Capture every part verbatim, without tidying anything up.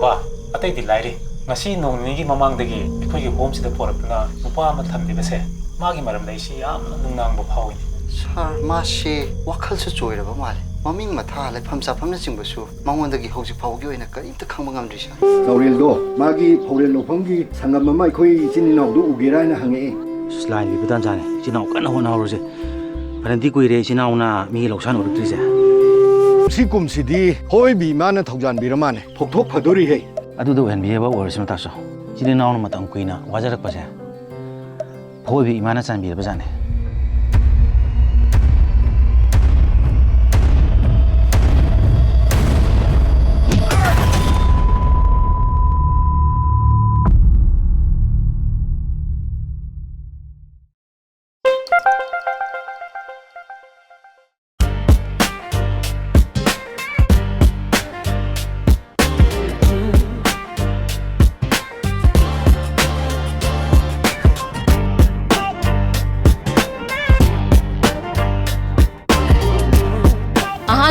ꯄꯥ, ꯑꯇꯩꯗꯤ ꯂꯥꯏꯔꯤ, ꯉꯁꯤ ꯅꯣꯡ ꯅꯤꯅꯤꯒꯤ ꯃꯃꯥꯡꯗꯒꯤ ꯑꯩꯈꯣꯏꯒꯤ ꯍꯣꯝꯁꯤꯗ ꯄꯣꯔꯛꯇꯨꯅ ꯅꯨꯄꯥ ꯑꯃ ꯊꯝꯕꯤꯕꯁꯦ, ꯃꯥꯒꯤ ꯃꯔꯝꯗ ꯑꯩꯁꯤ ꯌꯥꯝꯅ ꯅꯨꯡꯅꯥꯡꯕ ꯐꯥꯎꯏꯅꯦ꯫ ꯁꯥꯔ, ꯃꯥꯁꯤ ꯋꯥꯈꯜꯁꯨ ꯆꯣꯏꯔꯕ ꯃꯥꯜꯂꯦ꯫ ꯃꯃꯤꯡ ꯃꯊꯥ, ꯂꯩꯐꯝ ꯆꯥꯐꯝꯅꯆꯤꯡꯕꯁꯨ ꯃꯉꯣꯟꯗꯒꯤ ꯍꯧꯖꯤꯛ ꯐꯥꯎꯕꯒꯤ ꯑꯣꯏꯅ ꯀꯔꯤꯝꯇ ꯈꯪꯕ ꯉꯝꯗ꯭ꯔꯤ, ꯁꯥꯔ꯫ ꯅꯥꯎꯔꯦꯜꯗꯣ ꯃꯥꯒꯤ ꯐꯧꯔꯦꯜ ꯂꯧꯐꯝꯒꯤ ꯁꯪꯒꯝ ꯑꯃ ꯑꯩꯈꯣꯏ ꯏꯆꯤꯟ ꯏꯅꯥꯎꯗꯨ ꯎꯒꯦꯔꯥ ꯍꯥꯏꯅ ꯍꯪꯉꯛꯑꯦ꯫ ꯑꯁ, ꯂꯥꯏꯅ ꯄꯤꯕ ꯇꯥꯟꯖꯥꯅꯦ꯫ ꯏꯆꯤꯟ ꯏꯅꯥꯎ ꯀꯟꯅ ꯍꯣꯠꯅꯍꯧꯔꯁꯦ꯫ ꯐꯅꯗꯤ ꯀꯨꯏꯔꯦ ꯏꯆꯤꯟ ꯏꯅꯥꯎꯅ ꯃꯤꯒꯤ ꯂꯧꯁꯥꯟ ꯎꯔꯛꯇ꯭ꯔꯤꯁꯦ꯫ ꯁꯤ ꯀꯨꯝꯁꯤꯗꯤ ꯍꯣꯏꯕꯤ ꯏꯃꯥꯅ ꯊꯧꯖꯥꯟꯕꯤꯔ ꯃꯥꯅꯦ꯫ ꯐꯣꯛꯊꯣꯛ ꯐꯗꯣꯔꯤꯍꯦ꯫ ꯑꯗꯨꯗ ꯑꯣꯏꯍꯟꯕꯤꯕ ꯑꯣꯏꯔꯁꯅꯨ ꯇꯥꯁꯣ꯫ ꯏꯆꯤꯟ ꯏꯅꯥꯎꯅ ꯃꯇꯝ ꯀꯨꯏꯅ ꯋꯥꯖꯔꯛꯄꯁꯦ ꯐꯣꯏꯕꯤ ꯏꯃꯥꯅ ꯆꯥꯟꯕꯤꯔꯕꯖꯥꯠꯅꯦ꯫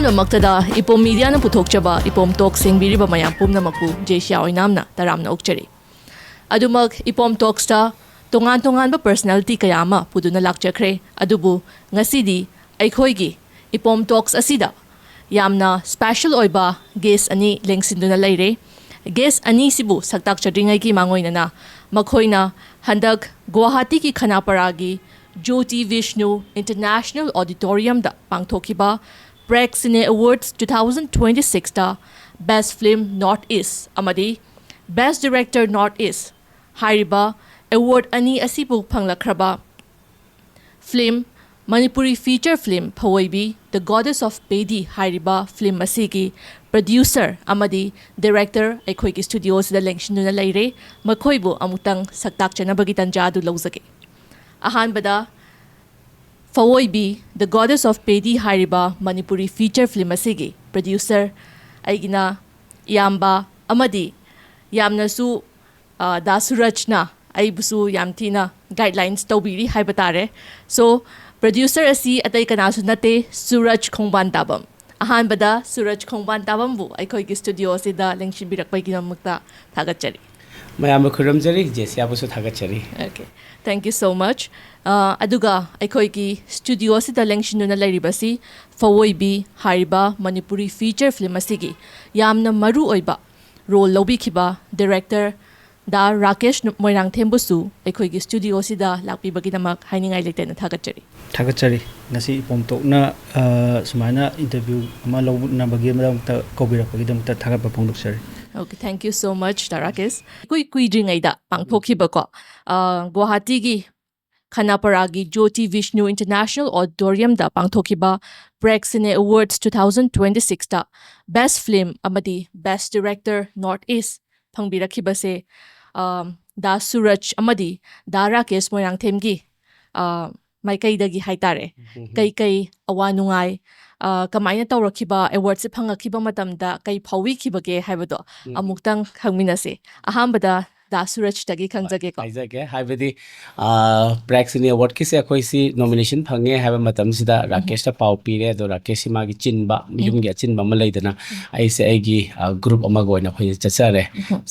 ꯑꯍꯥꯟꯕꯃꯛꯇꯗ ꯏꯄꯣꯝ ꯃꯤꯗꯤꯌꯥꯅ ꯄꯨꯊꯣꯛꯆꯕ ꯏꯄꯣꯝ ꯇꯣꯛꯁ ꯌꯦꯡꯕꯤꯔꯤꯕ ꯃꯌꯥꯝ ꯄꯨꯝꯅꯃꯛꯄꯨ ꯖꯦꯁꯤꯌꯥ ꯑꯣꯏꯅꯥꯝꯅ ꯇꯔꯥꯝꯅ ꯑꯣꯛꯆꯔꯤ꯫ ꯑꯗꯨꯃꯛ ꯏꯄꯣꯝ ꯇꯣꯛꯁꯇ ꯇꯣꯉꯥꯟ ꯇꯣꯉꯥꯟꯕ ꯄꯔꯁꯅꯦꯂꯤꯇꯤ ꯀꯌꯥ ꯑꯃ ꯄꯨꯗꯨꯅ ꯂꯥꯛꯆꯈ꯭ꯔꯦ꯫ ꯑꯗꯨꯕꯨ ꯉꯁꯤꯗꯤ ꯑꯩꯈꯣꯏꯒꯤ ꯏꯄꯣꯝ ꯇꯣꯛꯁ ꯑꯁꯤꯗ ꯌꯥꯝꯅ ꯁ꯭ꯄꯦꯁꯦꯜ ꯑꯣꯏꯕ ꯒꯦꯁ ꯑꯅꯤ ꯂꯦꯡꯁꯤꯟꯗꯨꯅ ꯂꯩꯔꯦ꯫ ꯒꯦꯁ ꯑꯅꯤꯁꯤꯕꯨ ꯁꯛꯇꯥꯛꯆꯗ꯭ꯔꯤꯉꯩꯒꯤ ꯃꯥꯡꯑꯣꯏꯅꯅ ꯃꯈꯣꯏꯅ ꯍꯟꯗꯛ ꯒꯨꯋꯥꯍꯥꯇꯤꯒꯤ ꯈꯅꯥꯄꯔꯥꯒꯤ ꯖꯣꯇꯤ ꯚꯤꯁꯅꯨ ꯏꯟꯇꯔꯅꯦꯁꯅꯦꯜ ꯑꯣꯗꯤꯇꯣꯔꯤꯌꯝꯗ ꯄꯥꯡꯊꯣꯛꯈꯤꯕ Prag cine awards two thousand twenty sixth best film north east ꯑꯃꯗꯤ ꯕꯦꯁ ꯗꯤꯔꯦꯛꯇꯔ ꯅꯣꯔꯠ ꯏꯁ ꯍꯥꯏꯔꯤꯕ ꯑꯦꯋꯥꯔꯗ ꯑꯅꯤ ꯑꯁꯤꯕꯨ ꯐꯪꯂꯛꯈ꯭ꯔꯕ film, Manipuri feature film Phouoibi, The Goddess of Pedi ꯍꯥꯏꯔꯤꯕ ꯐꯤꯜꯝ ꯑꯁꯤꯒꯤ ꯄ꯭ꯔꯗ꯭ꯌꯨꯁꯔ ꯑꯃꯗꯤ ꯗꯤꯔꯦꯛꯇꯔ ꯑꯩꯈꯣꯏꯒꯤ ꯁ꯭ꯇꯨꯗꯤꯑꯣꯁꯤꯗ ꯂꯦꯡꯁꯤꯟꯗꯨꯅ ꯂꯩꯔꯦ꯫ ꯃꯈꯣꯏꯕꯨ ꯑꯃꯨꯛꯇꯪ ꯁꯛꯇꯥꯛꯆꯅꯕꯒꯤ ꯇꯟꯖꯥ ꯑꯗꯨ ꯂꯧꯖꯒꯦ꯫ ꯑꯍꯥꯟꯕꯗ ꯐꯋꯣꯏꯕꯤ, The Goddess of Pedi ꯍꯥꯏꯔꯤꯕ ꯃꯅꯤꯄꯨꯔꯤ ꯐꯤꯆꯔ ꯐꯤꯜꯝ ꯑꯁꯤꯒꯤ ꯄ꯭ꯔꯗ꯭ꯌꯨꯁꯔ, ꯑꯩꯒꯤꯅ ꯏꯌꯥꯝꯕ ꯑꯃꯗꯤ ꯌꯥꯝꯅꯁꯨ, ꯑ, ꯗꯥ ꯁꯨꯔꯖꯅ ꯑꯩꯕꯨꯁꯨ ꯌꯥꯝ ꯊꯤꯅ ꯒꯥꯏꯗꯂꯥꯏꯟꯁ ꯇꯧꯕꯤꯔꯤ ꯍꯥꯏꯕ ꯇꯥꯔꯦ꯫ ꯁꯣ, ꯄ꯭ꯔꯗ꯭ꯌꯨꯁꯔ ꯑꯁꯤ ꯑꯇꯩ ꯀꯅꯥꯁꯨ ꯅꯠꯇꯦ, ꯁꯨꯔꯖ ꯈꯣꯡꯕꯥꯟ ꯇꯥꯕꯝ꯫ ꯑꯍꯥꯟꯕꯗ ꯁꯨꯔꯖ ꯈꯣꯡꯕꯥꯟ ꯇꯥꯕꯝꯕꯨ ꯑꯩꯈꯣꯏꯒꯤ ꯁ꯭ꯇꯨꯗꯤꯑꯣ ꯑꯁꯤꯗ ꯂꯦꯡꯁꯤꯟꯕꯤꯔꯛꯄꯒꯤꯗꯃꯛꯇ ꯊꯥꯒꯠꯆꯔꯤ꯫ ꯃꯌꯥꯝꯕꯨ ꯈꯨꯔꯨꯝꯖꯔꯤ, ꯖꯦꯁꯤꯌꯥꯕꯨꯁꯨ ꯊꯥꯒꯠꯆꯔꯤ꯫ Okay, thank you so much. ꯑ, ꯑꯗꯨꯒ ꯑꯩꯈꯣꯏꯒꯤ ꯁ꯭ꯇꯨꯗꯤꯑꯣ ꯑꯁꯤꯗ ꯂꯦꯡꯁꯤꯟꯗꯨꯅ ꯂꯩꯔꯤꯕꯁꯤ ꯐꯋꯣꯏꯕꯤ ꯍꯥꯏꯔꯤꯕ ꯃꯅꯤꯄꯨꯔꯤ ꯐꯤꯆꯔ ꯐꯤꯂꯝ ꯑꯁꯤꯒꯤ ꯌꯥꯝꯅ ꯃꯔꯨ ꯑꯣꯏꯕ ꯔꯣꯜ ꯂꯧꯕꯤꯈꯤꯕ ꯗꯤꯔꯦꯛꯇꯔ ꯗꯥ ꯔꯥꯀꯦꯁ ꯃꯣꯏꯔꯥꯡꯊꯦꯝꯕꯨꯁꯨ ꯑꯩꯈꯣꯏꯒꯤ ꯁ꯭ꯇꯨꯗꯤꯑꯣ ꯑꯁꯤꯗ ꯂꯥꯛꯄꯤꯕꯒꯤꯗꯃꯛ ꯍꯥꯏꯅꯤꯡꯉꯥꯏ ꯂꯩꯇꯅ ꯊꯥꯒꯠꯆꯔꯤ꯫ ꯊꯥꯒꯠꯆꯔꯤ꯫ ꯉꯁꯤ ꯏꯄꯣꯝꯇꯣꯛꯅ ꯑ, ꯁꯨꯃꯥꯏꯅ ꯏꯟꯇꯔꯚ꯭ꯌꯨ ꯑꯃ ꯂꯧꯅꯕꯒꯤꯗꯃꯛꯇ ꯀꯧꯕꯤꯔꯛꯄꯒꯤꯗꯃꯛꯇ ꯊꯥꯒꯠꯄ ꯐꯣꯡꯗꯣꯛꯆꯔꯤ꯫ Okay, thank you so much, ꯗꯥ ꯔꯥꯀꯦꯁ꯫ ꯏꯀꯨꯏ ꯀꯨꯏꯗ꯭ꯔꯤꯉꯩꯗ ꯄꯥꯡꯊꯣꯛꯈꯤꯕꯀꯣ, ꯑ, ꯒꯨꯋꯥꯍꯥꯇꯤꯒꯤ ꯈꯅꯥꯄꯔꯥꯒꯤ ꯖꯣꯇꯤ ꯕꯤꯁꯅꯨ ꯏꯟꯇꯔꯅꯦꯁꯅꯦꯜ ꯑꯣꯗꯤꯇꯣꯔꯤꯌꯝꯗ ꯄꯥꯡꯊꯣꯛꯈꯤꯕ Prag cine awards two thousand twenty sixth ꯕꯦꯁ ꯐꯤꯂꯝ ꯑꯃꯗꯤ ꯕꯦꯁ ꯗꯤꯔꯦꯛꯇꯔ ꯅꯣꯔꯠ ꯏꯁ ꯐꯪꯕꯤꯔꯛꯈꯤꯕꯁꯦ, ꯑ, ꯗꯥ ꯁꯨꯔꯖ ꯑꯃꯗꯤ ꯗꯥ ꯔꯥꯀꯦꯁ ꯃꯣꯏꯔꯥꯡꯊꯦꯝꯒꯤ, ꯑ, ꯃꯥꯏꯀꯩꯗꯒꯤ ꯍꯥꯏꯇꯥꯔꯦ, ꯀꯩꯀꯩ ꯑꯋꯥ ꯅꯨꯡꯉꯥꯏ, ꯑ, ꯀꯃꯥꯏꯅ ꯇꯧꯔꯛꯈꯤꯕ, ꯑꯦꯋꯥꯔꯗꯁꯦ ꯐꯪꯉꯛꯈꯤꯕ ꯃꯇꯝꯗ ꯀꯩ ꯐꯥꯎꯕꯤꯈꯤꯕꯒꯦ ꯍꯥꯏꯕꯗꯣ ꯑꯃꯨꯛꯇꯪ ꯈꯪꯃꯤꯟꯅꯁꯦ꯫ ꯑꯍꯥꯟꯕꯗ ꯗꯥ ꯁꯨꯔꯖꯇꯒꯤ ꯈꯪꯖꯒꯦꯀꯣ꯫ ꯍꯥꯏꯖꯒꯦ, ꯍꯥꯏꯕꯗꯤ, ꯑ, ꯄ꯭ꯔꯦꯛ ꯁꯤꯅꯦ ꯑꯦꯋꯥꯔꯗꯀꯤꯁꯦ ꯑꯩꯈꯣꯏꯁꯤ ꯅꯣꯃꯤꯅꯦꯁꯟ ꯐꯪꯉꯦ ꯍꯥꯏꯕ ꯃꯇꯝꯁꯤꯗ ꯔꯥꯀꯦꯁꯇ ꯄꯥꯎ ꯄꯤꯔꯦ꯫ ꯑꯗꯣ ꯔꯥꯀꯦꯁꯁꯤ ꯃꯥꯒꯤ ꯆꯤꯟꯕ, ꯌꯨꯝꯒꯤ ꯑꯆꯤꯟꯕ ꯑꯃ ꯂꯩꯗꯅ, ꯑꯩꯁꯦ ꯑꯩꯒꯤ, ꯑ, ꯒ꯭ꯔꯨꯞ ꯑꯃꯒ ꯑꯣꯏꯅ ꯑꯩꯈꯣꯏꯁꯦ ꯆꯠꯆꯔꯦ꯫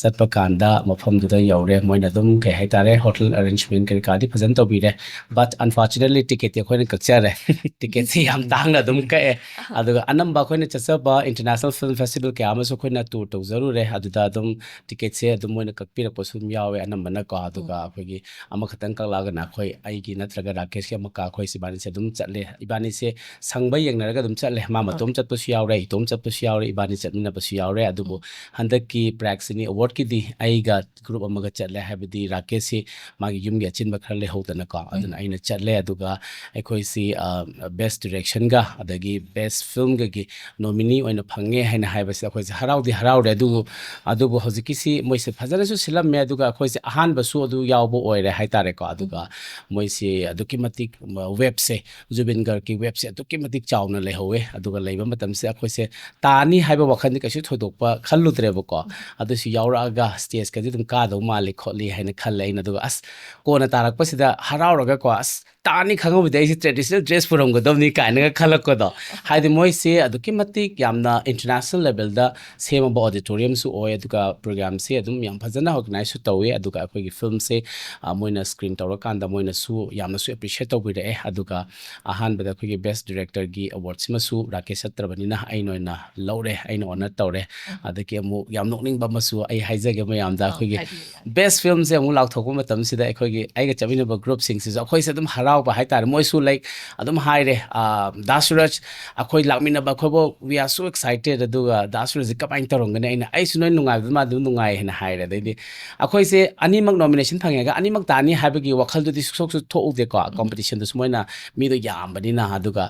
ꯆꯠꯄ ꯀꯥꯟꯗ ꯃꯐꯝꯗꯨꯗ ꯌꯧꯔꯦ, ꯃꯣꯏꯅ ꯑꯗꯨꯝ ꯀꯩ ꯍꯥꯏꯇꯥꯔꯦ, ꯍꯣꯇꯦꯜ ꯑꯦꯔꯦꯟꯖꯃꯦꯟ ꯀꯔꯤ ꯀꯔꯥꯗꯤ ꯐꯖꯅ ꯇꯧꯕꯤꯔꯦ꯫ But unfortunately ꯇꯤꯀꯦꯠꯇꯤ ꯑꯩꯈꯣꯏꯅ ꯀꯛꯆꯔꯦ꯫ ꯇꯤꯀꯦꯠꯁꯤ ꯌꯥꯝ ꯇꯥꯡꯅ ꯑꯗꯨꯝ ꯀꯛꯑꯦ꯫ ꯑꯗꯨꯒ ꯑꯅꯝꯕ ꯑꯩꯈꯣꯏꯅ ꯆꯠꯆꯕ ꯏꯟꯇꯔꯅꯦꯁꯅꯦꯜ ꯐꯤꯂꯝ ꯐꯦꯁꯇꯤꯚꯦꯜ ꯀꯌꯥ ꯑꯃꯁꯨ ꯑꯩꯈꯣꯏꯅ ꯇꯨꯔ ꯇꯧꯖꯔꯨꯔꯦ꯫ ꯑꯗꯨꯗ ꯑꯗꯨꯝ ꯇꯤꯀꯦꯠꯁꯦ ꯑꯗꯨꯝ ꯃꯣꯏꯅ ꯀꯛꯄꯤꯔꯛꯄꯁꯨ ꯑꯗꯨꯝ ꯌꯥꯎꯋꯦ ꯑꯅꯝꯕꯅꯀꯣ꯫ ꯑꯗꯨꯒ ꯑꯩꯈꯣꯏꯒꯤ ꯑꯃꯈꯛꯇꯪ ꯀꯛꯂꯛꯑꯒꯅ ꯑꯩꯈꯣꯏ, ꯑꯩꯒꯤ ꯅꯠꯇ꯭ꯔꯒ ꯔꯥꯀꯦꯁꯀꯤ ꯑꯃ ꯀꯛ, ꯑꯩꯈꯣꯏ ꯏꯕꯥꯅꯤꯁꯦ ꯑꯗꯨꯝ ꯆꯠꯂꯦ꯫ ꯏꯕꯥꯅꯤꯁꯦ ꯁꯪꯕ ꯌꯦꯡꯅꯔꯒ ꯑꯗꯨꯝ ꯆꯠꯂꯦ꯫ ꯃꯥ ꯃꯇꯣꯝ ꯆꯠꯄꯁꯨ ꯌꯥꯎꯔꯦ, ꯏꯇꯣꯝ ꯆꯠꯄꯁꯨ ꯌꯥꯎꯔꯦ, ꯏꯕꯥꯅꯤ ꯆꯠꯃꯤꯟꯅꯕꯁꯨ ꯌꯥꯎꯔꯦ꯫ ꯑꯗꯨꯕꯨ ꯍꯟꯗꯛꯀꯤ ꯄ꯭ꯔꯦꯛ ꯁꯤꯅꯦ ꯑꯦꯋꯥꯔꯗꯀꯤꯗꯤ ꯑꯩꯒ ꯒ꯭ꯔꯨꯞ ꯑꯃꯒ ꯆꯠꯂꯦ, ꯍꯥꯏꯕꯗꯤ ꯔꯥꯀꯦꯁꯁꯤ ꯃꯥꯒꯤ ꯌꯨꯝꯒꯤ ꯑꯆꯤꯟꯕ ꯈꯔ ꯂꯩꯍꯧꯗꯅꯀꯣ꯫ ꯑꯗꯨꯅ ꯑꯩꯅ ꯆꯠꯂꯦ꯫ ꯑꯗꯨꯒ ꯑꯩꯈꯣꯏꯁꯤ, ꯑ, ꯕꯦꯁ ꯗꯤꯔꯦꯛꯁꯟꯒ ꯑꯗꯒꯤ ꯕꯦꯁ ꯐꯤꯂꯝꯒꯒꯤ ꯅꯣꯃꯤꯅꯤ ꯑꯣꯏꯅ ꯐꯪꯉꯦ ꯍꯥꯏꯅ ꯍꯥꯏꯕꯁꯤꯗ ꯑꯩꯈꯣꯏꯁꯦ ꯍꯔꯥꯎꯗꯤ ꯍꯔꯥꯎꯔꯦ꯫ ꯑꯗꯨꯕꯨ, ꯑꯗꯨꯕꯨ ꯍꯧꯖꯤꯛꯀꯤꯁꯤ ꯃꯣꯏꯁꯦ ꯐꯖꯅꯁꯨ ꯁꯤꯜꯂꯝꯃꯦ꯫ ꯑꯗꯨꯒ ꯑꯩꯈꯣꯏꯁꯦ ꯑꯍꯥꯟꯕꯁꯨ ꯑꯗꯨ ꯌꯥꯎꯕ ꯑꯣꯏꯔꯦ ꯍꯥꯏꯇꯥꯔꯦꯀꯣ꯫ ꯑꯗꯨꯒ ꯃꯣꯏꯁꯤ ꯑꯗꯨꯛꯀꯤ ꯃꯇꯤꯛ, ꯋꯦꯕꯁꯦ, ꯖꯨꯕꯤꯟ ꯒꯔꯒꯤ ꯋꯦꯕꯁꯦ ꯑꯗꯨꯛꯀꯤ ꯃꯇꯤꯛ ꯆꯥꯎꯅ ꯂꯩꯍꯧꯋꯦ꯫ ꯑꯗꯨꯒ ꯂꯩꯕ ꯃꯇꯝꯁꯤꯗ ꯑꯩꯈꯣꯏꯁꯦ ꯇꯥꯅꯤ ꯍꯥꯏꯕ ꯋꯥꯈꯜꯗꯤ ꯀꯩꯁꯨ ꯊꯣꯏꯗꯣꯛꯄ ꯈꯜꯂꯨꯗ꯭ꯔꯦꯕꯀꯣ꯫ ꯑꯗꯨꯁꯨ ꯌꯥꯎꯔꯛꯑꯒ ꯁ꯭ꯇꯦꯖꯀꯗꯤ ꯑꯗꯨꯝ ꯀꯥꯗꯧ ꯃꯥꯜꯂꯤ ꯈꯣꯠꯂꯤ ꯍꯥꯏꯅ ꯈꯜꯂꯦ ꯑꯩꯅ꯫ ꯑꯗꯨꯒ ꯑꯁ, ꯀꯣꯟꯅ ꯇꯥꯔꯛꯄꯁꯤꯗ ꯍꯔꯥꯎꯔꯒꯀꯣ, ꯑꯁ, ꯇꯥꯅꯤ ꯈꯪꯉꯝꯃꯗꯤ ꯑꯩꯁꯦ ꯇ꯭ꯔꯦꯗꯤꯁꯅꯦꯜ ꯗ꯭ꯔꯦꯁ ꯄꯨꯔꯝꯒꯗꯕꯅꯤ ꯀꯥꯏꯅꯒ ꯈꯜꯂꯛꯄꯗꯣ꯫ ꯍꯥꯏꯗꯤ ꯃꯣꯏꯁꯦ ꯑꯗꯨꯛꯀꯤ ꯃꯇꯤꯛ ꯌꯥꯝꯅ ꯏꯟꯇꯔꯅꯦꯁꯅꯦꯜ ꯂꯦꯚꯦꯜꯗ ꯁꯦꯝꯃꯕ ꯑꯣꯗꯤꯇꯣꯔꯤꯌꯝꯁꯨ ꯑꯣꯏ, ꯑꯗꯨꯒ ꯄ꯭ꯔꯣꯒ꯭ꯔꯥꯝꯁꯦ ꯑꯗꯨꯝ ꯌꯥꯝ ꯐꯖꯅ ꯑꯣꯔꯒꯅꯥꯏꯖꯁꯨ ꯇꯧꯋꯤ꯫ ꯑꯗꯨꯒ ꯑꯩꯈꯣꯏꯒꯤ ꯐꯤꯂꯝꯁꯦ, ꯑ, ꯃꯣꯏꯅ ꯁ꯭ꯀ꯭ꯔꯤꯟ ꯇꯧꯔꯀꯥꯟꯗ ꯃꯣꯏꯅꯁꯨ ꯌꯥꯝꯅꯁꯨ ꯑꯦꯄ꯭ꯔꯤꯁꯤꯌꯦꯠ ꯇꯧꯕꯤꯔꯛꯑꯦ꯫ ꯑꯗꯨꯒ ꯑꯍꯥꯟꯕꯗ ꯑꯩꯈꯣꯏꯒꯤ ꯕꯦꯁ ꯗꯤꯔꯦꯛꯇꯔꯒꯤ ꯑꯦꯋꯥꯔꯗꯁꯤꯃꯁꯨ ꯔꯥꯀꯦꯁ ꯆꯠꯇ꯭ꯔꯕꯅꯤꯅ ꯑꯩꯅ ꯑꯣꯏꯅ ꯂꯧꯔꯦ, ꯑꯩꯅ ꯑꯣꯅꯔ ꯇꯧꯔꯦ꯫ ꯑꯗꯒꯤ ꯑꯃꯨꯛ ꯌꯥꯝ ꯅꯣꯛꯅꯤꯡꯕ ꯑꯃꯁꯨ ꯑꯩ ꯍꯥꯏꯖꯒꯦ ꯃꯌꯥꯝꯗ, ꯑꯥ, ꯑꯩꯈꯣꯏꯒꯤ ꯍꯥꯏꯕꯤꯌꯨ, ꯌꯥꯅꯤ꯫ ꯕꯦꯁ ꯐꯤꯂꯝꯁꯦ ꯑꯃꯨꯛ ꯂꯥꯎꯊꯣꯛꯄ ꯃꯇꯝꯁꯤꯗ ꯑꯩꯈꯣꯏꯒꯤ ꯑꯩꯒ ꯆꯠꯃꯤꯟꯅꯕ ꯒ꯭ꯔꯨꯞꯁꯤꯡꯁꯤꯁꯨ ꯑꯩꯈꯣꯏꯁꯦ ꯑꯗꯨꯝ ꯍꯔꯥꯎꯕ ꯍꯥꯏꯇꯥꯔꯦ꯫ ꯃꯣꯏꯁꯨ, ꯂꯥꯏꯛ, ꯑꯗꯨꯝ ꯍꯥꯏꯔꯦ, "ꯑꯥ, ꯗꯥ ꯁꯨꯔꯖ, ꯑꯩꯈꯣꯏ ꯂꯥꯛꯃꯤꯟꯅꯕ ꯑꯩꯈꯣꯏꯕꯨ, we are so excited, ꯑꯗꯨꯒ ꯗꯥ ꯁꯨꯔꯖꯁꯦ ꯀꯃꯥꯏꯅ ꯇꯧꯔꯝꯒꯅꯤ?" ꯑꯩꯅ, "ꯑꯩꯁꯨ ꯅꯣꯏ ꯅꯨꯡꯉꯥꯏꯕꯗꯨ ꯃꯥ ꯑꯗꯨꯝ ꯅꯨꯡꯉꯥꯏ" ꯍꯥꯏꯅ ꯍꯥꯏꯔꯦ꯫ ꯑꯗꯩꯗꯤ ꯑꯩꯈꯣꯏꯁꯦ ꯑꯅꯤꯃꯛ ꯅꯣꯃꯤꯅꯦꯁꯟ ꯐꯪꯉꯒ ꯑꯅꯤꯃꯛ ꯇꯥꯅꯤ ꯍꯥꯏꯕꯒꯤ ꯋꯥꯈꯜꯗꯨꯗꯤ ꯁꯨꯛꯁꯣꯛꯁꯨ ꯊꯣꯛꯎꯗꯦꯀꯣ, ꯀꯣꯝꯄꯤꯇꯤꯁꯟꯗꯨꯁꯨ ꯃꯣꯏꯅ ꯃꯤꯗꯣ ꯌꯥꯝꯕꯅꯤꯅ꯫ ꯑꯗꯨꯒ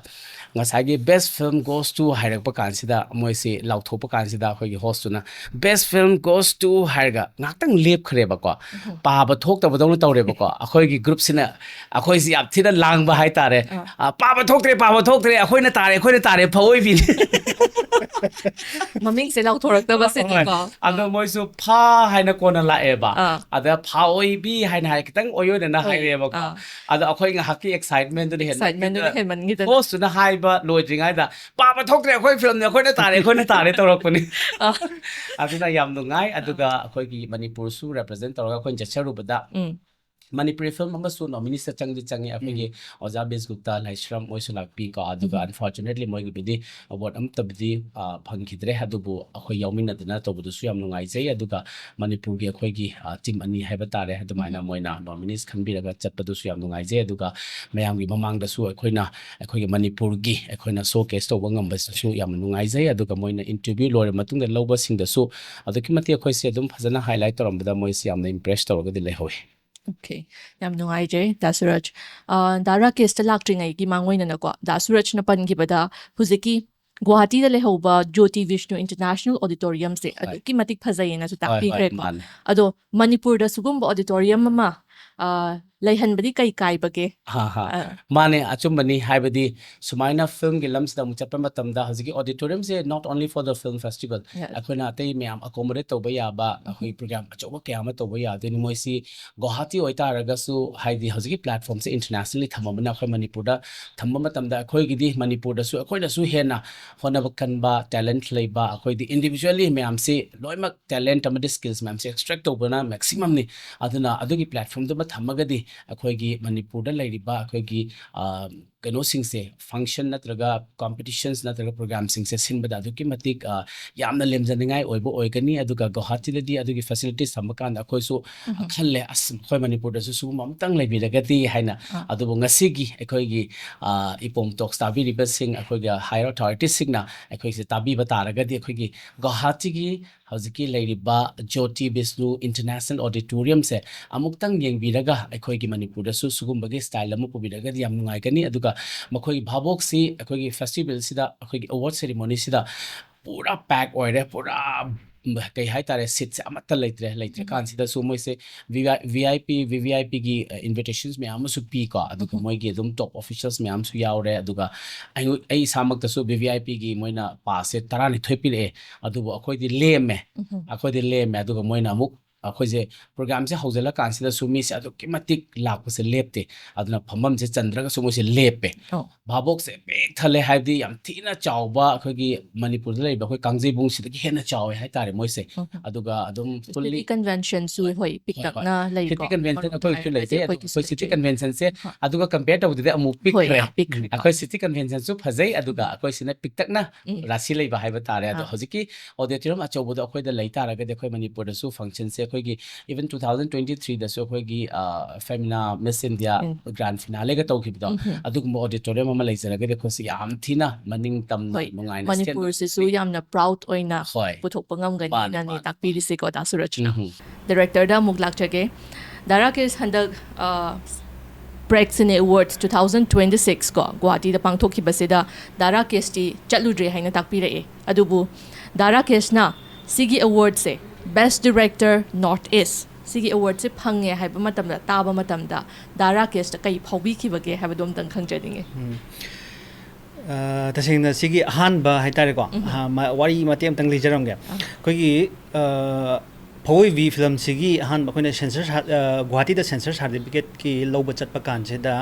ꯉꯁꯥꯏꯒꯤ best film goes to ꯍꯥꯏꯔꯛꯄ ꯀꯥꯟꯁꯤꯗ, ꯃꯣꯏꯁꯤ ꯂꯥꯎꯊꯣꯛꯄ ꯀꯥꯟꯁꯤꯗ, ꯑꯩꯈꯣꯏꯒꯤ ꯍꯣꯁꯇꯨꯅ "Best film goes to" ꯍꯥꯏꯔꯒ ꯉꯥꯛꯇꯪ ꯂꯦꯞꯈ꯭ꯔꯦꯕꯀꯣ꯫ ꯄꯥꯕ ꯊꯣꯛꯇꯕꯗꯧꯅ ꯇꯧꯔꯦꯕꯀꯣ꯫ ꯑꯩꯈꯣꯏꯒꯤ ꯒ꯭ꯔꯨꯞꯁꯤꯅ, ꯑꯩꯈꯣꯏꯁꯤ ꯌꯥꯝ ꯊꯤꯅ ꯂꯥꯡꯕ ꯍꯥꯏꯇꯥꯔꯦ꯫ ꯑꯥ꯫ "ꯑꯥ, ꯄꯥꯕ ꯊꯣꯛꯇ꯭ꯔꯦ, ꯄꯥꯕ ꯊꯣꯛꯇ꯭ꯔꯦ, ꯑꯩꯈꯣꯏꯅ ꯇꯥꯔꯦ, ꯑꯩꯈꯣꯏꯅ ꯇꯥꯔꯦ, ꯐꯥꯑꯣꯏꯕꯤꯅꯤ"꯫ ꯃꯃꯤꯡꯁꯦ ꯂꯥꯎꯊꯣꯔꯛꯇꯕꯁꯤꯅꯤꯀꯣ꯫ ꯍꯣꯏ꯫ ꯑꯗꯣ ꯃꯣꯏꯁꯨ "ꯐꯥ" ꯍꯥꯏꯅ ꯀꯣꯟꯅ ꯂꯥꯛꯑꯦꯕ꯫ ꯑꯥ꯫ ꯑꯗ "ꯐꯥꯑꯣꯏꯕꯤ" ꯍꯥꯏꯅ ꯍꯥꯏ, ꯈꯤꯇꯪ ꯑꯣꯏ ꯑꯣꯏꯅꯅ ꯍꯣꯏ꯫ ꯍꯥꯏꯔꯛꯑꯦꯕ꯫ ꯑꯥ꯫ ꯑꯗꯣ ꯑꯩꯈꯣꯏ ꯉꯥꯏꯍꯥꯛꯀꯤ excitementꯗꯨꯅ ꯍꯦꯟꯃꯟꯈꯤꯗꯅ, ꯍꯣꯁꯇꯨꯅ ꯍꯥꯏꯕ ꯂꯣꯏꯗ꯭ꯔꯤꯉꯩꯗ, "ꯄꯥꯕ ꯊꯣꯛꯇ꯭ꯔꯦ, ꯑꯩꯈꯣꯏ ꯐꯤꯂꯝꯅꯤ, ꯑꯩꯈꯣꯏꯅ ꯇꯥꯔꯦ, ꯑꯩꯈꯣꯏꯅ ꯇꯥꯔꯦ" ꯇꯧꯔꯛꯄꯅꯤ꯫ ꯑꯥ꯫ ꯑꯗꯨꯅ ꯌꯥꯝ ꯅꯨꯡꯉꯥꯏ꯫ ꯑꯗꯨꯒ ꯑꯩꯈꯣꯏꯒꯤ ꯃꯅꯤꯄꯨꯔꯁꯨ represent ꯇꯧꯔꯒ ꯑꯩꯈꯣꯏꯅ ꯆꯠꯆꯔꯨꯕꯗ, ꯎꯝ꯫ ꯃꯅꯤꯄꯨꯔꯤ ꯐꯤꯂꯝ ꯑꯃꯁꯨ ꯅꯣꯃꯤꯅꯤꯁꯇ ꯆꯪꯗꯤ ꯆꯪꯉꯤ꯫ ꯑꯩꯈꯣꯏꯒꯤ ꯑꯣꯖꯥ ꯕꯤꯁ ꯒꯨꯞꯇꯥ, ꯂꯥꯏꯁ꯭ꯔꯝ, ꯃꯣꯏꯁꯨ ꯂꯥꯛꯄꯤ ꯀꯣ꯫ ꯑꯗꯨꯒ unfortunately ꯃꯣꯏꯒꯤꯕꯨꯗꯤ ꯑꯦꯋꯥꯔꯗ ꯑꯃꯠꯇꯕꯨꯗꯤ, ꯑ, ꯐꯪꯈꯤꯗ꯭ꯔꯦ꯫ ꯑꯗꯨꯕꯨ ꯑꯩꯈꯣꯏ ꯌꯥꯎꯃꯤꯟꯅꯗꯅ ꯇꯧꯕꯗꯨꯁꯨ ꯌꯥꯝ ꯅꯨꯡꯉꯥꯏꯖꯩ꯫ ꯑꯗꯨꯒ ꯃꯅꯤꯄꯨꯔꯒꯤ ꯑꯩꯈꯣꯏꯒꯤ, ꯑ, ꯇꯤꯝ ꯑꯅꯤ ꯍꯥꯏꯕ ꯇꯥꯔꯦ, ꯑꯗꯨꯃꯥꯏꯅ ꯃꯣꯏꯅ ꯅꯣꯃꯤꯅꯤꯁ ꯈꯟꯕꯤꯔꯒ ꯆꯠꯄꯗꯨꯁꯨ ꯌꯥꯝ ꯅꯨꯡꯉꯥꯏꯖꯩ꯫ ꯑꯗꯨꯒ ꯃꯌꯥꯝꯒꯤ ꯃꯃꯥꯡꯗꯁꯨ ꯑꯩꯈꯣꯏꯅ, ꯑꯩꯈꯣꯏꯒꯤ ꯃꯅꯤꯄꯨꯔꯒꯤ ꯑꯩꯈꯣꯏꯅ showcase ꯇꯧꯕ ꯉꯝꯕꯁꯤꯁꯨ ꯌꯥꯝꯅ ꯅꯨꯡꯉꯥꯏꯖꯩ꯫ ꯑꯗꯨꯒ ꯃꯣꯏꯅ interview ꯂꯣꯏꯔ ꯃꯇꯨꯡꯗ ꯂꯧꯕꯁꯤꯡꯗꯁꯨ ꯑꯗꯨꯛꯀꯤ ꯃꯇꯤꯛ ꯑꯩꯈꯣꯏꯁꯦ ꯑꯗꯨꯝ ꯐꯖꯅ highlight ꯇꯧꯔꯝꯕꯗ ꯃꯣꯏꯁꯦ ꯌꯥꯝꯅ impress ꯇꯧꯔꯒꯗꯤ ꯂꯩꯍꯧꯋꯤ꯫ Okay, ꯌꯥꯝ ꯅꯨꯡꯉꯥꯏꯖꯔꯦ, ꯗꯥ ꯁꯨꯔꯖ꯫ ꯑ, ꯗꯥ ꯔꯥꯀꯦꯁꯇ ꯂꯥꯛꯇ꯭ꯔꯤꯉꯩꯒꯤ ꯃꯥꯡꯑꯣꯏꯅꯅꯀꯣ, ꯗꯥ ꯁꯨꯔꯖꯅ ꯄꯟꯈꯤꯕꯗ ꯍꯧꯖꯤꯛꯀꯤ ꯒꯨꯋꯥꯍꯥꯇꯤꯗ ꯂꯩꯍꯧꯕ ꯖꯣꯇꯤ ꯕꯤꯁꯅꯨ ꯏꯟꯇꯔꯅꯦꯁꯅꯦꯜ ꯑꯣꯗꯤꯇꯣꯔꯤꯌꯝꯁꯦ ꯑꯗꯨꯛꯀꯤ ꯃꯇꯤꯛ ꯐꯖꯩꯌꯦꯅꯁꯨ ꯇꯥꯛꯄꯤꯈ꯭ꯔꯦꯀꯣ꯫ ꯃꯥꯅꯦ꯫ ꯑꯗꯣ ꯃꯅꯤꯄꯨꯔꯗ ꯁꯤꯒꯨꯝꯕ ꯑꯣꯗꯤꯇꯣꯔꯤꯌꯝ ꯑꯃ ꯑ, ꯂꯩꯍꯟꯕꯗꯤ ꯀꯩ ꯀꯥꯏꯕꯒꯦ? ꯍꯥ ꯍꯥ ꯑ, ꯃꯥꯅꯦ, ꯑꯆꯨꯝꯕꯅꯤ꯫ ꯍꯥꯏꯕꯗꯤ ꯁꯨꯃꯥꯏꯅ ꯐꯤꯂꯝꯒꯤ ꯂꯝꯁꯤꯗ ꯑꯃꯨꯛ ꯆꯠꯄ ꯃꯇꯝꯗ ꯍꯧꯖꯤꯛꯀꯤ ꯑꯣꯗꯤꯇꯣꯔꯤꯌꯝꯁꯦ not only for the film festival, Yes. ꯑꯩꯈꯣꯏꯅ ꯑꯇꯩ ꯃꯌꯥꯝ ꯑꯦꯀꯣꯃꯣꯗꯦꯠ ꯇꯧꯕ ꯌꯥꯕ ꯑꯩꯈꯣꯏ ꯄ꯭ꯔꯣꯒ꯭ꯔꯥꯝ ꯑꯆꯧꯕ ꯀꯌꯥ ꯑꯃ ꯇꯧꯕ ꯌꯥꯗꯣꯏꯅꯤ꯫ ꯃꯣꯏꯁꯤ ꯒꯨꯋꯥꯍꯥꯇꯤ ꯑꯣꯏꯇꯥꯔꯒꯁꯨ, ꯍꯥꯏꯗꯤ ꯍꯧꯖꯤꯛꯀꯤ ꯄ꯭ꯂꯦꯠꯐꯣꯝꯁꯦ ꯏꯟꯇꯔꯅꯦꯁꯅꯦꯜꯂꯤ ꯊꯝꯃꯕꯅꯤꯅ ꯑꯩꯈꯣꯏ ꯃꯅꯤꯄꯨꯔꯗ ꯊꯝꯕ ꯃꯇꯝꯗ ꯑꯩꯈꯣꯏꯒꯤꯗꯤ ꯃꯅꯤꯄꯨꯔꯗꯁꯨ ꯑꯩꯈꯣꯏꯅꯁꯨ ꯍꯦꯟꯅ ꯍꯣꯠꯅꯕ ꯀꯟꯕ, ꯇꯦꯂꯦꯟꯠ ꯂꯩꯕ, ꯑꯩꯈꯣꯏꯗꯤ ꯏꯟꯗꯤꯕꯤꯖꯨꯋꯦꯜꯂꯤ ꯃꯌꯥꯝꯁꯤ ꯂꯣꯏꯅꯃꯛ ꯇꯦꯂꯦꯟꯠ ꯑꯃꯗꯤ ꯁ꯭ꯀꯤꯜꯁ ꯃꯌꯥꯝꯁꯤ ꯑꯦꯛꯁꯇ꯭ꯔꯦꯛ ꯇꯧꯕꯅ ꯃꯦꯛꯁꯤꯃꯝꯅꯤ꯫ ꯑꯗꯨꯅ ꯑꯗꯨꯒꯤ ꯄ꯭ꯂꯦꯠꯐꯣꯝꯗꯨꯃ ꯊꯝꯃꯒꯗꯤ ꯑꯩꯈꯣꯏꯒꯤ ꯃꯅꯤꯄꯨꯔꯗ ꯂꯩꯔꯤꯕ ꯑꯩꯈꯣꯏꯒꯤ ꯑ, ꯀꯩꯅꯣꯁꯤꯡꯁꯦ, ꯐꯪꯁꯟ ꯅꯠꯇ꯭ꯔꯒ ꯀꯣꯝꯄꯤꯇꯤꯁꯟꯁ ꯅꯠꯇ꯭ꯔꯒ ꯄ꯭ꯔꯣꯒ꯭ꯔꯥꯝꯁꯤꯡꯁꯦ ꯁꯤꯟꯕꯗ ꯑꯗꯨꯛꯀꯤ ꯃꯇꯤꯛ ꯑ, ꯌꯥꯝꯅ ꯂꯦꯝꯖꯅꯤꯡꯉꯥꯏ ꯑꯣꯏꯕ ꯑꯣꯏꯒꯅꯤ꯫ ꯑꯗꯨꯒ ꯒꯨꯋꯥꯍꯥꯇꯤꯗꯗꯤ ꯑꯗꯨꯒꯤ ꯐꯦꯁꯤꯂꯤꯇꯤꯁ ꯊꯝꯕ ꯀꯥꯟꯗ ꯑꯩꯈꯣꯏꯁꯨ ꯈꯜꯂꯦ, ꯑꯁ, ꯑꯩꯈꯣꯏ ꯃꯅꯤꯄꯨꯔꯗꯁꯨ ꯁꯤꯒꯨꯝꯕ ꯑꯃꯇꯪ ꯂꯩꯕꯤꯔꯒꯗꯤ ꯍꯥꯏꯅ꯫ ꯑꯥ꯫ ꯑꯗꯨꯕꯨ ꯉꯁꯤꯒꯤ ꯑꯩꯈꯣꯏꯒꯤ ꯑ, ꯏꯄꯣꯝ ꯇꯣꯛꯁ ꯇꯥꯕꯤꯔꯤꯕꯁꯤꯡ, ꯑꯩꯈꯣꯏꯒꯤ ꯍꯥꯏꯌꯔ ꯑꯣꯊꯣꯔꯤꯇꯤꯁꯤꯡꯅ ꯑꯩꯈꯣꯏꯁꯦ ꯇꯥꯕꯤꯕ ꯇꯥꯔꯒꯗꯤ, ꯑꯩꯈꯣꯏꯒꯤ ꯒꯨꯋꯥꯍꯥꯇꯤꯒꯤ ꯍꯧꯖꯤꯛꯀꯤ ꯂꯩꯔꯤꯕ ꯖꯣꯇꯤ ꯕꯤꯁꯅꯨ ꯏꯟꯇꯔꯅꯦꯁꯅꯦꯜ ꯑꯣꯗꯤꯇꯣꯔꯤꯌꯝꯁꯦ ꯑꯃꯨꯛꯇꯪ ꯌꯦꯡꯕꯤꯔꯒ ꯑꯩꯈꯣꯏꯒꯤ ꯃꯅꯤꯄꯨꯔꯗꯁꯨ ꯁꯤꯒꯨꯝꯕꯒꯤ ꯁ꯭ꯇꯥꯏꯜ ꯑꯃ ꯄꯨꯕꯤꯔꯒꯗꯤ ꯌꯥꯝ ꯅꯨꯡꯉꯥꯏꯒꯅꯤ꯫ ꯑꯗꯨꯒ ꯃꯈꯣꯏꯒꯤ ꯚꯥꯕꯣꯛꯁꯤ ꯑꯩꯈꯣꯏꯒꯤ ꯐꯦꯁꯇꯤꯚꯦꯜꯁꯤꯗ, ꯑꯩꯈꯣꯏꯒꯤ ꯑꯦꯋꯥꯔꯗ ꯁꯦꯔꯤꯃꯣꯅꯤꯁꯤꯗ ꯄꯨꯔꯥ ꯄꯦꯛ ꯑꯣꯏꯔꯦ, ꯄꯨꯔꯥ ꯀꯩ ꯍꯥꯏꯇꯥꯔꯦ, ꯁꯤꯠꯁꯦ ꯑꯃꯠꯇ ꯂꯩꯇ꯭ꯔꯦ꯫ ꯂꯩꯇ꯭ꯔꯀꯥꯟꯁꯤꯗꯁꯨ ꯃꯣꯏꯁꯦ V I P, V V I ꯄꯤꯒꯤ ꯏꯟꯚꯤꯇꯦꯁꯟꯁ ꯃꯌꯥꯝ ꯑꯃꯁꯨ ꯄꯤꯀꯣ꯫ ꯑꯗꯨꯒ ꯃꯣꯏꯒꯤ ꯑꯗꯨꯝ ꯇꯣꯞ ꯑꯣꯐꯤꯁꯤꯌꯦꯜꯁ ꯃꯌꯥꯝꯁꯨ ꯌꯥꯎꯔꯦ꯫ ꯑꯗꯨꯒ ꯑꯩ ꯑꯩ ꯏꯁꯥꯃꯛꯇꯁꯨ ꯚꯤ ꯚꯤ ꯑꯥꯏ ꯄꯤꯒꯤ ꯃꯣꯏꯅ ꯄꯥꯁꯁꯦ ꯇꯔꯥꯅꯤꯊꯣꯏ ꯄꯤꯔꯛꯑꯦ꯫ ꯑꯗꯨꯕꯨ ꯑꯩꯈꯣꯏꯗꯤ ꯂꯦꯝꯃꯦ꯫ ꯑꯩꯈꯣꯏꯗꯤ ꯂꯦꯝꯃꯦ꯫ ꯑꯗꯨꯒ ꯃꯣꯏꯅ ꯑꯃꯨꯛ ꯑꯩꯈꯣꯏꯁꯦ ꯄ꯭ꯔꯣꯒ꯭ꯔꯥꯝꯁꯦ ꯍꯧꯖꯤꯜꯂꯀꯥꯟꯁꯤꯗꯁꯨ ꯃꯤꯁꯦ ꯑꯗꯨꯛꯀꯤ ꯃꯇꯤꯛ ꯂꯥꯛꯄꯁꯦ ꯂꯦꯞꯇꯦ꯫ ꯑꯗꯨꯅ ꯐꯝꯐꯝꯁꯦ ꯆꯟꯗ꯭ꯔꯒꯁꯨ ꯃꯣꯏꯁꯦ ꯂꯦꯞꯄꯦ꯫ ꯑꯣ꯫ ꯚꯥꯕꯣꯛꯁꯦ ꯄꯤꯛ ꯊꯜꯂꯦ꯫ ꯍꯥꯏꯕꯗꯤ ꯌꯥꯝ ꯊꯤꯅ ꯆꯥꯎꯕ, ꯑꯩꯈꯣꯏꯒꯤ ꯃꯅꯤꯄꯨꯔꯗ ꯂꯩꯔꯤꯕ ꯑꯩꯈꯣꯏ ꯀꯥꯡꯖꯩꯕꯨꯡꯁꯤꯗꯒꯤ ꯍꯦꯟꯅ ꯆꯥꯎꯋꯦ ꯍꯥꯏꯇꯥꯔꯦ ꯃꯣꯏꯁꯦ꯫ ꯑꯗꯨꯒ ꯑꯗꯨꯝ ꯁꯤꯇꯤ ꯀꯟꯚꯦꯟꯁꯟꯁꯨ, ꯍꯣꯏ, ꯄꯤꯛꯇꯛꯅ ꯂꯩꯀꯣ꯫ ꯁꯤꯇꯤ ꯀꯟꯚꯦꯟꯁꯟ ꯑꯃꯔꯣꯝꯗ ꯑꯩꯈꯣꯏꯁꯨ ꯍꯥꯏꯔꯒꯗꯤ ꯂꯩꯖꯩ꯫ ꯑꯗꯨ ꯑꯩꯈꯣꯏꯒꯤꯁꯨ ꯑꯩꯈꯣꯏ ꯁꯤꯇꯤ ꯂꯩꯖꯩ꯫ ꯀꯟꯚꯦꯟꯁꯟꯁꯦ ꯍꯣꯏ꯫ ꯑꯗꯨꯒ ꯀꯝꯄꯦꯌꯔ ꯇꯧꯕꯗꯗꯤ ꯑꯃꯨꯛ ꯍꯣꯏ, ꯄꯤꯛꯈ꯭ꯔꯦ꯫ ꯌꯥꯝ ꯄꯤꯛꯈ꯭ꯔꯦꯀꯣ꯫ ꯑꯩꯈꯣꯏ ꯁꯤꯇꯤ ꯀꯟꯚꯦꯟꯁꯟꯁꯨ ꯐꯖꯩ, ꯑꯗꯨꯒ ꯑꯩꯈꯣꯏꯁꯤꯅ ꯄꯤꯛꯇꯛꯅ ꯔꯥꯁꯤ ꯂꯩꯕ ꯍꯥꯏꯕ ꯇꯥꯔꯦ꯫ ꯑꯗꯣ ꯑꯥ꯫ ꯍꯧꯖꯤꯛꯀꯤ ꯑꯣꯗꯤꯇꯣꯔꯤꯌꯝ ꯑꯆꯧꯕꯗ ꯑꯩꯈꯣꯏꯗ ꯂꯩ ꯇꯥꯔꯒꯗꯤ ꯑꯩꯈꯣꯏ ꯃꯅꯤꯄꯨꯔꯗꯁꯨ ꯐꯪꯁꯟꯁꯦ ꯑꯩꯈꯣꯏꯒꯤ even two thousand twenty threeꯗꯁꯨ ꯑꯩꯈꯣꯏꯒꯤ, ꯑ, ꯐꯦꯃꯤꯅꯥ ꯃꯤꯁ ꯏꯟꯗꯤꯌꯥ ꯒ꯭ꯔꯥꯟ ꯐꯤꯅꯥꯂꯦꯒ ꯇꯧꯈꯤꯕꯗꯣ, ꯑꯗꯨꯒꯨꯝꯕ ꯑꯣꯗꯤꯇꯣꯔꯤꯌꯝ ꯑꯃ ꯂꯩꯖꯔꯒꯗꯤ ꯑꯩꯈꯣꯏꯁꯦ ꯌꯥꯝ ꯊꯤꯅ ꯃꯅꯤꯡ ꯇꯝꯅ ꯍꯣꯏ, ꯅꯨꯡꯉꯥꯏꯅ stand ꯃꯅꯤꯄꯨꯔꯁꯤꯁꯨ ꯇꯧꯕ ꯉꯝꯒꯅꯤ꯫ ꯌꯥꯝꯅ ꯄ꯭ꯔꯥꯎꯗ ꯑꯣꯏꯅ ꯍꯣꯏ, ꯄꯨꯊꯣꯛꯄ ꯃꯥꯅꯦ, ꯉꯝꯒꯅꯤꯅꯅꯦ ꯃꯥꯅꯦ꯫ ꯇꯥꯛꯄꯤꯔꯤꯁꯦꯀꯣ, ꯗꯥ ꯁꯨꯔꯖꯅ꯫ ꯗꯥꯏꯔꯦꯛꯇꯔꯗ ꯑꯃꯨꯛ ꯂꯥꯛꯆꯒꯦ꯫ ꯗꯥ ꯔꯥꯀꯦꯁ, ꯍꯟꯗꯛ, ꯑ, Prag Cine Awards two thousand twenty-six ꯀꯣ, ꯒꯨꯋꯥꯍꯥꯇꯤꯗ ꯄꯥꯡꯊꯣꯛꯈꯤꯕꯁꯤꯗ ꯗꯥ ꯔꯥꯀꯦꯁꯇꯤ ꯆꯠꯂꯨꯗ꯭ꯔꯦ ꯍꯥꯏꯅ ꯇꯥꯛꯄꯤꯔꯛꯑꯦ꯫ ꯑꯗꯨꯕꯨ ꯗꯥ ꯔꯥꯀꯦꯁꯅ ꯁꯤꯒꯤ awardꯁꯦ Best Director North East, ꯁꯤꯒꯤ awardꯁꯦ ꯐꯪꯉꯦ ꯍꯥꯏꯕ ꯃꯇꯝꯗ, ꯇꯥꯕ ꯃꯇꯝꯗ ꯗꯥ ꯔꯥꯀꯦꯁꯇ ꯀꯩ ꯐꯥꯎꯕꯤꯈꯤꯕꯒꯦ ꯍꯥꯏꯕꯗꯣ ꯑꯝꯇꯪ ꯈꯪꯖꯅꯤꯡꯉꯦ꯫ ꯎꯝ꯫ ꯑ, ꯇꯁꯦꯡꯅ ꯁꯤꯒꯤ ꯑꯍꯥꯟꯕ ꯍꯥꯏꯇꯥꯔꯦꯀꯣ, ꯎꯝ꯫ ꯑꯍꯥ-, ꯃ-, ꯋꯥꯔꯤ ꯃꯇꯦꯛ ꯑꯝꯇꯪ ꯂꯤꯖꯔꯝꯒꯦ꯫ ꯑꯥ꯫ ꯑꯩꯈꯣꯏꯒꯤ, ꯑ, ꯐꯋꯣꯏꯕꯤ ꯐꯤꯂꯝꯁꯤꯒꯤ ꯑꯍꯥꯟꯕ ꯑꯩꯈꯣꯏꯅ censorship ꯁꯥ-, ꯑ, ꯒꯨꯋꯥꯍꯥꯇꯤꯗ censorship certificateꯀꯤ ꯂꯧꯕ ꯆꯠꯄ ꯀꯥꯟꯁꯤꯗ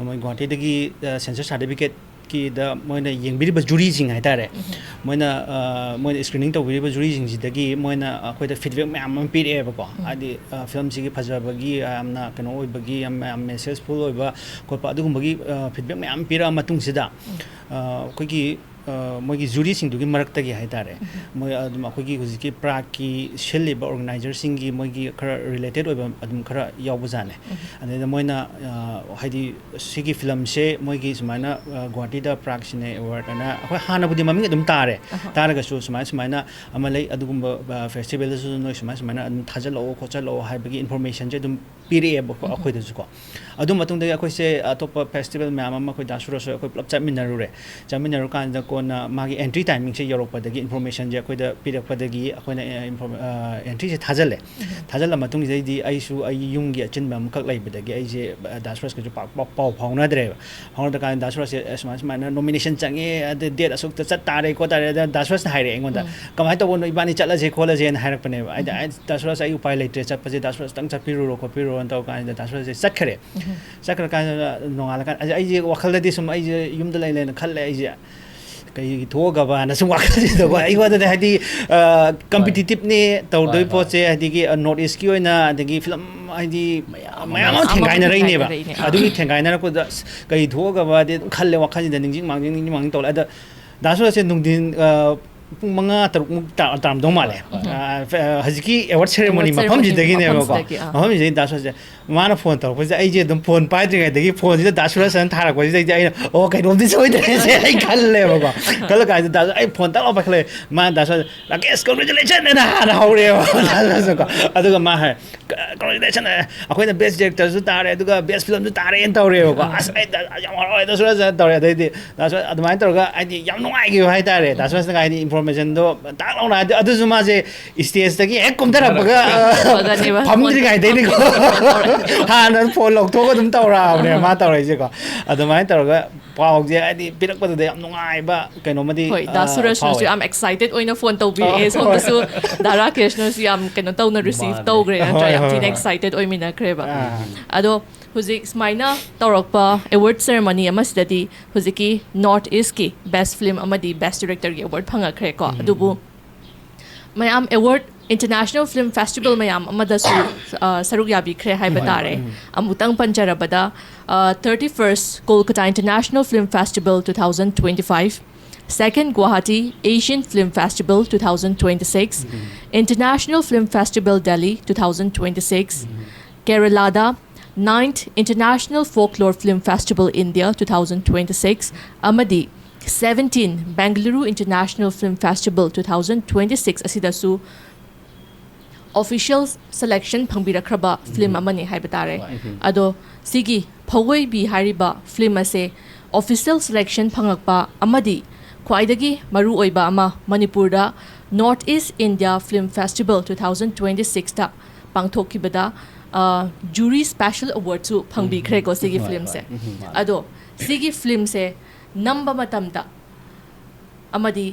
ꯃꯣꯏ ꯒꯨꯋꯥꯍꯥꯇꯤꯗꯒꯤ, ꯑ, censorship certificateꯀꯤꯗ ꯃꯣꯏꯅ ꯌꯦꯡꯕꯤꯔꯤꯕ juryꯁꯤꯡ ꯍꯥꯏꯇꯥꯔꯦ, ꯎꯝ꯫ ꯃꯣꯏꯅ, ꯑ, ꯃꯣꯏꯅ screening ꯇꯧꯕꯤꯔꯤꯕ juryꯁꯤꯡꯁꯤꯗꯒꯤ ꯃꯣꯏꯅ ꯑꯩꯈꯣꯏꯗ feedback ꯃꯌꯥꯝ ꯑꯃ ꯄꯤꯔꯛꯑꯦꯕꯀꯣ꯫ ꯎꯝ꯫ ꯍꯥꯏꯗꯤ, ꯑ, ꯐꯤꯂꯝꯁꯤꯒꯤ ꯐꯖꯕꯒꯤ, ꯌꯥꯝꯅ ꯀꯩꯅꯣ ꯑꯣꯏꯕꯒꯤ, ꯌꯥꯝ, ꯌꯥꯝ messageꯐꯨꯜ ꯑꯣꯏꯕ ꯈꯣꯠꯄ ꯑꯗꯨꯒꯨꯝꯕꯒꯤ, ꯑ, feedback ꯃꯌꯥꯝ ꯄꯤꯔꯛꯑ ꯃꯇꯨꯡꯁꯤꯗ, ꯎꯝ꯫ ꯑ, ꯑꯩꯈꯣꯏꯒꯤ, ꯑ, ꯃꯣꯏꯒꯤ juryꯁꯤꯡꯗꯨꯒꯤ ꯃꯔꯛꯇꯒꯤ ꯍꯥꯏꯇꯥꯔꯦ, ꯎꯝ꯫ ꯃꯣꯏ ꯑꯗꯨꯝ ꯑꯩꯈꯣꯏꯒꯤ ꯍꯧꯖꯤꯛꯀꯤ Pragꯀꯤ ꯁꯤꯜꯂꯤꯕ organizerꯁꯤꯡꯒꯤ ꯃꯣꯏꯒꯤ ꯈꯔ related ꯑꯣꯏꯕ ꯑꯗꯨꯝ ꯈꯔ ꯌꯥꯎꯕꯖꯥꯠꯅꯦ꯫ ꯎꯝ꯫ ꯑꯗꯩꯗ ꯃꯣꯏꯅ, ꯑ, ꯍꯥꯏꯗꯤ ꯁꯤꯒꯤ ꯐꯤꯂꯝꯁꯦ ꯃꯣꯏꯒꯤ ꯁꯨꯃꯥꯏꯅ, ꯑ, ꯒꯨꯋꯥꯍꯥꯇꯤꯗ Prag Cine Award ꯑꯅ ꯑꯩꯈꯣꯏ ꯍꯥꯟꯅꯕꯨꯗꯤ ꯃꯃꯤꯡ ꯑꯗꯨꯝ ꯇꯥꯔꯦ, ꯑꯍꯣꯏ꯫ ꯇꯥꯔꯒꯁꯨ ꯁꯨꯃꯥꯏ ꯁꯨꯃꯥꯏꯅ ꯑꯃ ꯂꯩ, ꯑꯗꯨꯒꯨꯝꯕ, ꯑ, festivalꯗꯁꯨ ꯅꯣꯏ ꯁꯨꯃꯥꯏ ꯁꯨꯃꯥꯏꯅ ꯑꯗꯨꯝ ꯊꯥꯖꯤꯜꯂꯛꯑꯣ ꯈꯣꯠꯆꯜꯂꯛꯑꯣ ꯍꯥꯏꯕꯒꯤ informationꯁꯦ ꯑꯗꯨꯝ ꯄꯤꯔꯛꯑꯦꯕꯀꯣ ꯎꯝ꯫ ꯑꯩꯈꯣꯏꯗꯁꯨꯀꯣ꯫ ꯑꯗꯨ ꯃꯇꯨꯡꯗꯒꯤ ꯑꯩꯈꯣꯏꯁꯦ ꯑꯇꯣꯞꯄ festival ꯃꯌꯥꯝ ꯑꯃ ꯑꯩꯈꯣꯏ ꯗꯥ ꯁꯨꯔꯁ ꯍꯣꯏ ꯑꯩꯈꯣꯏ ꯄꯨꯂꯞ ꯆꯠꯃꯤꯟꯅꯔꯨꯔꯦ꯫ ꯆꯠꯃꯤꯟꯅꯔꯨꯀꯥꯟꯗ ꯀꯣꯟꯅ ꯃꯥꯒꯤ entry timingꯁꯦ ꯌꯧꯔꯛꯄꯗꯒꯤ, informationꯁꯦ ꯑꯩꯈꯣꯏꯗ ꯄꯤꯔꯛꯄꯗꯒꯤ ꯑꯩꯈꯣꯏꯅ, ꯑ, inform-, ꯑ, entryꯁꯦ ꯊꯥꯖꯤꯜꯂꯦ꯫ ꯎꯝ꯫ ꯊꯥꯖꯤꯜꯂ ꯃꯇꯨꯡꯁꯤꯗꯩꯗꯤ ꯑꯩꯁꯨ ꯑꯩ ꯌꯨꯝꯒꯤ ꯑꯆꯤꯟꯕ ꯑꯃꯈꯛ ꯂꯩꯕꯗꯒꯤ ꯑꯩꯁꯦ, ꯑ, ꯗꯥ ꯁꯨꯔꯁꯀꯁꯨ ꯄꯥꯛ, ꯄꯥꯛ ꯄꯥꯎ ꯐꯥꯎꯅꯗ꯭ꯔꯦꯕ꯫ ꯐꯥꯎꯅꯗ꯭ꯔꯀꯥꯟꯗ ꯗꯥ ꯁꯨꯔꯁꯁꯦ, "ꯑꯦ, ꯁꯨꯃꯥꯏ ꯁꯨꯃꯥꯏꯅ nomination ꯆꯪꯉꯦ, ꯑꯗ date ꯑꯁꯨꯛꯇ ꯆꯠ ꯇꯥꯔꯦ ꯈꯣꯠ ꯇꯥꯔꯦ", ꯑꯗ ꯗꯥ ꯁꯨꯔꯁꯅ ꯍꯥꯏꯔꯛꯑꯦ ꯑꯩꯉꯣꯟꯗ, ꯎꯝ꯫ "ꯀꯃꯥꯏꯅ ꯇꯧꯕꯅꯣ, ꯏꯕꯥꯅꯤ ꯆꯠꯂꯁꯦ ꯈꯣꯠꯂꯁꯦꯅ" ꯍꯥꯏꯔꯛꯄꯅꯦꯕ꯫ ꯑꯩꯗꯤ, ꯎꯝ꯫ "ꯑꯩ, ꯗꯥ ꯁꯨꯔꯁ, ꯑꯩ ꯎꯄꯥꯏ ꯂꯩꯇ꯭ꯔꯦ, ꯆꯠꯄꯁꯦ ꯗꯥ ꯁꯨꯔꯁꯇꯪ ꯆꯠꯄꯤꯔꯨꯔꯣ ꯈꯣꯠꯄꯤꯔꯨꯔꯣꯅ" ꯇꯧꯔ ꯀꯥꯟꯁꯤꯗ ꯗꯥ ꯁꯨꯔꯁꯁꯦ ꯆꯠꯈ꯭ꯔꯦ꯫ ꯎꯝ꯫ ꯆꯠꯈ꯭ꯔꯀꯥꯟꯗ ꯅꯣꯡꯉꯥꯜꯂꯀꯥꯟꯗ ꯑꯩ-, ꯑꯩꯁꯦ ꯋꯥꯈꯜꯗꯗꯤ ꯁꯨꯝ ꯑꯩꯁꯦ ꯌꯨꯝꯗ ꯂꯩ ꯂꯩꯅ ꯈꯜꯂꯦ ꯑꯩꯁꯦ, "ꯀꯩꯒꯤ ꯊꯣꯛꯑꯒꯕꯅ" ꯁꯨꯝ ꯋꯥꯈꯜꯁꯤꯗꯀꯣ ꯑꯩꯉꯣꯟꯗꯗꯤ ꯍꯥꯏꯗꯤ, ꯑ, competitiveꯅꯦ ꯇꯧꯗꯣꯏ ꯍꯣꯏ, ꯍꯣꯏ꯫ ꯄꯣꯠꯁꯦ, ꯑꯗꯒꯤ, ꯑ, North Eastꯀꯤ ꯑꯣꯏꯅ, ꯑꯗꯒꯤ ꯐꯤꯂꯝ ꯍꯥꯏꯗꯤ ꯃꯌꯥꯝ ꯑꯃ ꯑꯃ ꯊꯦꯡꯒꯥꯏꯅꯔꯛꯏꯅꯦꯕ꯫ ꯊꯦꯡꯒꯥꯏꯅꯔꯛꯏꯅꯦ꯫ ꯑꯗꯨꯒꯤ ꯊꯦꯡꯒꯥꯏꯅꯔꯛꯄꯗ, "ꯑꯁ, ꯀꯩ ꯊꯣꯛꯑꯒꯕꯗꯤ" ꯑꯗꯨꯝ ꯈꯜꯂꯦ ꯋꯥꯈꯜꯁꯤꯗ, ꯅꯤꯡꯁꯤꯡ ꯃꯥꯡꯖꯤꯡ, ꯅꯤꯡꯁꯤꯡ ꯃꯥꯡꯖꯤꯡ ꯇꯧꯔꯦ꯫ ꯑꯗ ꯗꯥ ꯁꯨꯔꯁꯁꯦ ꯅꯨꯡꯊꯤꯟ, ꯑ, ꯄꯨꯡ ꯃꯉꯥ ꯇꯔꯨꯛꯃꯨꯛ ꯇꯥ- ꯇꯥꯔꯝꯗꯧ ꯃꯥꯜꯂꯦ꯫ ꯍꯣꯏ꯫ ꯑ, ꯐ- ꯑ, ꯍꯧꯖꯤꯛꯀꯤ ꯑꯦꯋꯥꯔꯗ ꯁꯦꯔꯦꯃꯣꯅꯤ Award ceremony ꯃꯐꯝꯁꯤꯗꯒꯤꯅꯦꯕꯀꯣ꯫ ꯃꯐꯝꯁꯤꯗꯒꯤ, ꯑꯥ꯫ ꯃꯐꯝꯁꯤꯗꯒꯤ ꯗꯥ ꯁꯨꯔꯖ, ꯃꯥꯅ ꯐꯣꯟ ꯇꯧꯔꯛꯄꯁꯤꯗ ꯑꯩꯁꯦ ꯑꯗꯨꯝ ꯐꯣꯟ ꯄꯥꯏꯗ꯭ꯔꯤꯉꯩꯗꯒꯤ ꯐꯣꯟꯁꯤꯗ ꯗꯥ ꯁꯨꯔꯖꯅ ꯊꯥꯔꯛꯄꯁꯤꯗꯩꯗꯤ ꯑꯩꯅ, "ꯑꯣ, ꯀꯩꯅꯣꯝꯗꯤ ꯁꯣꯏꯗ꯭ꯔꯦꯁꯦ" ꯑꯩ ꯈꯜꯂꯦꯕꯀꯣ꯫ ꯈꯜꯂ ꯀꯥꯟꯁꯤꯗ ꯗꯥ ꯁꯨꯔꯖ, ꯑꯩ ꯐꯣꯟ ꯇꯛ ꯂꯥꯎ ꯄꯥꯏꯈꯠꯂꯦ꯫ ꯃꯥꯅ ꯗꯥ ꯁꯨꯔꯖ, "ꯔꯥꯀꯦꯁ, congratulation" ꯍꯥꯏꯅ ꯍꯥꯟꯅ ꯍꯧꯔꯦꯕ ꯗꯥ ꯁꯨꯔꯖꯅꯀꯣ꯫ ꯑꯗꯨꯒ ꯃꯥ ꯍꯥꯏ, "ꯀ-, congratulation, ꯑꯩꯈꯣꯏꯅ ꯕꯦꯁ ꯗꯤꯔꯦꯛꯇꯔꯁꯨ ꯇꯥꯔꯦ, ꯑꯗꯨꯒ ꯕꯦꯁ ꯐꯤꯂꯝꯁꯨ ꯇꯥꯔꯦꯅ" ꯇꯧꯔꯦꯕꯀꯣ꯫ "ꯑꯁ, ꯑꯩ ꯗꯥ-, ꯌꯥꯝ ꯍꯔꯥꯎꯔꯦ ꯗꯥ ꯁꯨꯔꯖ" ꯇꯧꯔꯦ꯫ ꯑꯗꯩꯗꯤ ꯗꯥ ꯁꯨꯔꯖ ꯑꯗꯨꯃꯥꯏꯅ ꯇꯧꯔꯒ ꯍꯥꯏꯗꯤ ꯌꯥꯝ ꯅꯨꯡꯉꯥꯏꯈꯤꯕ ꯍꯥꯏꯇꯥꯔꯦ꯫ ꯗꯥ ꯁꯨꯔꯖꯅꯒ ꯍꯥꯏꯗꯤ ꯏꯟꯐꯣꯔꯃꯦꯁꯟꯗꯣ ꯇꯥꯛ ꯂꯥꯎꯅ ꯍꯥꯏꯗꯤ, ꯑꯗꯨꯁꯨ ꯃꯥꯁꯦ ꯏꯁꯇꯦꯖꯇꯒꯤ ꯍꯦꯛ ꯀꯨꯝꯊꯔꯛꯄꯒ, ꯑ, ꯐꯒꯅꯦꯕ꯫ ꯐꯝꯗ꯭ꯔꯤꯉꯩꯗꯩꯅꯤꯀꯣ꯫ ꯍꯥꯟꯅ ꯐꯣꯟ ꯂꯧꯊꯣꯛꯑꯒ ꯑꯗꯨꯝ ꯇꯧꯔꯛꯑꯕꯅꯦ ꯃꯥ ꯇꯧꯔꯛꯏꯁꯦꯀꯣ꯫ ꯑꯗꯨꯃꯥꯏꯅ ꯇꯧꯔꯒ ꯄꯥꯎꯁꯦ ꯍꯥꯏꯗꯤ ꯄꯤꯔꯛꯄꯗꯨꯗ ꯌꯥꯝ ꯅꯨꯡꯉꯥꯏꯕ ꯀꯩꯅꯣꯃꯗꯤ, ꯍꯣꯏ, ꯗꯥ ꯑ, ꯁꯨꯔꯖꯅꯁꯨ ꯐꯥꯎꯋꯦ꯫ ꯑ, ꯁꯣꯝꯗꯁꯨ ꯗꯥ ꯔꯥꯀꯦꯁꯅꯁꯨ ꯌꯥꯝ ꯀꯩꯅꯣ ꯇꯧꯅ ꯔꯤꯁꯤꯚ ꯃꯥꯅꯦ꯫ ꯇꯧꯈ꯭ꯔꯦ ꯅꯠꯇ꯭ꯔꯥ? ꯍꯣꯏ, ꯌꯥꯝ ꯍꯣꯏ, ꯊꯤꯅ ꯍꯣꯏ꯫ ꯑꯦꯛꯁꯥꯏꯇꯦꯠ ꯑꯣꯏꯃꯤꯟꯅꯈ꯭ꯔꯦꯕ꯫ ꯑꯥ꯫ ꯑꯗꯣ ꯍꯧꯖꯤꯛ ꯁꯨꯃꯥꯏꯅ ꯇꯧꯔꯛꯄ ꯑꯦꯋꯥꯔꯗ ꯁꯦꯔꯦꯃꯣꯅꯤ ꯑꯃꯁꯤꯗꯗꯤ ꯍꯧꯖꯤꯛꯀꯤ ꯅꯣꯔꯠ ꯏꯁꯀꯤ ꯕꯦꯁ ꯐꯤꯂꯝ ꯑꯃꯗꯤ ꯕꯦꯁ ꯗꯤꯔꯦꯛꯇꯔꯒꯤ ꯑꯦꯋꯥꯔꯗ ꯐꯪꯉꯛꯈ꯭ꯔꯦꯀꯣ꯫ ꯑꯗꯨꯕꯨ ꯃꯌꯥꯝ ꯑꯦꯋꯥꯔꯗ, ꯏꯟꯇꯔꯅꯦꯁꯅꯦꯜ ꯐꯤꯂꯝ ꯐꯦꯁꯇꯤꯚꯦꯜ ꯃꯌꯥꯝ ꯑꯃꯗꯁꯨ, ꯑ, ꯁꯔꯨꯛ ꯌꯥꯕꯤꯈ꯭ꯔꯦ ꯍꯥꯏꯕ ꯇꯥꯔꯦ꯫ ꯑꯃꯨꯛꯇꯪ ꯄꯟꯖꯔꯕꯗ, ꯑ, thirty-first Kolkata International Film Festival two thousand twenty-five, second Guwahati Asian Film Festival two thousand twenty-six, International Film Festival Delhi two thousand twenty-six, ꯀꯦꯔꯂꯥꯗ ninth International Folklore Film Festival India two thousand twenty-six ꯑꯃꯗꯤ seventeen Bengaluru International Film Festival two thousand twenty-six ꯑꯁꯤꯗꯁꯨ official selection ꯐꯪꯕꯤꯔꯛꯈ꯭ꯔꯕ film ꯑꯃꯅꯤ ꯍꯥꯏꯕ ꯇꯥꯔꯦ꯫ ꯍꯣꯏ꯫ ꯑꯗꯣ ꯁꯤꯒꯤ ꯐꯧꯒꯣꯏꯕꯤ ꯍꯥꯏꯔꯤꯕ film ꯑꯁꯦ ꯑꯣꯐꯤꯁꯤꯌꯦꯜ ꯁꯦꯂꯦꯛꯁꯟ ꯐꯪꯉꯛꯄ ꯑꯃꯗꯤ ꯈ꯭ꯋꯥꯏꯗꯒꯤ ꯃꯔꯨꯑꯣꯏꯕ ꯑꯃ, ꯃꯅꯤꯄꯨꯔꯗ North East India Film Festival two thousand twenty-sixꯇ ꯄꯥꯡꯊꯣꯛꯈꯤꯕꯗ, ꯑ, ꯖꯨꯔꯤ ꯁ꯭ꯄꯦꯁꯦꯜ ꯑꯦꯋꯥꯔꯗꯁꯨ ꯐꯪꯕꯤꯈ꯭ꯔꯦꯀꯣ ꯁꯤꯒꯤ ꯍꯣꯏ, ꯐꯤꯂꯝꯁꯦ꯫ ꯍꯣꯏ꯫ ꯃꯥꯅꯦ꯫ ꯑꯗꯣ ꯁꯤꯒꯤ ꯐꯤꯂꯝꯁꯦ ꯅꯝꯕ ꯃꯇꯝꯗ ꯑꯃꯗꯤ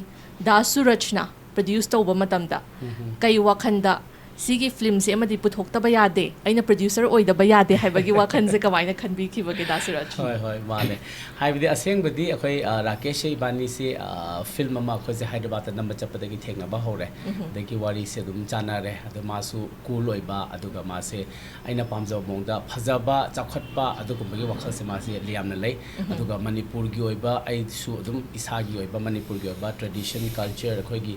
ꯗꯥ ꯁꯨꯔꯖꯅ ꯄ꯭ꯔꯗ꯭ꯌꯨꯁ ꯇꯧꯕ ꯃꯇꯝꯗ ꯀꯩ ꯋꯥꯈꯟꯗ, ꯁꯤꯒꯤ ꯐꯤꯂꯝꯁꯦ ꯑꯃꯗꯤ ꯄꯨꯊꯣꯛꯇꯕ ꯌꯥꯗꯦ, ꯑꯩꯅ ꯄ꯭ꯔꯗ꯭ꯌꯨꯁꯔ ꯑꯣꯏꯗꯕ ꯌꯥꯗꯦ ꯍꯥꯏꯕꯒꯤ ꯋꯥꯈꯜꯁꯦ ꯀꯃꯥꯏꯅ ꯈꯟꯕꯤꯈꯤꯕꯒꯦ, ꯗꯥ ꯁꯨꯔꯖ? ꯍꯣꯏ, ꯍꯣꯏ, ꯃꯥꯅꯦ꯫ ꯍꯥꯏꯕꯗꯤ ꯑꯁꯦꯡꯕꯗꯤ ꯑꯩꯈꯣꯏ, ꯑ, ꯔꯥꯀꯦꯁꯁꯦ ꯏꯕꯥꯅꯤꯁꯦ, ꯑ, ꯐꯤꯂꯝ ꯑꯃ ꯑꯩꯈꯣꯏꯁꯦ ꯍꯥꯏꯗ꯭ꯔꯕꯥꯗꯇ ꯅꯝꯕ ꯆꯠꯄꯗꯒꯤ ꯊꯦꯡꯅꯕ ꯍꯧꯔꯦ꯫ ꯑꯗꯒꯤ ꯋꯥꯔꯤꯁꯦ ꯑꯗꯨꯝ ꯆꯥꯟꯅꯔꯦ꯫ ꯑꯗꯣ ꯃꯥꯁꯨ ꯀꯨꯜ ꯑꯣꯏꯕ, ꯑꯗꯨꯒ ꯃꯥꯁꯦ ꯑꯩꯅ ꯄꯥꯝꯖꯕ ꯃꯑꯣꯡꯗ ꯐꯖꯕ, ꯆꯥꯎꯈꯠꯄ ꯑꯗꯨꯒꯨꯝꯕꯒꯤ ꯋꯥꯈꯜꯁꯦ ꯃꯥꯁꯦ ꯌꯥꯝꯅ ꯂꯩ꯫ ꯑꯗꯨꯒ ꯃꯅꯤꯄꯨꯔꯒꯤ ꯑꯣꯏꯕ, ꯑꯩꯁꯨ ꯑꯗꯨꯝ ꯏꯁꯥꯒꯤ ꯑꯣꯏꯕ ꯃꯅꯤꯄꯨꯔꯒꯤ ꯑꯣꯏꯕ ꯇ꯭ꯔꯦꯗꯤꯁꯟ, ꯀꯜꯆꯔ, ꯑꯩꯈꯣꯏꯒꯤ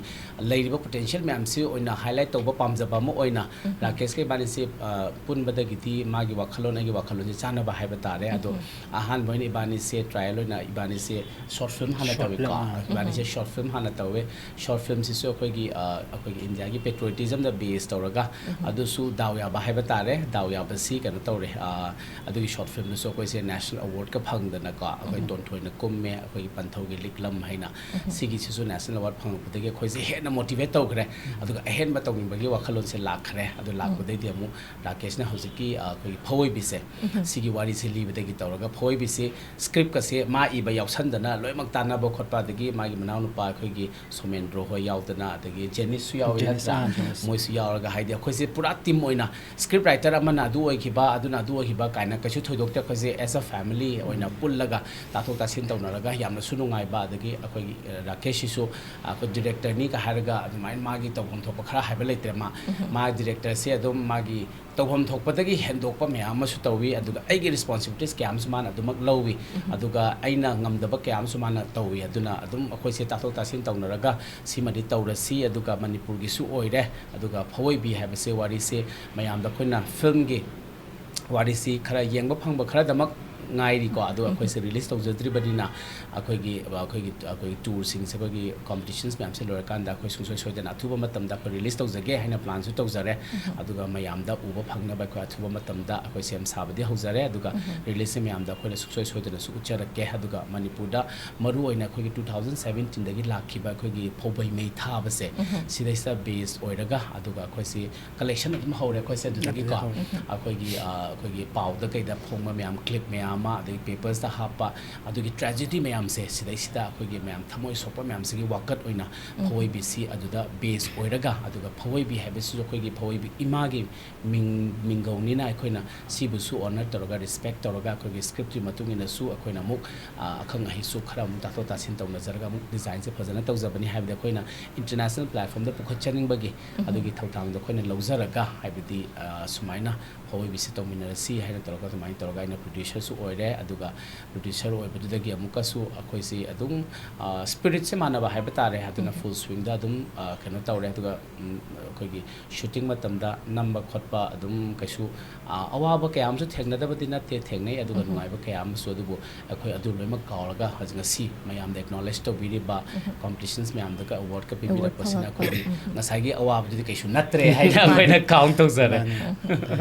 ꯂꯩꯔꯤꯕ ꯄꯣꯇꯦꯟꯁꯤꯌꯦꯜ ꯃꯌꯥꯝꯁꯤ ꯑꯣꯏꯅ ꯍꯥꯏꯂꯥꯏꯠ ꯇꯧꯕ ꯄꯥꯝꯖꯕ ꯑꯃ ꯑꯣꯏꯅ ꯔꯥꯀꯦꯁꯀ ꯏꯕꯥꯅꯤꯁꯦ, ꯑ, ꯄꯨꯟꯕꯗꯒꯤꯗꯤ ꯃꯥꯒꯤ ꯋꯥꯈꯜꯂꯣꯟ, ꯑꯩꯒꯤ ꯋꯥꯈꯜꯂꯣꯟꯁꯦ ꯆꯥꯟꯅꯕ ꯍꯥꯏꯕ ꯇꯥꯔꯦ꯫ ꯑꯗꯣ ꯑꯍꯥꯟꯕ ꯑꯣꯏꯅ ꯏꯕꯥꯅꯤꯁꯦ ꯇ꯭ꯔꯥꯏꯌꯦꯜ ꯑꯣꯏꯅ ꯏꯕꯥꯅꯤꯁꯦ ꯁꯣꯔꯠ ꯐꯤꯂꯝ ꯍꯥꯟꯅ ꯇꯧꯋꯤꯀꯣ꯫ ꯏꯕꯥꯅꯤꯁꯦ ꯁꯣꯔꯠ ꯐꯤꯂꯝ ꯍꯥꯟꯅ ꯇꯧꯋꯦ꯫ ꯁꯣꯔꯠ ꯐꯤꯂꯝꯁꯤꯁꯨ ꯑꯩꯈꯣꯏꯒꯤ, ꯑ, ꯑꯩꯈꯣꯏꯒꯤ ꯏꯟꯗꯤꯌꯥꯒꯤ ꯄꯦꯇ꯭ꯔꯣꯏꯇꯤꯖꯝꯗ ꯕꯦꯁ ꯇꯧꯔꯒ, ꯑꯗꯨꯁꯨ ꯗꯥꯎ ꯌꯥꯕ ꯍꯥꯏꯕ ꯇꯥꯔꯦ꯫ ꯗꯥꯎ ꯌꯥꯕꯁꯤ ꯀꯩꯅꯣ ꯇꯧꯔꯦ, ꯑ, ꯑꯗꯨꯒꯤ ꯁꯣꯔꯠ ꯐꯤꯂꯝꯗꯨꯁꯨ ꯑꯩꯈꯣꯏꯁꯦ ꯅꯦꯁꯅꯦꯜ ꯑꯦꯋꯥꯔꯗꯀ ꯐꯪꯗꯅꯀꯣ, ꯑꯩꯈꯣꯏ ꯇꯣꯟꯊꯣꯏꯅ ꯀꯨꯝꯃꯦ, ꯑꯩꯈꯣꯏꯒꯤ ꯄꯟꯊꯧꯒꯤ ꯂꯤꯛꯂꯝ ꯍꯥꯏꯅ꯫ ꯁꯤꯒꯤꯁꯤꯁꯨ ꯅꯦꯁꯅꯦꯜ ꯑꯦꯋꯥꯔꯗ ꯐꯪꯉꯛꯄꯗꯒꯤ ꯑꯩꯈꯣꯏꯁꯦ ꯍꯦꯟꯅ ꯃꯣꯇꯤꯚꯦꯠ ꯇꯧꯈ꯭ꯔꯦ꯫ ꯑꯗꯨꯒ ꯑꯍꯦꯟꯕ ꯇꯧꯅꯤꯡꯕꯒꯤ ꯋꯥꯈꯜꯂꯣꯟꯁꯦ ꯂꯥꯛꯈ꯭ꯔꯦ꯫ ꯑꯗꯨ ꯂꯥꯛꯄꯗꯩꯗꯤ ꯑꯃꯨꯛ ꯔꯥꯀꯦꯁꯅ ꯍꯧꯖꯤꯛꯀꯤ, ꯑ, ꯑꯩꯈꯣꯏꯒꯤ ꯐꯋꯣꯏꯕꯤꯁꯦ, ꯁꯤꯒꯤ ꯋꯥꯔꯤꯁꯦ ꯂꯤꯕꯗꯒꯤ ꯇꯧꯔꯒ ꯐꯋꯣꯏꯕꯤꯁꯦ ꯁ꯭ꯀ꯭ꯔꯤꯞꯀꯁꯦ ꯃꯥ ꯏꯕ ꯌꯥꯎꯁꯟꯗꯅ ꯂꯣꯏꯅꯃꯛ ꯇꯥꯟꯅꯕ ꯈꯣꯠꯄ, ꯑꯗꯒꯤ ꯃꯥꯒꯤ ꯃꯅꯥꯎꯅꯨꯄꯥ ꯑꯩꯈꯣꯏꯒꯤ ꯁꯣꯃꯦꯟꯗ꯭ꯔꯣ ꯍꯣꯏ ꯌꯥꯎꯗꯅ, ꯑꯗꯒꯤ ꯖꯦꯅꯤꯁꯁꯨ ꯌꯥꯎꯏ, ꯖꯦꯅꯤꯁ, ꯅꯠꯇ꯭ꯔꯥ? ꯑꯥ, ꯖꯦꯅꯤꯁ꯫ ꯃꯣꯏꯁꯨ ꯌꯥꯎꯔꯒ, ꯍꯥꯏꯗꯤ, ꯑꯩꯈꯣꯏꯁꯦ ꯄꯨꯔꯥ ꯇꯤꯝ ꯑꯣꯏꯅ, ꯁ꯭ꯀ꯭ꯔꯤꯞ ꯔꯥꯏꯇꯔ ꯑꯃꯅ ꯑꯗꯨ ꯑꯣꯏꯈꯤꯕ, ꯑꯗꯨꯅ ꯑꯗꯨ ꯑꯣꯏꯈꯤꯕ ꯀꯥꯏꯅ ꯀꯩꯁꯨ ꯊꯣꯏꯗꯣꯛꯇꯦ꯫ ꯑꯩꯈꯣꯏꯁꯦ ꯑꯦꯁ ꯑ ꯐꯦꯃꯤꯂꯤ ꯑꯣꯏꯅ ꯄꯨꯜꯂꯒ, ꯇꯥꯊꯣꯛ ꯇꯥꯁꯤꯟ ꯇꯧꯅꯔꯒ, ꯌꯥꯝꯅꯁꯨ ꯅꯨꯡꯉꯥꯏꯕ꯫ ꯑꯗꯒꯤ ꯑꯩꯈꯣꯏꯒꯤ, ꯑ, ꯔꯥꯀꯦꯁꯁꯤꯁꯨ ꯑꯩꯈꯣꯏ ꯗꯤꯔꯦꯛꯇꯔꯅꯤꯒ ꯍꯥꯏꯔꯒ ꯑꯗꯨꯃꯥꯏꯅ ꯃꯥꯒꯤ ꯇꯧꯐꯝ ꯊꯣꯛꯄ ꯈꯔ ꯍꯥꯏꯕ ꯂꯩꯇ꯭ꯔꯦ꯫ ꯃꯥ, ꯃꯥ ꯗꯤꯔꯦꯛꯇꯔꯁꯦ ꯑꯗꯨꯝ ꯃꯥꯒꯤ ꯇꯧꯐꯝ ꯊꯣꯛꯄꯗꯒꯤ ꯍꯦꯟꯗꯣꯛꯄ ꯃꯌꯥꯝ ꯑꯃꯁꯨ ꯇꯧꯏ, ꯑꯗꯨꯒ ꯑꯩꯒꯤ ꯔꯦꯁꯄꯣꯟꯁꯤꯕꯤꯂꯤꯇꯤꯁ ꯀꯌꯥ ꯑꯃꯁꯨ ꯃꯥꯅ ꯑꯗꯨꯃꯛ ꯂꯧꯏ, ꯑꯗꯨꯒ ꯑꯩꯅ ꯉꯝꯗꯕ ꯀꯌꯥ ꯑꯃꯁꯨ ꯃꯥꯅ ꯇꯧꯏ꯫ ꯑꯗꯨꯅ ꯑꯗꯨꯝ ꯑꯩꯈꯣꯏꯁꯦ ꯇꯥꯊꯣꯛ ꯇꯥꯁꯤꯟ ꯇꯧꯅꯔꯒ ꯁꯤꯃꯗꯤ ꯇꯧꯔꯁꯤ, ꯑꯗꯨꯒ ꯃꯅꯤꯄꯨꯔꯒꯤꯁꯨ ꯑꯣꯏꯔꯦ, ꯑꯗꯨꯒ ꯐꯋꯣꯏꯕꯤ ꯍꯥꯏꯕꯁꯦ ꯋꯥꯔꯤꯁꯦ ꯃꯌꯥꯝꯗ ꯑꯩꯈꯣꯏꯅ ꯐꯤꯂꯝꯒꯤ ꯋꯥꯔꯤꯁꯤ ꯈꯔ ꯌꯦꯡꯕ ꯐꯪꯕ ꯈꯔꯗꯃꯛ ꯉꯥꯏꯔꯤꯀꯣ꯫ ꯑꯗꯣ ꯑꯩꯈꯣꯏꯁꯦ ꯔꯤꯂꯤꯁ ꯇꯧꯖꯗ꯭ꯔꯤꯕꯅꯤꯅ ꯑꯩꯈꯣꯏꯒꯤ, ꯑꯩꯈꯣꯏꯒꯤ, ꯑꯩꯈꯣꯏꯒꯤ ꯇꯨꯔꯁꯤꯡꯁꯦ, ꯑꯩꯈꯣꯏꯒꯤ ꯀꯣꯝꯄꯤꯇꯤꯁꯟꯁ ꯃꯌꯥꯝꯁꯦ ꯂꯣꯏꯔꯀꯥꯟꯗ ꯑꯩꯈꯣꯏ ꯁꯨꯡꯁꯣꯏ ꯁꯣꯏꯗꯅ ꯑꯊꯨꯕ ꯃꯇꯝꯗ ꯑꯩꯈꯣꯏ ꯔꯤꯂꯤꯁ ꯇꯧꯖꯒꯦ ꯍꯥꯏꯅ ꯄ꯭ꯂꯥꯟꯁꯨ ꯇꯧꯖꯔꯦ꯫ ꯑꯗꯨꯒ ꯃꯌꯥꯝꯗ ꯎꯕ ꯐꯪꯅꯕ ꯑꯩꯈꯣꯏ ꯑꯊꯨꯕ ꯃꯇꯝꯗ ꯑꯩꯈꯣꯏ ꯁꯦꯝ ꯁꯥꯕꯗꯤ ꯍꯧꯖꯔꯦ꯫ ꯑꯗꯨꯒ ꯔꯤꯂꯤꯁꯁꯦ ꯃꯌꯥꯝꯗ ꯑꯩꯈꯣꯏꯅ ꯁꯨꯡꯁꯣꯏ ꯁꯣꯏꯗꯅꯁꯨ ꯎꯠꯆꯔꯛꯀꯦ꯫ ꯑꯗꯨꯒ ꯃꯅꯤꯄꯨꯔꯗ ꯃꯔꯨ ꯑꯣꯏꯅ ꯑꯩꯈꯣꯏꯒꯤ two thousand seventeenꯗꯒꯤ ꯂꯥꯛꯈꯤꯕ ꯑꯩꯈꯣꯏꯒꯤ ꯐꯧꯕꯩ ꯃꯩ ꯊꯥꯕꯁꯦ, ꯁꯤꯗꯩꯁꯤꯗ ꯕꯦꯁ ꯑꯣꯏꯔꯒ, ꯑꯗꯨꯒ ꯑꯩꯈꯣꯏꯁꯤ ꯀꯂꯦꯛꯁꯟ ꯑꯗꯨꯝ ꯍꯧꯔꯦ ꯑꯩꯈꯣꯏꯁꯦ ꯑꯗꯨꯗꯒꯤꯀꯣ꯫ ꯑꯗꯨꯗꯒꯤ ꯍꯧꯔꯦ꯫ ꯑꯩꯈꯣꯏꯒꯤ, ꯑ, ꯑꯩꯈꯣꯏꯒꯤ ꯄꯥꯎꯗ ꯀꯩꯗ ꯐꯣꯡꯕ ꯃꯌꯥꯝ, ꯀ꯭ꯂꯤꯞ ꯃꯌꯥꯝ, ꯑꯃ, ꯑꯗꯒꯤ ꯄꯦꯄꯔꯁꯇ ꯍꯥꯞꯄ, ꯑꯗꯨꯒꯤ ꯇ꯭ꯔꯦꯖꯦꯗꯤ ꯃꯌꯥꯝꯁꯦ, ꯁꯤꯗꯩꯁꯤꯗ ꯑꯩꯈꯣꯏꯒꯤ ꯃꯌꯥꯝ ꯊꯃꯣꯏ ꯁꯣꯛꯄ ꯃꯌꯥꯝꯁꯤꯒꯤ ꯋꯥꯀꯠ ꯑꯣꯏꯅ ꯎꯝ꯫ ꯐꯋꯣꯏꯕꯤꯁꯤ ꯑꯗꯨꯗ ꯕꯦꯁ ꯑꯣꯏꯔꯒ, ꯑꯗꯨꯒ ꯐꯋꯣꯏꯕꯤ ꯍꯥꯏꯕꯁꯤꯁꯨ ꯑꯩꯈꯣꯏꯒꯤ ꯐꯋꯣꯏꯕꯤ ꯏꯃꯥꯒꯤ ꯃꯤꯡ, ꯃꯤꯡꯒꯧꯅꯤꯅ ꯑꯩꯈꯣꯏꯅ ꯁꯤꯕꯨꯁꯨ ꯑꯣꯅꯔ ꯇꯧꯔꯒ, ꯔꯦꯁꯄꯦꯛ ꯇꯧꯔꯒ, ꯑꯩꯈꯣꯏꯒꯤ ꯁ꯭ꯀ꯭ꯔꯤꯞꯀꯤ ꯃꯇꯨꯡ ꯏꯟꯅꯁꯨ ꯑꯩꯈꯣꯏꯅ ꯑꯃꯨꯛ, ꯑ, ꯑꯈꯪ ꯑꯍꯩꯁꯨ ꯈꯔ ꯑꯃꯨꯛ ꯇꯥꯊꯣꯛ ꯇꯥꯁꯤꯟ ꯇꯧꯅꯖꯔꯒ ꯑꯃꯨꯛ ꯗꯤꯖꯥꯏꯟꯁꯦ ꯐꯖꯅ ꯇꯧꯖꯕꯅꯤ꯫ ꯍꯥꯏꯕꯗꯤ ꯑꯩꯈꯣꯏꯅ ꯏꯟꯇꯔꯅꯦꯁꯅꯦꯜ ꯄ꯭ꯂꯦꯠꯐꯣꯝꯗ ꯄꯨꯈꯠꯆꯅꯤꯡꯕꯒꯤ ꯎꯝ꯫ ꯑꯗꯨꯒꯤ ꯊꯧꯗꯥꯡꯗꯣ ꯑꯩꯈꯣꯏꯅ ꯂꯧꯖꯔꯒ, ꯍꯥꯏꯕꯗꯤ, ꯑ, ꯁꯨꯃꯥꯏꯅ ꯐꯋꯣꯏꯕꯤꯁꯦ ꯇꯧꯃꯤꯟꯅꯔꯁꯤ ꯍꯥꯏꯅ ꯇꯧꯔꯒ, ꯑꯗꯨꯃꯥꯏꯅ ꯇꯧꯔꯒ ꯑꯩꯅ ꯄ꯭ꯔꯣꯗ꯭ꯌꯨꯁꯔꯁꯨ ꯑꯣꯏꯔꯦ꯫ ꯑꯗꯨꯒ ꯄ꯭ꯔꯣꯗ꯭ꯌꯨꯁꯔ ꯑꯣꯏꯕꯗꯨꯗꯒꯤ ꯑꯃꯨꯛꯀꯁꯨ ꯑꯩꯈꯣꯏꯁꯤ ꯑꯗꯨꯝ, ꯑ, ꯁ꯭ꯄꯤꯔꯤꯠꯁꯦ ꯃꯥꯟꯅꯕ ꯍꯥꯏꯕ ꯇꯥꯔꯦ꯫ ꯑꯗꯨꯅ ꯎꯝ꯫ ꯐꯨꯜ ꯁ꯭ꯋꯤꯡꯗ ꯑꯗꯨꯝ, ꯑ, ꯀꯩꯅꯣ ꯇꯧꯔꯦ꯫ ꯑꯗꯨꯒ, ꯎꯝ, ꯑꯩꯈꯣꯏꯒꯤ ꯁꯨꯇꯤꯡ ꯃꯇꯝꯗ ꯅꯝꯕ ꯈꯣꯠꯄ ꯑꯗꯨꯝ ꯀꯩꯁꯨ, ꯑ, ꯑꯋꯥꯕ ꯀꯌꯥ ꯑꯃꯁꯨ ꯊꯦꯡꯅꯗꯕꯗꯤ ꯅꯠꯇꯦ, ꯊꯦꯡꯅꯩ꯫ ꯑꯗꯨꯒ ꯎꯝ꯫ ꯅꯨꯡꯉꯥꯏꯕ ꯀꯌꯥ ꯑꯃꯁꯨ, ꯑꯗꯨꯕꯨ ꯑꯩꯈꯣꯏ ꯑꯗꯨ ꯂꯣꯏꯅꯃꯛ ꯀꯥꯎꯔꯒ ꯍꯧꯖꯤꯛ ꯉꯁꯤ ꯃꯌꯥꯝꯗ ꯑꯦꯛꯅꯣꯂꯦꯖ ꯇꯧꯕꯤꯔꯤꯕ, ꯎꯝ꯫ ꯀꯝꯄꯤꯇꯤꯁꯟꯁ ꯃꯌꯥꯝꯗꯒ ꯑꯦꯋꯥꯔꯗꯀ ꯑꯋꯥꯔꯗ ꯄꯤꯕꯤꯔꯛꯄꯁꯤꯅ ꯐꯪꯉꯛꯄ꯫ ꯑꯩꯈꯣꯏꯒꯤ ꯎꯝ꯫ ꯉꯁꯥꯏꯒꯤ ꯑꯋꯥꯕꯗꯨꯗꯤ ꯀꯩꯁꯨ ꯅꯠꯇ꯭ꯔꯦ ꯍꯥꯏꯅ ꯃꯥꯅꯦ꯫ ꯑꯩꯈꯣꯏꯅ ꯀꯥꯎꯟ ꯇꯧꯖꯔꯦ꯫ ꯃꯥꯅꯦ꯫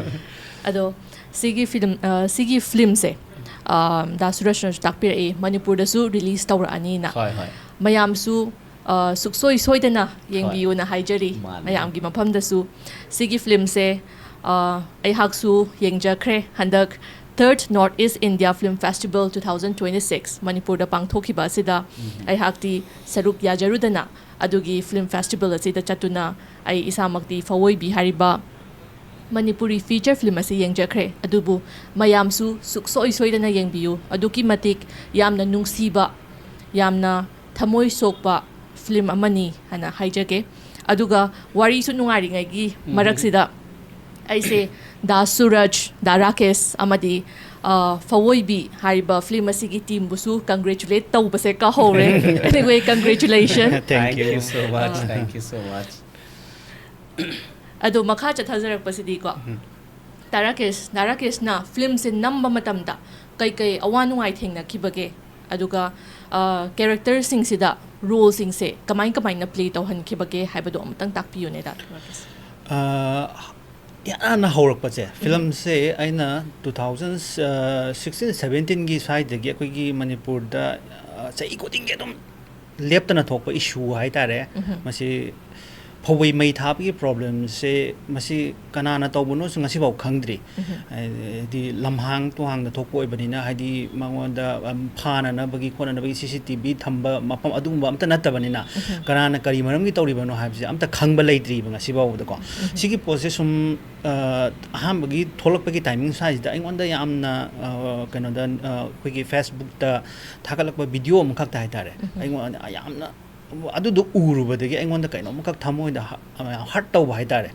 ꯑꯗꯣ ꯁꯤꯒꯤ ꯐꯤꯂꯝ, ꯑ, ꯁꯤꯒꯤ ꯐꯤꯂꯝꯁꯦ, ꯑ, ꯗꯥ ꯁꯨꯔꯖꯅꯁꯨ ꯇꯥꯛꯄꯤꯔꯛꯏ, ꯃꯅꯤꯄꯨꯔꯗꯁꯨ ꯔꯤꯂꯤꯁ ꯇꯧꯔꯛꯑꯅꯤꯅ꯫ ꯍꯣꯏ, ꯍꯣꯏ꯫ ꯃꯌꯥꯝꯁꯨ, ꯑ, ꯁꯨꯛꯁꯣꯏ ꯁꯣꯏꯗꯅ ꯍꯣꯏ꯫ ꯌꯦꯡꯕꯤꯌꯨꯅ ꯍꯥꯏꯖꯔꯤ ꯃꯥꯅꯦ꯫ ꯃꯌꯥꯝꯒꯤ ꯃꯐꯝꯗꯁꯨ꯫ ꯁꯤꯒꯤ ꯐꯤꯂꯝꯁꯦ, ꯑ, ꯑꯩꯍꯥꯛꯁꯨ ꯌꯦꯡꯖꯈ꯭ꯔꯦ꯫ ꯍꯟꯗꯛ Third North East India Film Festival two thousand twenty-six ꯃꯅꯤꯄꯨꯔꯗ ꯄꯥꯡꯊꯣꯛꯈꯤꯕ ꯑꯁꯤꯗ ꯎꯝ꯫ ꯑꯩꯍꯥꯛꯇꯤ ꯁꯔꯨꯛ ꯌꯥꯖꯔꯨꯗꯅ ꯑꯗꯨꯒꯤ ꯐꯤꯂꯝ ꯐꯦꯁꯇꯤꯚꯦꯜ ꯑꯁꯤꯗ ꯆꯠꯇꯨꯅ ꯑꯩ ꯏꯁꯥꯃꯛꯇꯤ ꯐꯋꯣꯏꯕꯤ ꯍꯥꯏꯔꯤꯕ ꯃꯅꯤꯄꯨꯔꯤ ꯐꯤꯆꯔ ꯐꯤꯂꯝ ꯑꯁꯤ ꯌꯦꯡꯖꯈ꯭ꯔꯦ꯫ ꯑꯗꯨꯕꯨ ꯃꯌꯥꯝꯁꯨ ꯁꯨꯛꯁꯣꯏ ꯁꯣꯏꯗꯅ ꯌꯦꯡꯕꯤꯌꯨ꯫ ꯑꯗꯨꯛꯀꯤ ꯃꯇꯤꯛ ꯌꯥꯝꯅ ꯅꯨꯡꯁꯤꯕ, ꯌꯥꯝꯅ ꯊꯃꯣꯏ ꯁꯣꯛꯄ ꯐꯤꯂꯝ ꯑꯃꯅꯤ ꯍꯥꯏꯅ ꯍꯥꯏꯖꯒꯦ꯫ ꯑꯗꯨꯒ ꯋꯥꯔꯤꯁꯨ ꯅꯨꯡꯉꯥꯏꯔꯤꯉꯩꯒꯤ ꯎꯝ꯫ ꯃꯔꯛꯁꯤꯗ ꯑꯩꯁꯦ ꯗꯥ ꯁꯨꯔꯖ, ꯗꯥ ꯔꯥꯀꯦꯁ ꯑꯃꯗꯤ, ꯑ, ꯐꯋꯣꯏꯕꯤ ꯍꯥꯏꯔꯤꯕ ꯐꯤꯂꯝ ꯑꯁꯤꯒꯤ ꯇꯤꯝꯕꯨꯁꯨ congratulate ꯇꯧꯕꯁꯦ ꯀꯥꯎꯍꯧꯔꯦ꯫ Anyway, congratulations꯫ Thank Thank you꯫ You so much. ꯑ꯫ Thank you so much꯫ ꯑꯗꯣ ꯃꯈꯥ ꯆꯠꯊꯖꯔꯛꯄꯁꯤꯗꯤꯀꯣ, ꯎꯝ꯫ ꯗꯥ ꯔꯥꯀꯦꯁ, ꯗꯥ ꯔꯥꯀꯦꯁꯅ ꯐꯤꯂꯝꯁꯦ ꯅꯝꯕ ꯃꯇꯝꯗ ꯀꯩꯀꯩ ꯑꯋꯥ ꯅꯨꯡꯉꯥꯏ ꯊꯦꯡꯅꯈꯤꯕꯒꯦ? ꯑꯗꯨꯒ, ꯑ, ꯀꯦꯔꯦꯛꯇꯔꯁꯤꯡꯁꯤꯗ ꯔꯣꯜꯁꯤꯡꯁꯦ ꯀꯃꯥꯏ ꯀꯃꯥꯏꯅ ꯄ꯭ꯂꯦ ꯇꯧꯍꯟꯈꯤꯕꯒꯦ ꯍꯥꯏꯕꯗꯣ ꯑꯃꯨꯛꯇꯪ ꯇꯥꯛꯄꯤꯌꯨꯅꯦ, ꯗꯥ ꯔꯥꯀꯦꯁ꯫ ꯑ, ꯏꯍꯥꯟ ꯍꯥꯟꯅ ꯍꯧꯔꯛꯄꯁꯦ, ꯎꯝ꯫ ꯐꯤꯂꯝꯁꯦ ꯑꯩꯅ two thousand, ꯑ, sixteen seventeenꯒꯤ ꯁ꯭ꯋꯥꯏꯗꯒꯤ ꯑꯩꯈꯣꯏꯒꯤ ꯃꯅꯤꯄꯨꯔꯗ, ꯑ, ꯆꯍꯤ ꯈꯨꯗꯤꯡꯒꯤ ꯑꯗꯨꯝ ꯂꯦꯞꯇꯅ ꯊꯣꯛꯄ ꯏꯁꯨ ꯍꯥꯏꯇꯥꯔꯦ꯫ ꯎꯝ꯫ ꯃꯁꯤ ꯐꯧꯕꯩ ꯃꯩ ꯊꯥꯕꯒꯤ ꯄ꯭ꯔꯣꯕ꯭ꯂꯦꯝꯁꯦ ꯃꯁꯤ ꯀꯅꯥꯅ ꯇꯧꯕꯅꯣꯁꯨ ꯉꯁꯤꯐꯥꯎ ꯈꯪꯗ꯭ꯔꯤ꯫ ꯍꯥꯏꯗꯤ ꯂꯝꯍꯥꯡ ꯇꯨꯍꯥꯡꯗ ꯊꯣꯛꯄ ꯑꯣꯏꯕꯅꯤꯅ, ꯍꯥꯏꯗꯤ ꯃꯉꯣꯟꯗ, ꯑꯝ, ꯐꯥꯅꯅꯕꯒꯤ ꯈꯣꯠꯅꯅꯕꯒꯤ ꯁꯤ ꯁꯤ ꯇꯤ ꯚꯤ ꯊꯝꯕ ꯃꯐꯝ ꯑꯗꯨꯒꯨꯝꯕ ꯑꯝꯇ ꯅꯠꯇꯕꯅꯤꯅ, ꯀꯅꯥꯅ ꯀꯔꯤ ꯃꯔꯝꯒꯤ ꯇꯧꯔꯤꯕꯅꯣ ꯍꯥꯏꯕꯁꯦ ꯑꯝꯇ ꯈꯪꯕ ꯂꯩꯇ꯭ꯔꯤꯕ ꯉꯁꯤꯐꯥꯎꯕꯗꯀꯣ꯫ ꯁꯤꯒꯤ ꯄꯣꯠꯁꯦ ꯁꯨꯝ, ꯑ, ꯑꯍꯥꯟꯕꯒꯤ ꯊꯣꯛꯂꯛꯄꯒꯤ ꯇꯥꯏꯃꯤꯡ ꯁ꯭ꯋꯥꯏꯁꯤꯗ ꯑꯩꯉꯣꯟꯗ ꯌꯥꯝꯅ, ꯑ, ꯀꯩꯅꯣꯗ, ꯑ, ꯑꯩꯈꯣꯏꯒꯤ ꯐꯦꯁꯕꯨꯛꯇ ꯊꯥꯒꯠꯂꯛꯄ ꯚꯤꯗꯤꯑꯣ ꯑꯃꯈꯛꯇ ꯍꯥꯏꯇꯥꯔꯦ, ꯑꯩꯉꯣꯟꯗ ꯌꯥꯝꯅ ꯑꯗꯨꯗꯣ ꯎꯔꯨꯕꯗꯒꯤ ꯑꯩꯉꯣꯟꯗ ꯀꯩꯅꯣꯝꯈꯛ ꯊꯃꯣꯏꯗ ꯍ-, ꯌꯥꯝ ꯍꯔꯠ ꯇꯧꯕ ꯍꯥꯏꯇꯥꯔꯦ꯫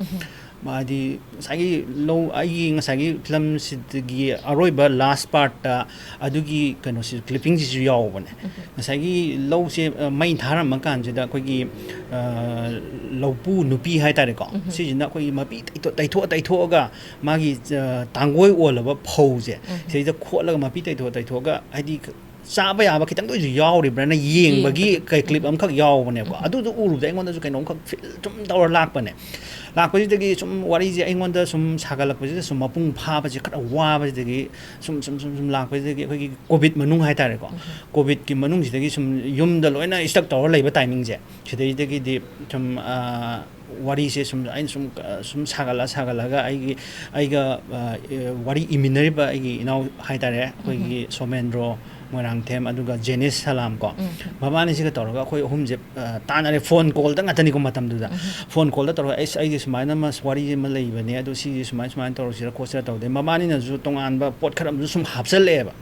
ꯍꯥꯏꯗꯤ ꯉꯁꯥꯏꯒꯤ ꯂꯧ, ꯑꯩꯒꯤ ꯉꯁꯥꯏꯒꯤ ꯐꯤꯂꯝꯁꯤꯗꯒꯤ ꯑꯔꯣꯏꯕ ꯂꯥꯁ ꯄꯥꯔꯠꯇ ꯑꯗꯨꯒꯤ ꯀꯩꯅꯣꯁꯤ, ꯀ꯭ꯂꯤꯞꯄꯤꯡꯁꯤꯁꯨ ꯌꯥꯎꯕꯅꯦ꯫ ꯉꯁꯥꯏꯒꯤ ꯂꯧꯁꯦ, ꯑ, ꯃꯩ ꯊꯥꯔꯝꯃ ꯀꯥꯟꯁꯤꯗ ꯑꯩꯈꯣꯏꯒꯤ, ꯑ, ꯂꯧꯄꯨ ꯅꯨꯄꯤ ꯍꯥꯏꯇꯥꯔꯦꯀꯣ, ꯁꯤꯁꯤꯅ ꯑꯩꯈꯣꯏꯒꯤ ꯃꯄꯤ ꯇꯩꯊꯣꯛ-, ꯇꯩꯊꯣꯛꯑ ꯇꯩꯊꯣꯛꯑꯒ ꯃꯥꯒꯤ, ꯑ, ꯇꯥꯡꯒꯣꯏ ꯑꯣꯜꯂꯕ ꯐꯧꯁꯦ ꯁꯤꯗꯩꯗ ꯈꯣꯠꯂꯒ ꯃꯄꯤ ꯇꯩꯊꯣꯛ ꯇꯩꯊꯣꯛꯑꯒ, ꯍꯥꯏꯗꯤ, ꯆꯥꯕ ꯌꯥꯕ ꯈꯤꯇꯪꯗ ꯑꯣꯏꯁꯨ ꯌꯥꯎꯔꯤꯕ꯭ꯔꯥꯅ ꯌꯦꯡꯕꯒꯤ ꯌꯦꯡꯕꯒꯤ꯫ ꯀꯩ ꯀ꯭ꯂꯤꯞ ꯑꯃꯈꯛ ꯌꯥꯎꯕꯅꯦꯕꯀꯣ꯫ ꯑꯗꯨꯗꯣ ꯎꯔꯨꯕꯗ ꯑꯩꯉꯣꯟꯗꯁꯨ ꯀꯩꯅꯣꯝꯈꯛ ꯐꯤꯜ ꯁꯨꯝ ꯇꯧꯔ ꯂꯥꯛꯄꯅꯦ꯫ ꯂꯥꯛꯄꯁꯤꯗꯒꯤ ꯁꯨꯝ ꯋꯥꯔꯤꯁꯦ ꯑꯩꯉꯣꯟꯗ ꯁꯨꯝ ꯁꯥꯒꯠꯂꯛꯄꯁꯤꯗ, ꯁꯨꯝ ꯃꯄꯨꯡ ꯐꯥꯕꯁꯦ ꯈꯔ ꯋꯥꯕꯁꯤꯗꯒꯤ ꯁꯨꯝ, ꯁꯨꯝ, ꯁꯨꯝ, ꯁꯨꯝ ꯂꯥꯛꯄꯁꯤꯗꯒꯤ ꯑꯩꯈꯣꯏꯒꯤ ꯀꯣꯚꯤꯗ ꯃꯅꯨꯡ ꯍꯥꯏꯇꯥꯔꯦꯀꯣ꯫ ꯀꯣꯚꯤꯗꯀꯤ ꯃꯅꯨꯡꯁꯤꯗꯒꯤ ꯁꯨꯝ ꯌꯨꯝꯗ ꯂꯣꯏꯅ ꯁ꯭ꯇꯛ ꯇꯧꯔ ꯂꯩꯕ ꯇꯥꯏꯃꯤꯡꯁꯦ, ꯁꯤꯗꯩꯗꯒꯤꯗꯤ ꯁꯨꯝ, ꯑ, ꯋꯥꯔꯤꯁꯦ ꯁꯨꯝ ꯑꯩꯅ ꯁꯨꯝ, ꯑ, ꯁꯨꯝ ꯁꯥꯒꯠꯂ ꯁꯥꯒꯠꯂꯒ ꯑꯩꯒꯤ, ꯑꯩꯒ, ꯑ, ꯋꯥꯔꯤ ꯏꯃꯤꯟꯅꯔꯤꯕ ꯑꯩꯒꯤ ꯏꯅꯥꯎ ꯍꯥꯏꯇꯥꯔꯦ, ꯑꯩꯈꯣꯏꯒꯤ ꯁꯣꯃꯦꯟꯗ꯭ꯔꯣ ꯃꯣꯏꯔꯥꯡꯊꯦꯝ, ꯑꯗꯨꯒ ꯖꯦꯅꯤꯁ ꯁꯂꯥꯝ ꯀꯣ, ꯃꯕꯥꯅꯤꯁꯤꯒ ꯇꯧꯔꯒ ꯑꯩꯈꯣꯏ ꯑꯍꯨꯝꯁꯦ, ꯑ, ꯇꯥꯟꯅꯔꯦ꯫ ꯐꯣꯟ ꯀꯣꯜꯗ ꯉꯥꯛꯇꯅꯤꯀꯣ ꯃꯇꯝꯗꯨꯗ꯫ ꯐꯣꯟ ꯀꯣꯜꯗ ꯇꯧꯔꯒ, "ꯑꯩꯁ, ꯑꯩꯒꯤ ꯁꯨꯃꯥꯏꯅ ꯑꯃ ꯋꯥꯔꯤ ꯑꯃ ꯂꯩꯕꯅꯦ, ꯑꯗꯣ ꯁꯤꯁꯦ ꯁꯨꯃꯥꯏ ꯁꯨꯃꯥꯏꯅ ꯇꯧꯔꯁꯤꯔ ꯈꯣꯠꯁꯤꯔ" ꯇꯧꯗꯦ꯫ ꯃꯕꯥꯅꯤꯅꯁꯨ ꯇꯣꯉꯥꯟꯕ ꯄꯣꯠ ꯈꯔ ꯑꯃꯁꯨ ꯁꯨꯝ ꯍꯥꯞꯆꯜꯂꯛꯑꯦꯕ꯫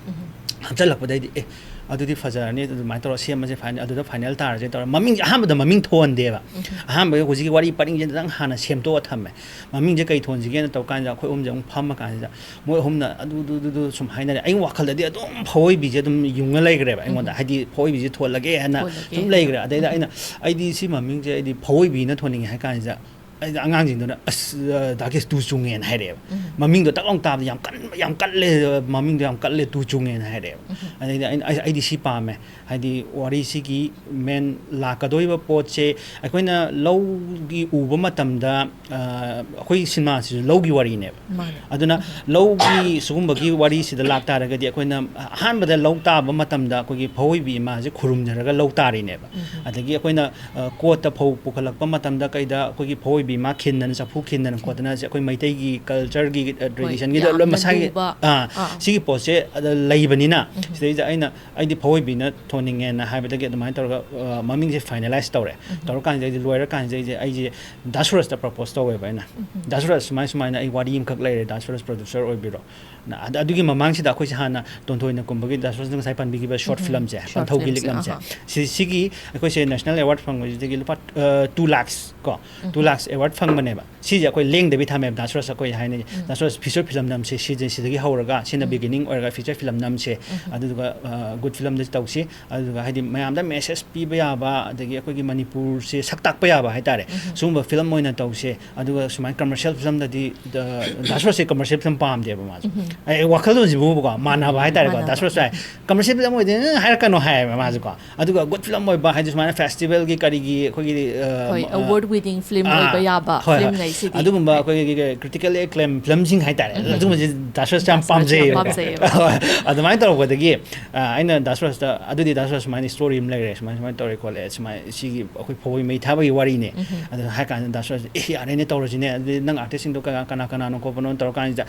ꯍꯥꯞꯆꯜꯂꯛꯄꯗꯩꯗꯤ, "ꯑꯦ, ꯑꯗꯨꯗꯤ ꯐꯖꯔꯅꯤ, ꯑꯗꯨꯃꯥꯏꯅ ꯇꯧꯔꯒ ꯁꯦꯝꯃꯁꯦ, ꯐꯥꯏꯅꯦꯜ, ꯑꯗꯨꯗ ꯐꯥꯏꯅꯦꯜ ꯇꯥꯔꯁꯦ" ꯇꯧꯔꯒ ꯃꯃꯤꯡꯁꯦ ꯑꯍꯥꯟꯕꯗ ꯃꯃꯤꯡ ꯊꯣꯟꯗꯦꯕ꯫ ꯑꯍꯥꯟꯕꯗ ꯍꯧꯖꯤꯛꯀꯤ ꯋꯥꯔꯤ ꯄꯔꯤꯡꯁꯤꯗꯪ ꯍꯥꯟꯅ ꯁꯦꯝꯗꯣꯛꯑ ꯊꯝꯃꯦ꯫ ꯃꯃꯤꯡꯁꯦ ꯀꯩ ꯊꯣꯟꯁꯤꯒꯦꯅ ꯇꯧ ꯀꯥꯟꯁꯤꯗ ꯑꯩꯈꯣꯏ ꯑꯍꯨꯝꯁꯦ ꯑꯃꯨꯛ ꯐꯝꯃ ꯀꯥꯟꯁꯤꯗ ꯃꯣꯏ ꯑꯍꯨꯝꯅ ꯑꯗꯨ, ꯑꯗꯨ, ꯑꯗꯨ, ꯑꯗꯨ ꯁꯨꯝ ꯍꯥꯏꯅꯔꯦ꯫ ꯑꯩ ꯋꯥꯈꯜꯗꯗꯤ ꯑꯗꯨꯝ ꯐꯧꯑꯣꯏꯕꯤꯁꯦ ꯑꯗꯨꯝ ꯌꯨꯡꯉ ꯂꯩꯈ꯭ꯔꯦꯕ ꯑꯩꯉꯣꯟꯗ꯫ ꯍꯥꯏꯗꯤ ꯐꯧꯑꯣꯏꯕꯤꯁꯦ ꯊꯣꯜꯂꯒꯦ ꯍꯥꯏꯅ ꯊꯣꯜꯂꯒꯦ꯫ ꯁꯨꯝ ꯂꯩꯈ꯭ꯔꯦ꯫ ꯑꯗꯩꯗ ꯑꯩꯅ, "ꯑꯩꯗꯤ ꯁꯤ ꯃꯃꯤꯡꯁꯦ ꯑꯩꯗꯤ ꯐꯧꯑꯣꯏꯕꯤꯅ ꯊꯣꯟꯅꯤꯡꯉꯦ" ꯍꯥꯏ ꯀꯥꯟꯁꯤꯗ, ꯑꯩꯅ ꯑꯉꯥꯡꯁꯤꯡꯗꯨꯅ, "ꯑꯁ, ꯗꯥꯀꯦꯁ, ꯇꯨ ꯆꯨꯡꯉꯦꯅ" ꯍꯥꯏꯔꯛꯑꯦꯕ꯫ ꯃꯃꯤꯡꯗꯣ ꯇꯛ ꯂꯥꯎ ꯇꯥꯕꯗ, "ꯌꯥꯝ ꯀꯟ-, ꯌꯥꯝ ꯀꯜꯂꯦ, ꯃꯃꯤꯡꯗꯣ ꯌꯥꯝ ꯀꯜꯂꯦ, ꯇꯨ ꯆꯨꯡꯉꯦꯅ" ꯍꯥꯏꯔꯛꯑꯦꯕ꯫ ꯑꯗꯩꯗꯤ ꯑꯩꯅ, "ꯑꯩ-, ꯑꯩꯗꯤ ꯁꯤ ꯄꯥꯝꯃꯦ"꯫ ꯍꯥꯏꯗꯤ ꯋꯥꯔꯤꯁꯤꯒꯤ ꯃꯦꯟ ꯂꯥꯛꯀꯗꯣꯔꯤꯕ ꯄꯣꯠꯁꯦ, ꯑꯩꯈꯣꯏꯅ ꯂꯧꯒꯤ ꯎꯕ ꯃꯇꯝꯗ, ꯑ, ꯑꯩꯈꯣꯏ ꯁꯤꯅꯦꯃꯥꯁꯤꯁꯨ ꯂꯧꯒꯤ ꯋꯥꯔꯤꯅꯦꯕ꯫ ꯃꯥꯅꯦ꯫ ꯑꯗꯨꯅ ꯂꯧꯒꯤ ꯁꯤꯒꯨꯝꯕꯒꯤ ꯋꯥꯔꯤꯁꯤꯗ ꯂꯥꯛꯇꯥꯔꯒꯗꯤ, ꯑꯩꯈꯣꯏꯅ ꯑꯍꯥꯟꯕꯗ ꯂꯧ ꯇꯥꯕ ꯃꯇꯝꯗ ꯑꯩꯈꯣꯏꯒꯤ ꯐꯧ ꯑꯣꯏꯕꯤ ꯏꯃꯥꯁꯦ ꯈꯨꯔꯨꯝꯖꯔꯒ ꯂꯧ ꯇꯥꯔꯤꯅꯦꯕ꯫ ꯑꯗꯒꯤ ꯑꯩꯈꯣꯏꯅ, ꯑ, ꯀꯣꯠꯇ ꯐꯧ ꯄꯨꯈꯠꯂꯛꯄ ꯃꯇꯝꯗ ꯀꯩꯗ ꯑꯩꯈꯣꯏꯒꯤ ꯐꯧ ꯑꯣꯏꯕꯤ ꯏꯃꯥ ꯈꯤꯟꯗꯅ, ꯆꯐꯨ ꯈꯤꯟꯗꯅ ꯈꯣꯠꯇꯅ, ꯁꯤ ꯑꯩꯈꯣꯏ ꯃꯩꯇꯩꯒꯤ culture-ꯒꯤ, ꯑ, tradition-ꯒꯤꯗ ꯌꯥꯝꯅ ꯂꯣꯏ ꯃꯁꯥꯒꯤ, ꯂꯨꯕ꯫ ꯑꯥ, ꯑꯥ꯫ ꯁꯤꯒꯤ ꯄꯣꯠꯁꯦ ꯑꯗ ꯂꯩꯕꯅꯤꯅ, ꯁꯤꯗꯩꯗ ꯑꯩꯅ, "ꯑꯩꯗꯤ ꯐꯧ ꯑꯣꯏꯕꯤꯅ ꯊꯣꯟꯅꯤꯡꯉꯦꯅ" ꯍꯥꯏꯕꯗꯒꯤ ꯑꯗꯨꯃꯥꯏꯅ ꯇꯧꯔꯒ, ꯑ, ꯃꯃꯤꯡꯁꯦ finalize ꯇꯧꯔꯦ꯫ ꯇꯧꯔꯀꯥꯟꯁꯤꯗ ꯑꯩꯁꯦ, ꯂꯣꯏꯔꯀꯥꯟꯁꯤꯗ ꯑꯩꯁꯦ, ꯑꯩꯁꯦ ꯗꯥ ꯁꯨꯔꯖꯇ propose ꯇꯧꯋꯦꯕ ꯑꯩꯅ꯫ "ꯗꯥ ꯁꯨꯔꯖ, ꯁꯨꯃꯥꯏ ꯁꯨꯃꯥꯏꯅ ꯑꯩ ꯋꯥꯔꯤ ꯑꯃꯈꯛ ꯂꯩꯔꯦ, ꯗꯥ ꯁꯨꯔꯖ producer ꯑꯣꯏꯕꯤꯔꯣ"꯫ ꯅ-, ꯑꯗ-, ꯑꯗꯨꯒꯤ ꯃꯃꯥꯡꯁꯤꯗ ꯑꯩꯈꯣꯏꯁꯦ ꯍꯥꯟꯅ ꯇꯣꯟꯊꯣꯏꯅ ꯀꯨꯝꯕꯒꯤ ꯗꯥ ꯁꯨꯔꯖꯅ ꯉꯁꯥꯏ ꯄꯟꯕꯤꯈꯤꯕ short film-ꯁꯦ, short ꯄꯟꯊꯧꯒꯤ film-ꯁꯦ, ꯂꯤꯛꯂꯝꯁꯦ, ꯑꯍꯥ꯫ ꯁꯤ-, ꯁꯤꯒꯤ ꯑꯩꯈꯣꯏꯁꯦ national award ꯐꯪꯕꯁꯤꯗꯒꯤ ꯂꯨꯄꯥ, ꯑ, two lakhs ꯀꯣ, two lakhs award ꯐꯪꯕꯅꯦꯕ꯫ ꯁꯤꯁꯦ ꯑꯩꯈꯣꯏ ꯂꯦꯡꯗꯕꯤ ꯊꯝꯃꯦꯕ, ꯗꯥ ꯁꯨꯔꯖ ꯑꯩꯈꯣꯏ ꯍꯥꯏꯅ, "ꯗꯥ ꯁꯨꯔꯖ, feature film ꯅꯝꯁꯦ, ꯁꯤꯁꯦ, ꯁꯤꯗꯒꯤ ꯍꯧꯔꯒ, ꯁꯤꯅ beginning ꯑꯣꯏꯔꯒ feature film ꯅꯝꯁꯦ, ꯑꯗꯨꯗꯨꯒ, ꯑ, good film-ꯗ ꯇꯧꯁꯤ, ꯑꯗꯨꯗꯨꯒ ꯍꯥꯏꯗꯤ ꯃꯌꯥꯝꯗ message ꯄꯤꯕ ꯌꯥꯕ, ꯑꯗꯒꯤ ꯑꯩꯈꯣꯏꯒꯤ ꯃꯅꯤꯄꯨꯔꯁꯦ ꯁꯛ ꯇꯥꯛꯄ ꯌꯥꯕ ꯍꯥꯏꯇꯥꯔꯦ, ꯁꯤꯒꯨꯝꯕ film ꯑꯣꯏꯅ ꯇꯧꯁꯦ"꯫ ꯑꯗꯨꯒ ꯁꯨꯃꯥꯏꯅ commercial film-ꯗꯗꯤ, ꯗ-, ꯗꯥ ꯁꯨꯔꯖꯁꯦ commercial film ꯄꯥꯝꯗꯦꯕ ꯃꯥꯁꯦ꯫ ꯑꯩ ꯋꯥꯈꯜꯂꯣꯟꯁꯤꯕꯨꯕꯀꯣ, ꯃꯥꯟꯅꯕ ꯍꯥꯏꯇꯥꯔꯦꯀꯣ, ꯃꯥꯟꯅꯕ꯫ ꯗꯥ ꯁꯨꯔꯖ ꯍꯥꯏ, "Commercial film ꯑꯣꯏꯗꯦ, ꯅꯪ ꯍꯥꯏꯔꯛꯀꯅꯣ" ꯍꯥꯏꯌꯦꯕ ꯃꯥꯁꯦꯀꯣ꯫ ꯑꯗꯨꯒ good film ꯑꯣꯏꯕ ꯍꯥꯏꯗꯤ ꯁꯨꯃꯥꯏꯅ festival-ꯒꯤ ꯀꯔꯤꯒꯤ ꯑꯩꯈꯣꯏꯒꯤ, ꯑ, ꯍꯣꯏ, ꯃ-, ꯑ, award winning film ꯑꯥ, ꯑꯣꯏꯕ ꯌꯥꯕ ꯍꯣꯏ, ꯍꯣꯏ꯫ Film-ꯉꯩꯁꯤꯗꯤ꯫ ꯑꯗꯨꯒꯨꯝꯕ ꯑꯩꯈꯣꯏꯒꯤ critically acclaimed film-ꯁꯤꯡ ꯍꯥꯏꯇꯥꯔꯦ, ꯑꯗꯨꯒꯨꯝꯕꯁꯦ ꯗꯥ ꯁꯨꯔꯖ ꯌꯥꯝ ꯗꯥ ꯁꯨꯔꯖ ꯌꯥꯝ ꯄꯥꯝꯖꯩꯌꯦꯕꯀꯣ꯫ ꯄꯥꯝꯖꯩꯌꯦꯕ꯫ ꯍꯣꯏ꯫ ꯑꯗꯨꯃꯥꯏꯅ ꯇꯧꯔꯛꯄꯗꯒꯤ, ꯑ, ꯑꯩꯅ ꯗꯥ ꯁꯨꯔꯖꯇ, ꯑꯗꯨꯗꯤ ꯗꯥ ꯁꯨꯔꯖ ꯁꯨꯃꯥꯏꯅ story ꯑꯃ ꯂꯩꯔꯦ, ꯁꯨꯃꯥꯏꯅ, ꯁꯨꯃꯥꯏꯅ ꯇꯧꯔꯦ ꯈꯣꯠꯂꯦ, ꯁꯨꯃꯥꯏꯅ ꯁꯤꯒꯤ ꯑꯩꯈꯣꯏ ꯐꯧ ꯑꯣꯏꯕꯤ ꯃꯩ ꯊꯥꯕꯒꯤ ꯋꯥꯔꯤꯅꯦ꯫ ꯑꯗꯨ ꯍꯥꯏ ꯀꯥꯟꯗ ꯗꯥ ꯁꯨꯔꯖ, "ꯑꯦ, ꯌꯥꯔꯦꯅꯦ, ꯇꯧꯔꯁꯤꯅꯦ, ꯑꯗꯨꯗꯤ ꯅꯪ artist-ꯁꯤꯡꯗꯣ ꯀꯅꯥ, ꯀꯅꯥ ꯀꯅꯥꯅꯣ ꯈꯣꯠꯄꯅꯣ?" ꯇꯧꯔꯀꯥꯟꯁꯤꯗ,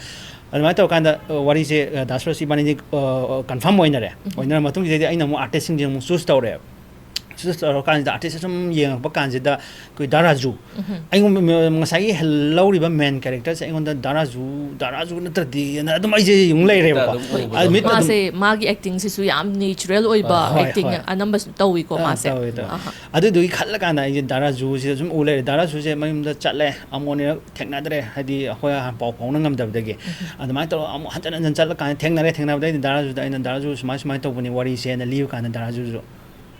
ꯑꯗꯨꯃꯥꯏꯅ ꯇꯧꯔꯀꯥꯟꯗ, ꯑ, ꯋꯥꯔꯤꯁꯦ, ꯑ, ꯗꯥ ꯁꯨꯔꯖ ꯏꯕꯥꯅꯤꯗꯤ, ꯑ, ꯑ, confirm ꯑꯣꯏꯅꯔꯦ꯫ ꯑꯣꯏꯅꯔ ꯃꯇꯨꯡꯁꯤꯗꯩꯗꯤ ꯑꯩꯅ ꯑꯃꯨꯛ artist-ꯁꯤꯡꯁꯦ ꯑꯃꯨꯛ choose ꯇꯧꯔꯦ꯫ Choose ꯇꯧꯔꯀꯥꯟꯁꯤꯗ artist-ꯁꯦ ꯁꯨꯝ ꯌꯦꯡꯉꯛꯄ ꯀꯥꯟꯁꯤꯗ ꯑꯩꯈꯣꯏ ꯗꯥ ꯔꯥꯖꯨ, ꯑꯩꯉꯣꯟꯗ ꯉꯁꯥꯏꯒꯤ ꯂꯧꯔꯤꯕ main character-ꯁꯦ ꯑꯩꯉꯣꯟꯗ ꯗꯥ ꯔꯥꯖꯨ, ꯗꯥ ꯔꯥꯖꯨ ꯅꯠꯇ꯭ꯔꯗꯤꯅ ꯑꯗꯨꯝ ꯑꯩꯁꯦ ꯑꯃꯨꯛ ꯂꯩꯔꯦꯕꯀꯣ꯫ ꯃꯤꯠꯇ ꯑꯗꯨꯝ ꯎꯕꯗꯣ꯫ ꯑꯗꯨ ꯃꯤꯠꯇ ꯑꯗꯨꯝ ꯃꯥꯁꯦ ꯃꯥꯒꯤ acting-ꯁꯤꯁꯨ ꯌꯥꯝ natural ꯑꯣꯏꯕ ꯑ, ꯍꯣꯏ, acting ꯍꯣꯏ꯫ ꯑꯅꯝꯕꯁꯨ ꯇꯧꯋꯤꯀꯣ ꯑ, ꯃꯥꯁꯦ꯫ ꯇꯧꯋꯦ, ꯇꯧꯋꯦ꯫ ꯑꯍꯥ꯫ ꯑꯗꯨꯗꯨꯒꯤ ꯈꯜꯂꯀꯥꯟꯗ ꯑꯩꯁꯦ ꯗꯥ ꯔꯥꯖꯨꯁꯤꯗ ꯁꯨꯝ ꯎ ꯂꯩꯔꯦ꯫ ꯗꯥ ꯔꯥꯖꯨꯁꯦ ꯃꯌꯨꯝꯗ ꯆꯠꯂꯦ, ꯑꯃꯨꯛ ꯑꯅꯤꯔꯛ ꯊꯦꯡꯅꯗ꯭ꯔꯦ, ꯍꯥꯏꯗꯤ ꯑꯩꯈꯣꯏ ꯍꯥꯟꯅ ꯄꯥꯎ ꯐꯥꯎꯅ ꯉꯝꯗꯕꯗꯒꯤ꯫ ꯑꯗꯨꯃꯥꯏꯅ ꯇꯧꯔꯒ ꯑꯃꯨꯛ ꯍꯟꯖꯟ ꯍꯟꯖꯟ ꯆꯠꯂꯀꯥꯟꯗ ꯊꯦꯡꯅꯔꯦ, ꯊꯦꯡꯅꯕꯗꯩꯗꯤ ꯗꯥ ꯔꯥꯖꯨꯗ ꯑꯩꯅ, "ꯗꯥ ꯔꯥꯖꯨ, ꯁꯨꯃꯥꯏ ꯁꯨꯃꯥꯏꯅ ꯇꯧꯕꯅꯤ ꯋꯥꯔꯤꯁꯦꯅ" ꯂꯤꯕ ꯀꯥꯟꯗ ꯗꯥ ꯔꯥꯖꯨꯁꯨ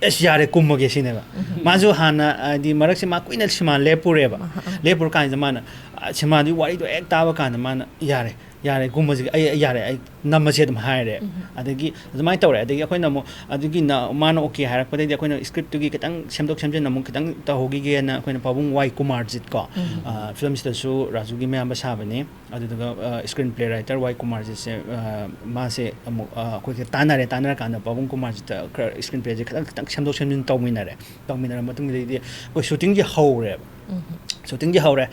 ꯑꯁ, ꯌꯥꯔꯦ, ꯀꯨꯝꯃꯒꯦ ꯁꯤꯅꯦꯕ꯫ ꯃꯥꯁꯨ ꯍꯥꯟꯅ, ꯍꯥꯏꯗꯤ, ꯃꯔꯛꯁꯦ ꯃꯥ ꯀꯨꯏꯅ ꯁꯤꯃꯥ ꯂꯦꯞꯄꯨꯔꯦꯕ꯫ ꯂꯦꯞꯄꯨꯔ ꯀꯥꯟꯁꯤꯗ ꯃꯥꯅ, ꯑ, ꯁꯤꯃꯥꯗꯨꯒꯤ ꯋꯥꯔꯤꯗꯣ ꯍꯦꯛ ꯇꯥꯕ ꯀꯥꯟꯗ ꯃꯥꯅ, "ꯌꯥꯔꯦ, ꯌꯥꯔꯦ, ꯀꯨꯝꯃꯁꯤꯒꯦ, ꯑꯩ, ꯑꯩ ꯌꯥꯔꯦ, ꯑꯩ ꯅꯝꯃꯁꯦ" ꯑꯗꯨꯝ ꯍꯥꯏꯔꯦ꯫ ꯑꯗꯒꯤ ꯑꯗꯨꯃꯥꯏꯅ ꯇꯧꯔꯦ꯫ ꯑꯗꯒꯤ ꯑꯩꯈꯣꯏꯅ ꯑꯃꯨꯛ, ꯑꯗꯨꯒꯤ ꯅ-, ꯃꯥꯅ OK ꯍꯥꯏꯔꯛꯄꯗꯩꯗꯤ ꯑꯩꯈꯣꯏꯅ script ꯇꯨꯒꯤ ꯈꯤꯇꯪ ꯁꯦꯝꯗꯣꯛ ꯁꯦꯝꯖꯤꯟ ꯑꯃꯨꯛ ꯈꯤꯇꯪ ꯇꯧꯍꯧꯈꯤꯒꯦꯅ ꯑꯩꯈꯣꯏꯅ ꯄꯥꯕꯨꯡ ꯋꯥꯏ ꯀꯨꯃꯥꯔꯖꯤꯠ ꯀꯣ, ꯎꯝ꯫ ꯑ, film ꯁꯤꯗꯁꯨ ꯔꯥꯖꯨꯒꯤ ꯃꯌꯥꯝꯕ ꯁꯥꯕꯅꯤ꯫ ꯑꯗꯨꯗꯨꯒ, ꯑ, screenplay writer ꯋꯥꯏ ꯀꯨꯃꯥꯔꯖꯤꯠꯁꯦ, ꯑ, ꯃꯥꯁꯦ ꯑꯃꯨꯛ, ꯑ, ꯑꯩꯈꯣꯏꯒ ꯇꯥꯟꯅꯔꯦ꯫ ꯇꯥꯟꯅꯔꯀꯥꯟꯗ ꯄꯥꯕꯨꯡ ꯀꯨꯃꯥꯔꯖꯤꯠꯇ ꯈꯔ screenplay ꯁꯦ ꯈꯤꯇꯪ, ꯈꯤꯇꯪ ꯁꯦꯝꯗꯣꯛ ꯁꯦꯝꯖꯤꯟ ꯇꯧꯃꯤꯟꯅꯔꯦ꯫ ꯇꯧꯃꯤꯟꯅꯔ ꯃꯇꯨꯡꯗꯗꯤ ꯑꯩꯈꯣꯏ shooting ꯁꯦ ꯍꯧꯔꯦꯕ꯫ ꯎꯝ꯫ Shooting ꯁꯦ ꯍꯧꯔꯦ꯫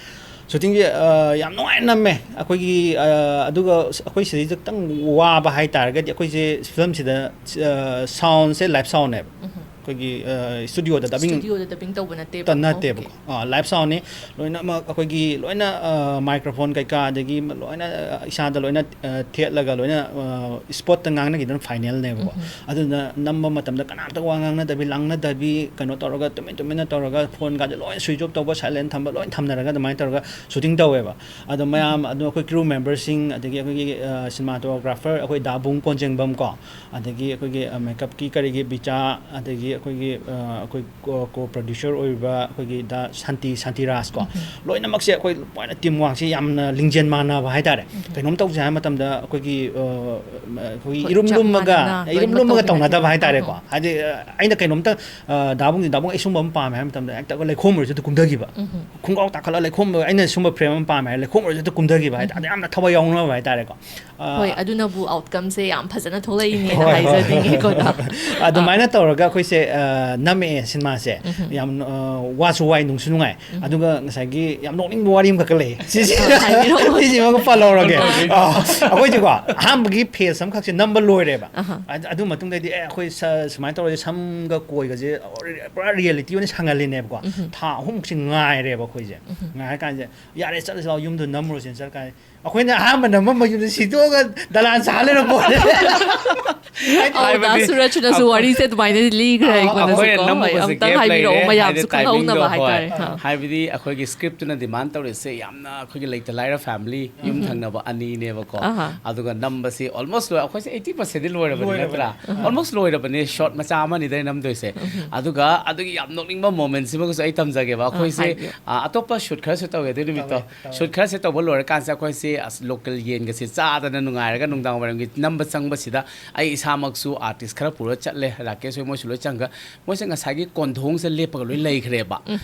Shooting ꯁꯦ, ꯑ, ꯌꯥꯝ ꯅꯨꯡꯉꯥꯏꯅ ꯅꯝꯃꯦ꯫ ꯑꯩꯈꯣꯏꯒꯤ, ꯑ, ꯑꯗꯨꯒ ꯑꯩꯈꯣꯏ ꯁꯤꯗꯩꯗ ꯈꯤꯇꯪ ꯋꯥꯕ ꯍꯥꯏꯇꯥꯔꯒꯗꯤ ꯑꯩꯈꯣꯏꯁꯦ film ꯁꯤꯗ, ꯑ, sound ꯁꯦ live sound ꯅꯦꯕ꯫ ꯎꯝ꯫ ꯑꯩꯈꯣꯏꯒꯤ, ꯑ, studio ꯗ dubbing ꯁ꯭ꯇꯨꯗꯤꯑꯣꯗ dubbing ꯇꯧꯕ ꯅꯠꯇꯦꯕ? ꯇ-, ꯅꯠꯇꯦꯕꯀꯣ꯫ ꯑꯣꯀꯦ꯫ ꯑ, live sound ꯅꯤ꯫ ꯂꯣꯏꯅꯃꯛ ꯑꯩꯈꯣꯏꯒꯤ ꯂꯣꯏꯅ, ꯑ, microphone ꯀꯩꯀꯥ, ꯑꯗꯒꯤ ꯂꯣꯏꯅ, ꯑ, ꯏꯁꯥꯗ ꯂꯣꯏꯅ, ꯑ, ꯊꯦꯠꯂꯒ ꯂꯣꯏꯅ, ꯑ, spot ꯇ ꯉꯥꯡꯅꯈꯤꯗꯅ final ꯅꯦꯕꯀꯣ꯫ ꯎꯝ꯫ ꯑꯗꯨꯅ ꯅꯝꯕ ꯃꯇꯝꯗ ꯀꯅꯥꯝꯇ ꯋꯥ ꯉꯥꯡꯅꯗꯕꯤ, ꯂꯥꯡꯅꯗꯕꯤ, ꯀꯩꯅꯣ ꯇꯧꯔꯒ ꯇꯨꯃꯤꯟ ꯇꯨꯃꯤꯟꯅ ꯇꯧꯔꯒ phone ꯒꯥꯁꯦ ꯂꯣꯏ switch off ꯇꯧꯕ, silent ꯊꯝꯕ, ꯂꯣꯏ ꯊꯝꯅꯔꯒ ꯑꯗꯨꯃꯥꯏꯅ ꯇꯧꯔꯒ shooting ꯇꯧꯋꯦꯕ꯫ ꯑꯗꯣ ꯃꯌꯥꯝ, ꯑꯗꯣ ꯑꯩꯈꯣꯏ crew member ꯁꯤꯡ, ꯑꯗꯒꯤ ꯑꯩꯈꯣꯏꯒꯤ, ꯑ, cinematographer ꯑꯩꯈꯣꯏ ꯗꯥ ꯕꯨꯡ ꯀꯣꯟꯖꯦꯡꯕꯝ ꯀꯣ, ꯑꯗꯒꯤ ꯑꯩꯈꯣꯏꯒꯤ, ꯑ, makeup ꯀꯤ ꯀꯔꯤꯒꯤ ꯕꯤꯆꯥ, ꯑꯗꯒꯤ ꯑꯩꯈꯣꯏꯒꯤ, ꯑ, ꯑꯩꯈꯣꯏ co-, co-producer ꯑꯣꯏꯔꯤꯕ ꯑꯩꯈꯣꯏꯒꯤ ꯗꯥ ꯁꯥꯟꯇꯤ, ꯁꯥꯟꯇꯤꯔꯥꯖ ꯀꯣ, ꯎꯝ꯫ ꯂꯣꯏꯅꯃꯛꯁꯦ ꯑꯩꯈꯣꯏ ꯂꯣꯏꯅ team work ꯁꯦ ꯌꯥꯝꯅ ꯂꯤꯡꯖꯦꯜ ꯃꯥꯟꯅꯕ ꯍꯥꯏꯇꯥꯔꯦ꯫ ꯎꯝ꯫ ꯀꯩꯅꯣꯝ ꯇꯧꯁꯦ ꯍꯥꯏꯕ ꯃꯇꯝꯗ ꯑꯩꯈꯣꯏꯒꯤ, ꯑ, ꯑꯩꯈꯣꯏꯒꯤ ꯍꯣꯏ, ꯏꯔꯨꯝ ꯆꯞ ꯂꯨꯝꯃꯒ, ꯃꯥꯟꯅꯅ ꯏꯔꯨꯝ ꯂꯣꯏꯅꯃꯛ ꯂꯨꯝꯃꯒ ꯇꯧꯅꯗꯕ ꯇꯧꯃꯤꯟꯅꯈꯤꯕ꯫ ꯍꯥꯏꯇꯥꯔꯦꯀꯣ꯫ ꯑꯍꯣ꯫ ꯍꯥꯏꯗꯤ, ꯑ, ꯑꯩꯅ ꯀꯩꯅꯣꯝꯇ, ꯑ, ꯗꯥꯕꯨꯡꯁꯦ, "ꯗꯥꯕꯨꯡ, ꯑꯩ ꯁꯨꯝꯕ ꯑꯃ ꯄꯥꯝꯃꯦ" ꯍꯥꯏꯕ ꯃꯇꯝꯗ ꯍꯦꯛꯇ ꯂꯩꯈꯣꯝ ꯑꯣꯏꯔꯁꯨ ꯑꯗꯨ ꯀꯨꯝꯊꯈꯤꯕ꯫ ꯎꯝ꯫ ꯈꯣꯡꯒ꯭ꯔꯥꯎ ꯇꯥꯈꯠꯂꯒ ꯂꯩꯈꯣꯝ, ꯑꯩꯅ ꯁꯨꯝꯕ frame ꯑꯃ ꯄꯥꯝꯃꯦ ꯍꯥꯏꯔ ꯂꯩꯈꯣꯝ ꯑꯣꯏꯔꯁꯨ ꯑꯗꯨ ꯀꯨꯝꯊꯈꯤꯕ ꯍꯥꯏꯇꯥꯔꯦ꯫ ꯎꯝ꯫ ꯑꯗ ꯌꯥꯝꯅ ꯊꯋꯥꯏ ꯌꯥꯎꯅꯕ ꯍꯥꯏꯇꯥꯔꯦꯀꯣ꯫ ꯑ, ꯍꯣꯏ, ꯑꯗꯨꯅꯕꯨ outcome ꯁꯦ ꯌꯥꯝ ꯐꯖꯅ ꯊꯣꯛꯂꯛꯏꯅꯦꯅ ꯍꯣꯏ, ꯍꯣꯏ꯫ ꯍꯥꯏꯖꯅꯤꯡꯉꯤꯀꯣ, ꯗꯥ꯫ ꯑꯗꯨꯃꯥꯏꯅ ꯑꯥ꯫ ꯇꯧꯔꯒ ꯑꯩꯈꯣꯏꯁꯦ, ꯑ, ꯅꯝꯃꯛꯑꯦ ꯁꯤꯅꯦꯃꯥꯁꯦ꯫ ꯎꯝ꯫ ꯌꯥꯝ, ꯑ, ꯋꯥꯁꯨ ꯋꯥꯏ, ꯅꯨꯡꯁꯨ ꯅꯨꯡꯉꯥꯏ꯫ ꯎꯝ꯫ ꯑꯗꯨꯒ ꯉꯁꯥꯏꯒꯤ ꯌꯥꯝ ꯅꯣꯛꯅꯤꯡꯕ ꯋꯥꯔꯤ ꯑꯃꯈꯛꯀ ꯂꯩ꯫ ꯁꯤꯁꯦ, ꯑꯥ, ꯍꯥꯏꯕꯤꯔꯛꯑꯣ꯫ ꯁꯤꯁꯤꯃꯒ ꯄꯜꯍꯧꯔꯒꯦ꯫ ꯑꯥ꯫ ꯑ, ꯑꯩꯈꯣꯏꯁꯦꯀꯣ, ꯑꯍꯥꯟꯕꯒꯤ phase ꯑꯃꯈꯛꯁꯦ ꯅꯝꯕ ꯂꯣꯏꯔꯦꯕ꯫ ꯑꯍꯥ꯫ ꯑꯗ-, ꯑꯗꯨ ꯃꯇꯨꯡꯗꯩꯗꯤ, "ꯑꯦ, ꯑꯩꯈꯣꯏ ꯁ-, ꯁꯨꯃꯥꯏꯅ ꯇꯧꯔꯗꯤ ꯁꯝꯒ ꯀꯣꯏꯒꯁꯦ ꯄꯨꯔꯥ reality ꯑꯣꯏꯅ ꯁꯪꯍꯜꯂꯤꯅꯦꯕꯀꯣ"꯫ ꯎꯝ꯫ ꯊꯥ ꯑꯍꯨꯝꯃꯨꯛꯁꯦ ꯉꯥꯏꯔꯦꯕ ꯑꯩꯈꯣꯏꯁꯦ꯫ ꯎꯝ꯫ ꯉꯥꯏꯔꯀꯥꯟꯁꯤꯗ, "ꯌꯥꯔꯦ, ꯆꯠꯂꯁꯤ ꯂꯥꯛꯑꯣ, ꯌꯨꯝꯗ ꯅꯝꯃꯨꯔꯁꯦꯅ" ꯆꯠꯂꯀꯥꯟꯗ, ꯑꯩꯈꯣꯏꯅ ꯑꯍꯥꯟꯕ ꯅꯝꯃꯝꯕ ꯌꯨꯝꯗ ꯁꯤꯗꯣꯛꯑꯒ ꯗꯂꯥꯟ ꯁꯥ ꯂꯩꯔꯝꯕ ꯋꯥꯅꯤ꯫ ꯑꯧ, ꯗꯥ ꯍꯥꯏꯕꯗꯤ ꯁꯨꯔꯖꯅꯁꯨ ꯑꯩꯈꯣꯏ ꯋꯥꯔꯤꯁꯦ ꯑꯗꯨꯃꯥꯏꯅꯗꯤ ꯂꯤꯈ꯭ꯔꯦ꯫ ꯑꯩꯉꯣꯟꯗꯁꯨ ꯑꯩꯈꯣꯏꯅ ꯀꯣ, ꯍꯣꯏ, ꯅꯝꯃꯨꯕꯁꯦ ꯑꯝꯇꯪ gap ꯍꯥꯏꯕꯤꯔꯛꯑꯣ, ꯂꯩꯔꯦ, ꯃꯌꯥꯝꯁꯨ ꯍꯥꯏꯗꯤ ꯈꯪꯍꯧꯅꯕ timingꯗꯣ, ꯍꯣꯏ꯫ ꯍꯥꯏꯇꯥꯔꯦ꯫ ꯑꯥ꯫ ꯍꯥꯏꯕꯗꯤ ꯑꯩꯈꯣꯏꯒꯤ scriptꯇꯨꯅ demand ꯇꯧꯔꯤꯁꯦ ꯌꯥꯝꯅ ꯑꯩꯈꯣꯏꯒꯤ ꯂꯩꯇ ꯂꯥꯏꯔ family, ꯌꯨꯝ ꯑꯍꯥ꯫ ꯊꯪꯅꯕ ꯑꯅꯤꯅꯦꯕꯀꯣ꯫ ꯑꯍꯥ꯫ ꯑꯗꯨꯒ ꯅꯝꯕꯁꯤ almost ꯂꯣꯏ, ꯑꯩꯈꯣꯏꯁꯦ eighty percentꯗꯤ ꯂꯣꯏꯔꯕꯅꯤ, ꯂꯣꯏꯔꯕꯅꯤ꯫ ꯅꯠꯇ꯭ꯔꯥ? Almost ꯂꯣꯏꯔꯕꯅꯦ, shot ꯃꯆꯥ ꯑꯃꯅꯤꯗꯩ ꯅꯝꯗꯣꯏꯁꯦ꯫ ꯑꯗꯨꯒ ꯑꯗꯨꯒꯤ ꯌꯥꯝ ꯅꯣꯛꯅꯤꯡꯕ momentꯁꯤꯃꯒꯁꯨ ꯑꯩ ꯇꯝꯖꯒꯦꯕ꯫ ꯑꯩꯈꯣꯏꯁꯦ ꯍꯥꯏꯕꯤꯌꯨ꯫ ꯑ, ꯑꯇꯣꯞꯄ shoot ꯈꯔꯁꯨ ꯇꯧꯋꯦ ꯑꯗꯨ ꯅꯨꯃꯤꯠꯇꯣ꯫ ꯇꯧꯋꯦ, ꯇꯧꯋꯦ꯫ Shoot ꯈꯔꯁꯦ ꯇꯧꯕ ꯂꯣꯏꯔꯀꯥꯟꯁꯤꯗ ꯑꯩꯈꯣꯏꯁꯦ ꯑꯁ local ꯌꯦꯟꯒꯁꯦ ꯆꯥꯗꯅ ꯅꯨꯡꯉꯥꯏꯔꯒ ꯅꯨꯡꯗꯥꯡ ꯋꯥꯏꯔꯝꯒꯤ ꯅꯝꯕ ꯆꯪꯕꯁꯤꯗ ꯑꯩ ꯏꯁꯥꯃꯛꯁꯨ artist ꯈꯔ ꯄꯨꯔ ꯆꯠꯂꯦ, ꯔꯥꯀꯦꯁ ꯍꯣꯏ ꯃꯣꯏꯁꯨ ꯂꯣꯏ ꯆꯪꯉꯒ ꯃꯣꯏꯁꯦ ꯉꯁꯥꯏꯒꯤ ꯀꯣꯟꯊꯣꯡꯁꯦ ꯂꯦꯞꯄꯒ ꯂꯣꯏ ꯂꯩꯈ꯭ꯔꯦꯕ꯫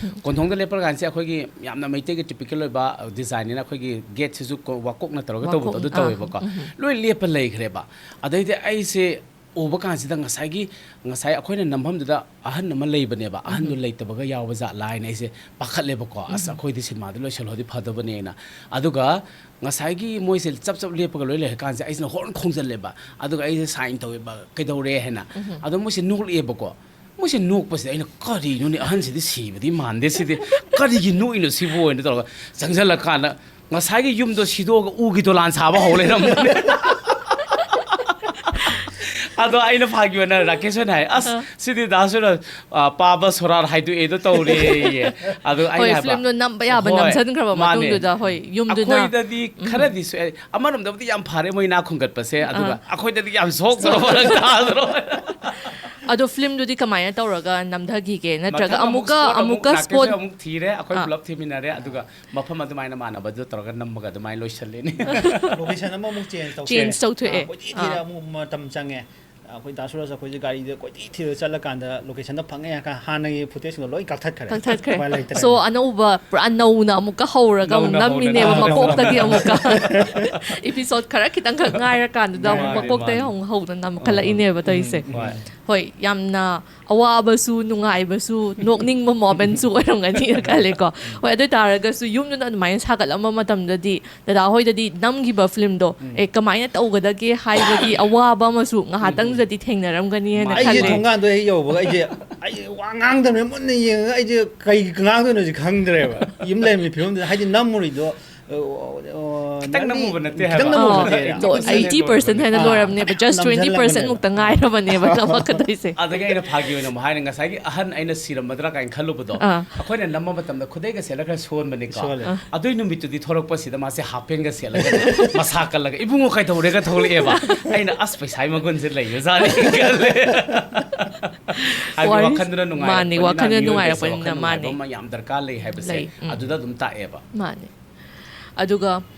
ꯀꯣꯟꯊꯣꯡꯗ ꯂꯦꯞꯄ ꯀꯥꯟꯁꯦ ꯑꯩꯈꯣꯏꯒꯤ ꯌꯥꯝꯅ ꯃꯩꯇꯩꯒꯤ typical ꯑꯣꯏꯕ designꯅꯤꯅ ꯑꯩꯈꯣꯏꯒꯤ gateꯁꯤꯁꯨ ꯀꯣ-, ꯋꯥꯀꯣꯛ ꯅꯠꯇ꯭ꯔꯒ ꯇꯧꯕꯗꯣ ꯋꯥꯀꯣꯛ, ꯑꯗꯨ ꯑꯥ꯫ ꯇꯧꯋꯦꯕꯀꯣ꯫ ꯂꯣꯏ ꯂꯦꯞꯄ ꯂꯩꯈ꯭ꯔꯦꯕ꯫ ꯑꯗꯩꯗꯤ ꯑꯩꯁꯦ ꯎꯕ ꯀꯥꯟꯁꯤꯗ ꯉꯁꯥꯏꯒꯤ, ꯉꯁꯥꯏ ꯑꯩꯈꯣꯏꯅ ꯅꯝꯐꯝꯗꯨꯗ ꯑꯍꯟ ꯑꯃ ꯂꯩꯕꯅꯦꯕ, ꯑꯍꯟꯗꯨ ꯂꯩꯇꯕꯒ ꯌꯥꯎꯕ ꯖꯥꯠꯂꯥ ꯍꯥꯏꯅ ꯑꯩꯁꯦ ꯄꯥꯈꯠꯂꯦꯕꯀꯣ꯫ ꯑꯁ, ꯑꯩꯈꯣꯏꯗꯤ ꯁꯤꯅꯦꯃꯥꯗ ꯂꯣꯏꯁꯜꯍꯧꯗꯤ ꯐꯗꯕꯅꯦꯅ꯫ ꯑꯗꯨꯒ ꯉꯁꯥꯏꯒꯤ ꯃꯣꯏꯁꯦ ꯆꯞ ꯆꯞ ꯂꯦꯞꯄꯒ ꯂꯣꯏ ꯂꯩꯔ ꯀꯥꯟꯁꯤꯗ ꯑꯩꯁꯤꯅ horn ꯈꯣꯡꯖꯜꯂꯦꯕ꯫ ꯑꯗꯨꯒ ꯑꯩꯁꯦ sign ꯇꯧꯋꯦꯕ, "ꯀꯩꯗꯧꯔꯦ?" ꯍꯥꯏꯅ꯫ ꯑꯗꯣ ꯃꯣꯏꯁꯦ ꯅꯣꯛꯂꯛꯑꯦꯕꯀꯣ꯫ ꯃꯣꯏꯁꯦ ꯅꯣꯛꯄꯁꯤꯗ ꯑꯩꯅ, "ꯀꯔꯤꯅꯣꯅꯦ, ꯑꯍꯟꯁꯤꯗꯤ ꯁꯤꯕꯗꯤ ꯃꯥꯟꯗꯦ ꯁꯤꯗꯤ, ꯀꯔꯤꯒꯤ ꯅꯣꯛꯏꯅꯣ ꯁꯤꯕꯨ?" ꯍꯥꯏꯅ ꯇꯧꯔꯒ ꯆꯪꯁꯤꯜꯂꯀꯥꯟꯗ ꯉꯁꯥꯏꯒꯤ ꯌꯨꯝꯗꯣ ꯁꯤꯗꯣꯛꯑꯒ ꯎꯒꯤ ꯗꯣꯂꯥꯟ ꯁꯥꯕ ꯍꯧ ꯂꯩꯔꯝꯕꯅꯦ꯫ ꯑꯗꯣ ꯑꯩꯅ ꯐꯥꯒꯤ ꯑꯣꯏꯅ ꯔꯥꯀꯦꯁ ꯍꯣꯏꯅ ꯍꯥꯏ, "ꯑꯁ, ꯁꯤꯗꯤ ꯗꯥꯁ ꯍꯣꯏꯅ, ꯑ, ꯄꯥꯕ ꯁꯣꯔꯥꯔ ꯍꯥꯏꯗꯣꯛꯑꯦꯗꯣ ꯇꯧꯔꯦꯌꯦ꯫" ꯑꯗꯣ ꯑꯩꯅ ꯍꯣꯏ, ꯍꯥꯏꯕ, filmꯗꯣ ꯅꯝꯕ ꯌꯥꯕ ꯍꯣꯏ, ꯅꯝꯁꯤꯟꯈ꯭ꯔꯕ ꯃꯥꯅꯦ꯫ ꯃꯇꯨꯡꯗꯨꯗ, ꯍꯣꯏ, ꯌꯨꯝꯗꯨꯅ ꯑꯩꯈꯣꯏꯗꯗꯤ ꯈꯔꯗꯤ ꯁꯣꯛꯑꯦ, ꯑꯃꯔꯣꯝꯗꯕꯨꯗꯤ ꯌꯥꯝ ꯐꯔꯦ ꯃꯣꯏ ꯏꯅꯥꯛ ꯈꯨꯟꯒꯠꯄꯁꯦ, ꯑꯗꯨꯒ ꯑꯩꯈꯣꯏꯗꯗꯤ ꯌꯥꯝ ꯁꯣꯛꯇ꯭ꯔꯣ, ꯐꯔꯛ ꯇꯥꯗ꯭ꯔꯣ? ꯑꯗꯣ filmꯗꯨꯗꯤ ꯀꯃꯥꯏꯅ ꯇꯧꯔꯒ ꯅꯝꯊꯈꯤꯒꯦ? ꯅꯠꯇ꯭ꯔꯒ ꯃꯊꯪ ꯑꯃꯨꯛꯀ, spot ꯑꯃꯨꯛꯀ ꯔꯥꯀꯦꯁ spot ꯍꯣꯏ ꯑꯃꯨꯛ ꯊꯤꯔꯦ, ꯑꯩꯈꯣꯏ ꯑꯥ꯫ ꯄꯨꯂꯞ ꯊꯤꯃꯤꯟꯅꯔꯦ, ꯑꯗꯨꯒ ꯃꯐꯝ ꯑꯗꯨꯃꯥꯏꯅ ꯃꯥꯟꯅꯕꯗꯨ ꯇꯧꯔꯒ ꯅꯝꯃꯒ ꯑꯗꯨꯃꯥꯏꯅ ꯂꯣꯏꯁꯜꯂꯤꯅꯤ꯫ Location ꯑꯃꯃꯨꯛ change ꯇꯧ Change ꯇꯧꯊꯣꯛꯑꯦ꯫ ꯀꯣꯏꯊꯤ ꯊꯤꯔ ꯑꯥ꯫ ꯑꯃꯨꯛ ꯃꯇꯝ ꯆꯪꯉꯦ꯫ ꯑꯩꯈꯣꯏ ꯗꯥ ꯁꯨꯔꯖ ꯑꯩꯈꯣꯏꯁꯦ ꯒꯥꯔꯤꯗ ꯀꯣꯏꯊꯤ ꯊꯤꯔ ꯆꯠꯂꯀꯥꯟꯗ locationꯗ ꯐꯪꯉꯦ ꯍꯥꯏꯔ ꯀꯥꯟꯗ ꯍꯥꯟꯅꯒꯤ footageꯁꯤꯡꯗꯣ ꯂꯣꯏ ꯀꯛꯊꯠꯈ꯭ꯔꯦ꯫ ꯀꯛꯊꯠꯈ꯭ꯔꯦ꯫ ꯎꯄꯥꯏ ꯂꯩꯇ꯭ꯔꯦ꯫ So ꯑꯅꯧꯕ, ꯄꯨꯔꯥ ꯅꯧꯅ ꯑꯃꯨꯛꯀ ꯍꯧꯔꯒ ꯑꯃꯨꯛ ꯅꯧꯅ ꯅꯝꯃꯤꯅꯦꯕ, ꯍꯧꯔꯒ ꯃꯀꯣꯛꯇꯒꯤ ꯑꯃꯨꯛꯀ꯫ Episode ꯈꯔ ꯈꯤꯇꯪꯈꯛ ꯉꯥꯏꯔꯀꯥꯟꯗꯨꯗ ꯑꯃꯨꯛ ꯃꯥꯅꯦ, ꯃꯀꯣꯛꯇꯒꯤ ꯃꯥꯅꯦ꯫ ꯑꯃꯨꯛ ꯍꯧꯅ ꯅꯝꯈꯠꯂꯛꯏꯅꯦꯕ ꯇꯧꯔꯤꯁꯦ꯫ ꯍꯣꯏ꯫ ꯍꯣꯏ, ꯌꯥꯝꯅ ꯑꯋꯥꯕꯁꯨ, ꯅꯨꯡꯉꯥꯏꯕꯁꯨ, ꯅꯣꯛꯅꯤꯡꯕ momentꯁꯨ ꯑꯣꯏꯔꯝꯒꯅꯤꯅ ꯈꯜꯂꯦꯀꯣ꯫ ꯍꯣꯏ, ꯑꯗꯨ ꯑꯣꯏ ꯇꯥꯔꯒꯁꯨ ꯌꯨꯝꯗꯨꯅ ꯑꯗꯨꯃꯥꯏꯅ ꯁꯥꯒꯠꯂꯝꯕ ꯃꯇꯝꯗꯗꯤ ꯗꯗꯥ ꯍꯣꯏꯗꯗꯤ ꯅꯝꯈꯤꯕ filmꯗꯣ, ꯑꯦ, ꯀꯃꯥꯏꯅ ꯇꯧꯒꯗꯒꯦ ꯍꯥꯏꯕꯒꯤ ꯑꯋꯥꯕ ꯑꯃꯁꯨ ꯉꯥꯏꯍꯥꯛꯇꯪꯗꯗꯤ ꯊꯦꯡꯅꯔꯝꯒꯅꯤꯅ ꯃꯥꯅꯦ, ꯑꯩꯁꯦ ꯈꯜꯂꯦ꯫ ꯃꯥꯅꯦ꯫ ꯊꯣꯡꯒꯥꯟꯗꯣ ꯍꯦꯛ ꯌꯧꯕꯒ ꯑꯩꯁꯦ, ꯑꯩꯁꯦ ꯋꯥ ꯉꯥꯡꯗꯕꯅꯤ, ꯃꯨꯟꯅ ꯌꯦꯡꯉꯒ ꯑꯩꯁꯦ ꯀꯩ ꯉꯥꯡꯗꯣꯏꯅꯣꯁꯦ ꯈꯪꯗ꯭ꯔꯦꯕ꯫ ꯌꯨꯝ ꯂꯩꯔꯝꯃꯤ ꯐꯤꯕꯝꯗꯨꯗ, ꯍꯥꯏꯗꯤ ꯅꯝꯃꯨꯔꯤꯗꯣ ꯑꯣ, ꯑꯣ, ꯈꯤꯇꯪ ꯅꯪꯗꯤ ꯅꯝꯃꯨꯕ ꯅꯠꯇꯦ ꯈꯤꯇꯪ ꯍꯥꯏꯕ꯫ ꯅꯝꯃꯨꯕ ꯑꯣ, ꯅꯠꯇꯦ꯫ ꯑꯩꯠꯇꯤ ꯄꯔꯁꯦꯟ ꯑꯩꯠꯇꯤ ꯄꯔꯁꯦꯟ ꯍꯦꯟꯅ ꯑꯥ, ꯂꯣꯏꯔꯕꯅꯦꯕ, just twenty percent ꯅꯝꯁꯤꯜꯂꯝꯕꯅꯦꯕ꯫ ꯃꯨꯛꯇ ꯉꯥꯏꯔꯕꯅꯦꯕ ꯅꯝꯃꯛꯀꯗꯣꯏꯁꯦ꯫ ꯑꯗꯒꯤ ꯑꯩꯅ ꯐꯥꯒꯤ ꯑꯣꯏꯅ ꯑꯃꯨꯛ ꯍꯥꯏꯅ, ꯉꯁꯥꯏꯒꯤ ꯑꯍꯟ ꯑꯩꯅ ꯁꯤꯔꯝꯃꯗ꯭ꯔꯥ ꯀꯥꯏꯅ ꯈꯜꯂꯨꯕꯗꯣ, ꯑꯥ꯫ ꯑꯩꯈꯣꯏꯅ ꯅꯝꯕ ꯃꯇꯝꯗ ꯈꯨꯗꯩꯒ ꯁꯦꯠꯂꯒ ꯁꯣꯟꯕꯅꯤꯀꯣ꯫ ꯁꯣꯜꯂꯦ꯫ ꯑꯗꯨꯏ ꯅꯨꯃꯤꯠꯇꯨꯗꯤ ꯊꯣꯛꯂꯛꯄꯁꯤꯗ ꯃꯥꯁꯦ ꯍꯥꯞ ꯄꯦꯟꯒ ꯁꯦꯠꯂꯒ ꯃꯁꯥ ꯀꯜꯂꯒ, "ꯏꯕꯨꯡꯉꯣ, ꯀꯩꯗꯧꯔꯦꯒ?" ꯊꯣꯛꯂꯛꯑꯦꯕ꯫ ꯑꯩꯅ, "ꯑꯁ, ꯄꯩꯁꯥꯒꯤ ꯃꯒꯨꯟꯁꯦ ꯂꯩꯕꯖꯥꯠꯅꯤ" ꯈꯜꯂꯦ꯫ ꯍꯥꯏꯗꯤ ꯋꯥꯔꯤ-, ꯋꯥꯈꯟꯗꯨꯅ ꯅꯨꯡꯉꯥꯏꯔꯛꯄꯅꯤꯅ, ꯃꯥꯅꯤ, ꯋꯥꯈꯟꯗꯨꯅ ꯃꯤꯑꯣꯏꯕꯁꯦ ꯅꯨꯡꯉꯥꯏꯔꯛꯄꯅꯤꯅ, ꯋꯥꯈꯜ ꯅꯨꯡꯉꯥꯏꯕ ꯃꯥꯅꯤ꯫ ꯑꯃ ꯌꯥꯝ ꯗꯔꯀꯥꯔ ꯂꯩ ꯍꯥꯏꯕꯁꯦ ꯂꯩ, ꯎꯝ꯫ ꯑꯗꯨꯗ ꯑꯗꯨꯝ ꯇꯥꯛꯑꯦꯕ꯫ ꯃꯥꯅꯦ꯫ ꯑꯗꯨꯒ,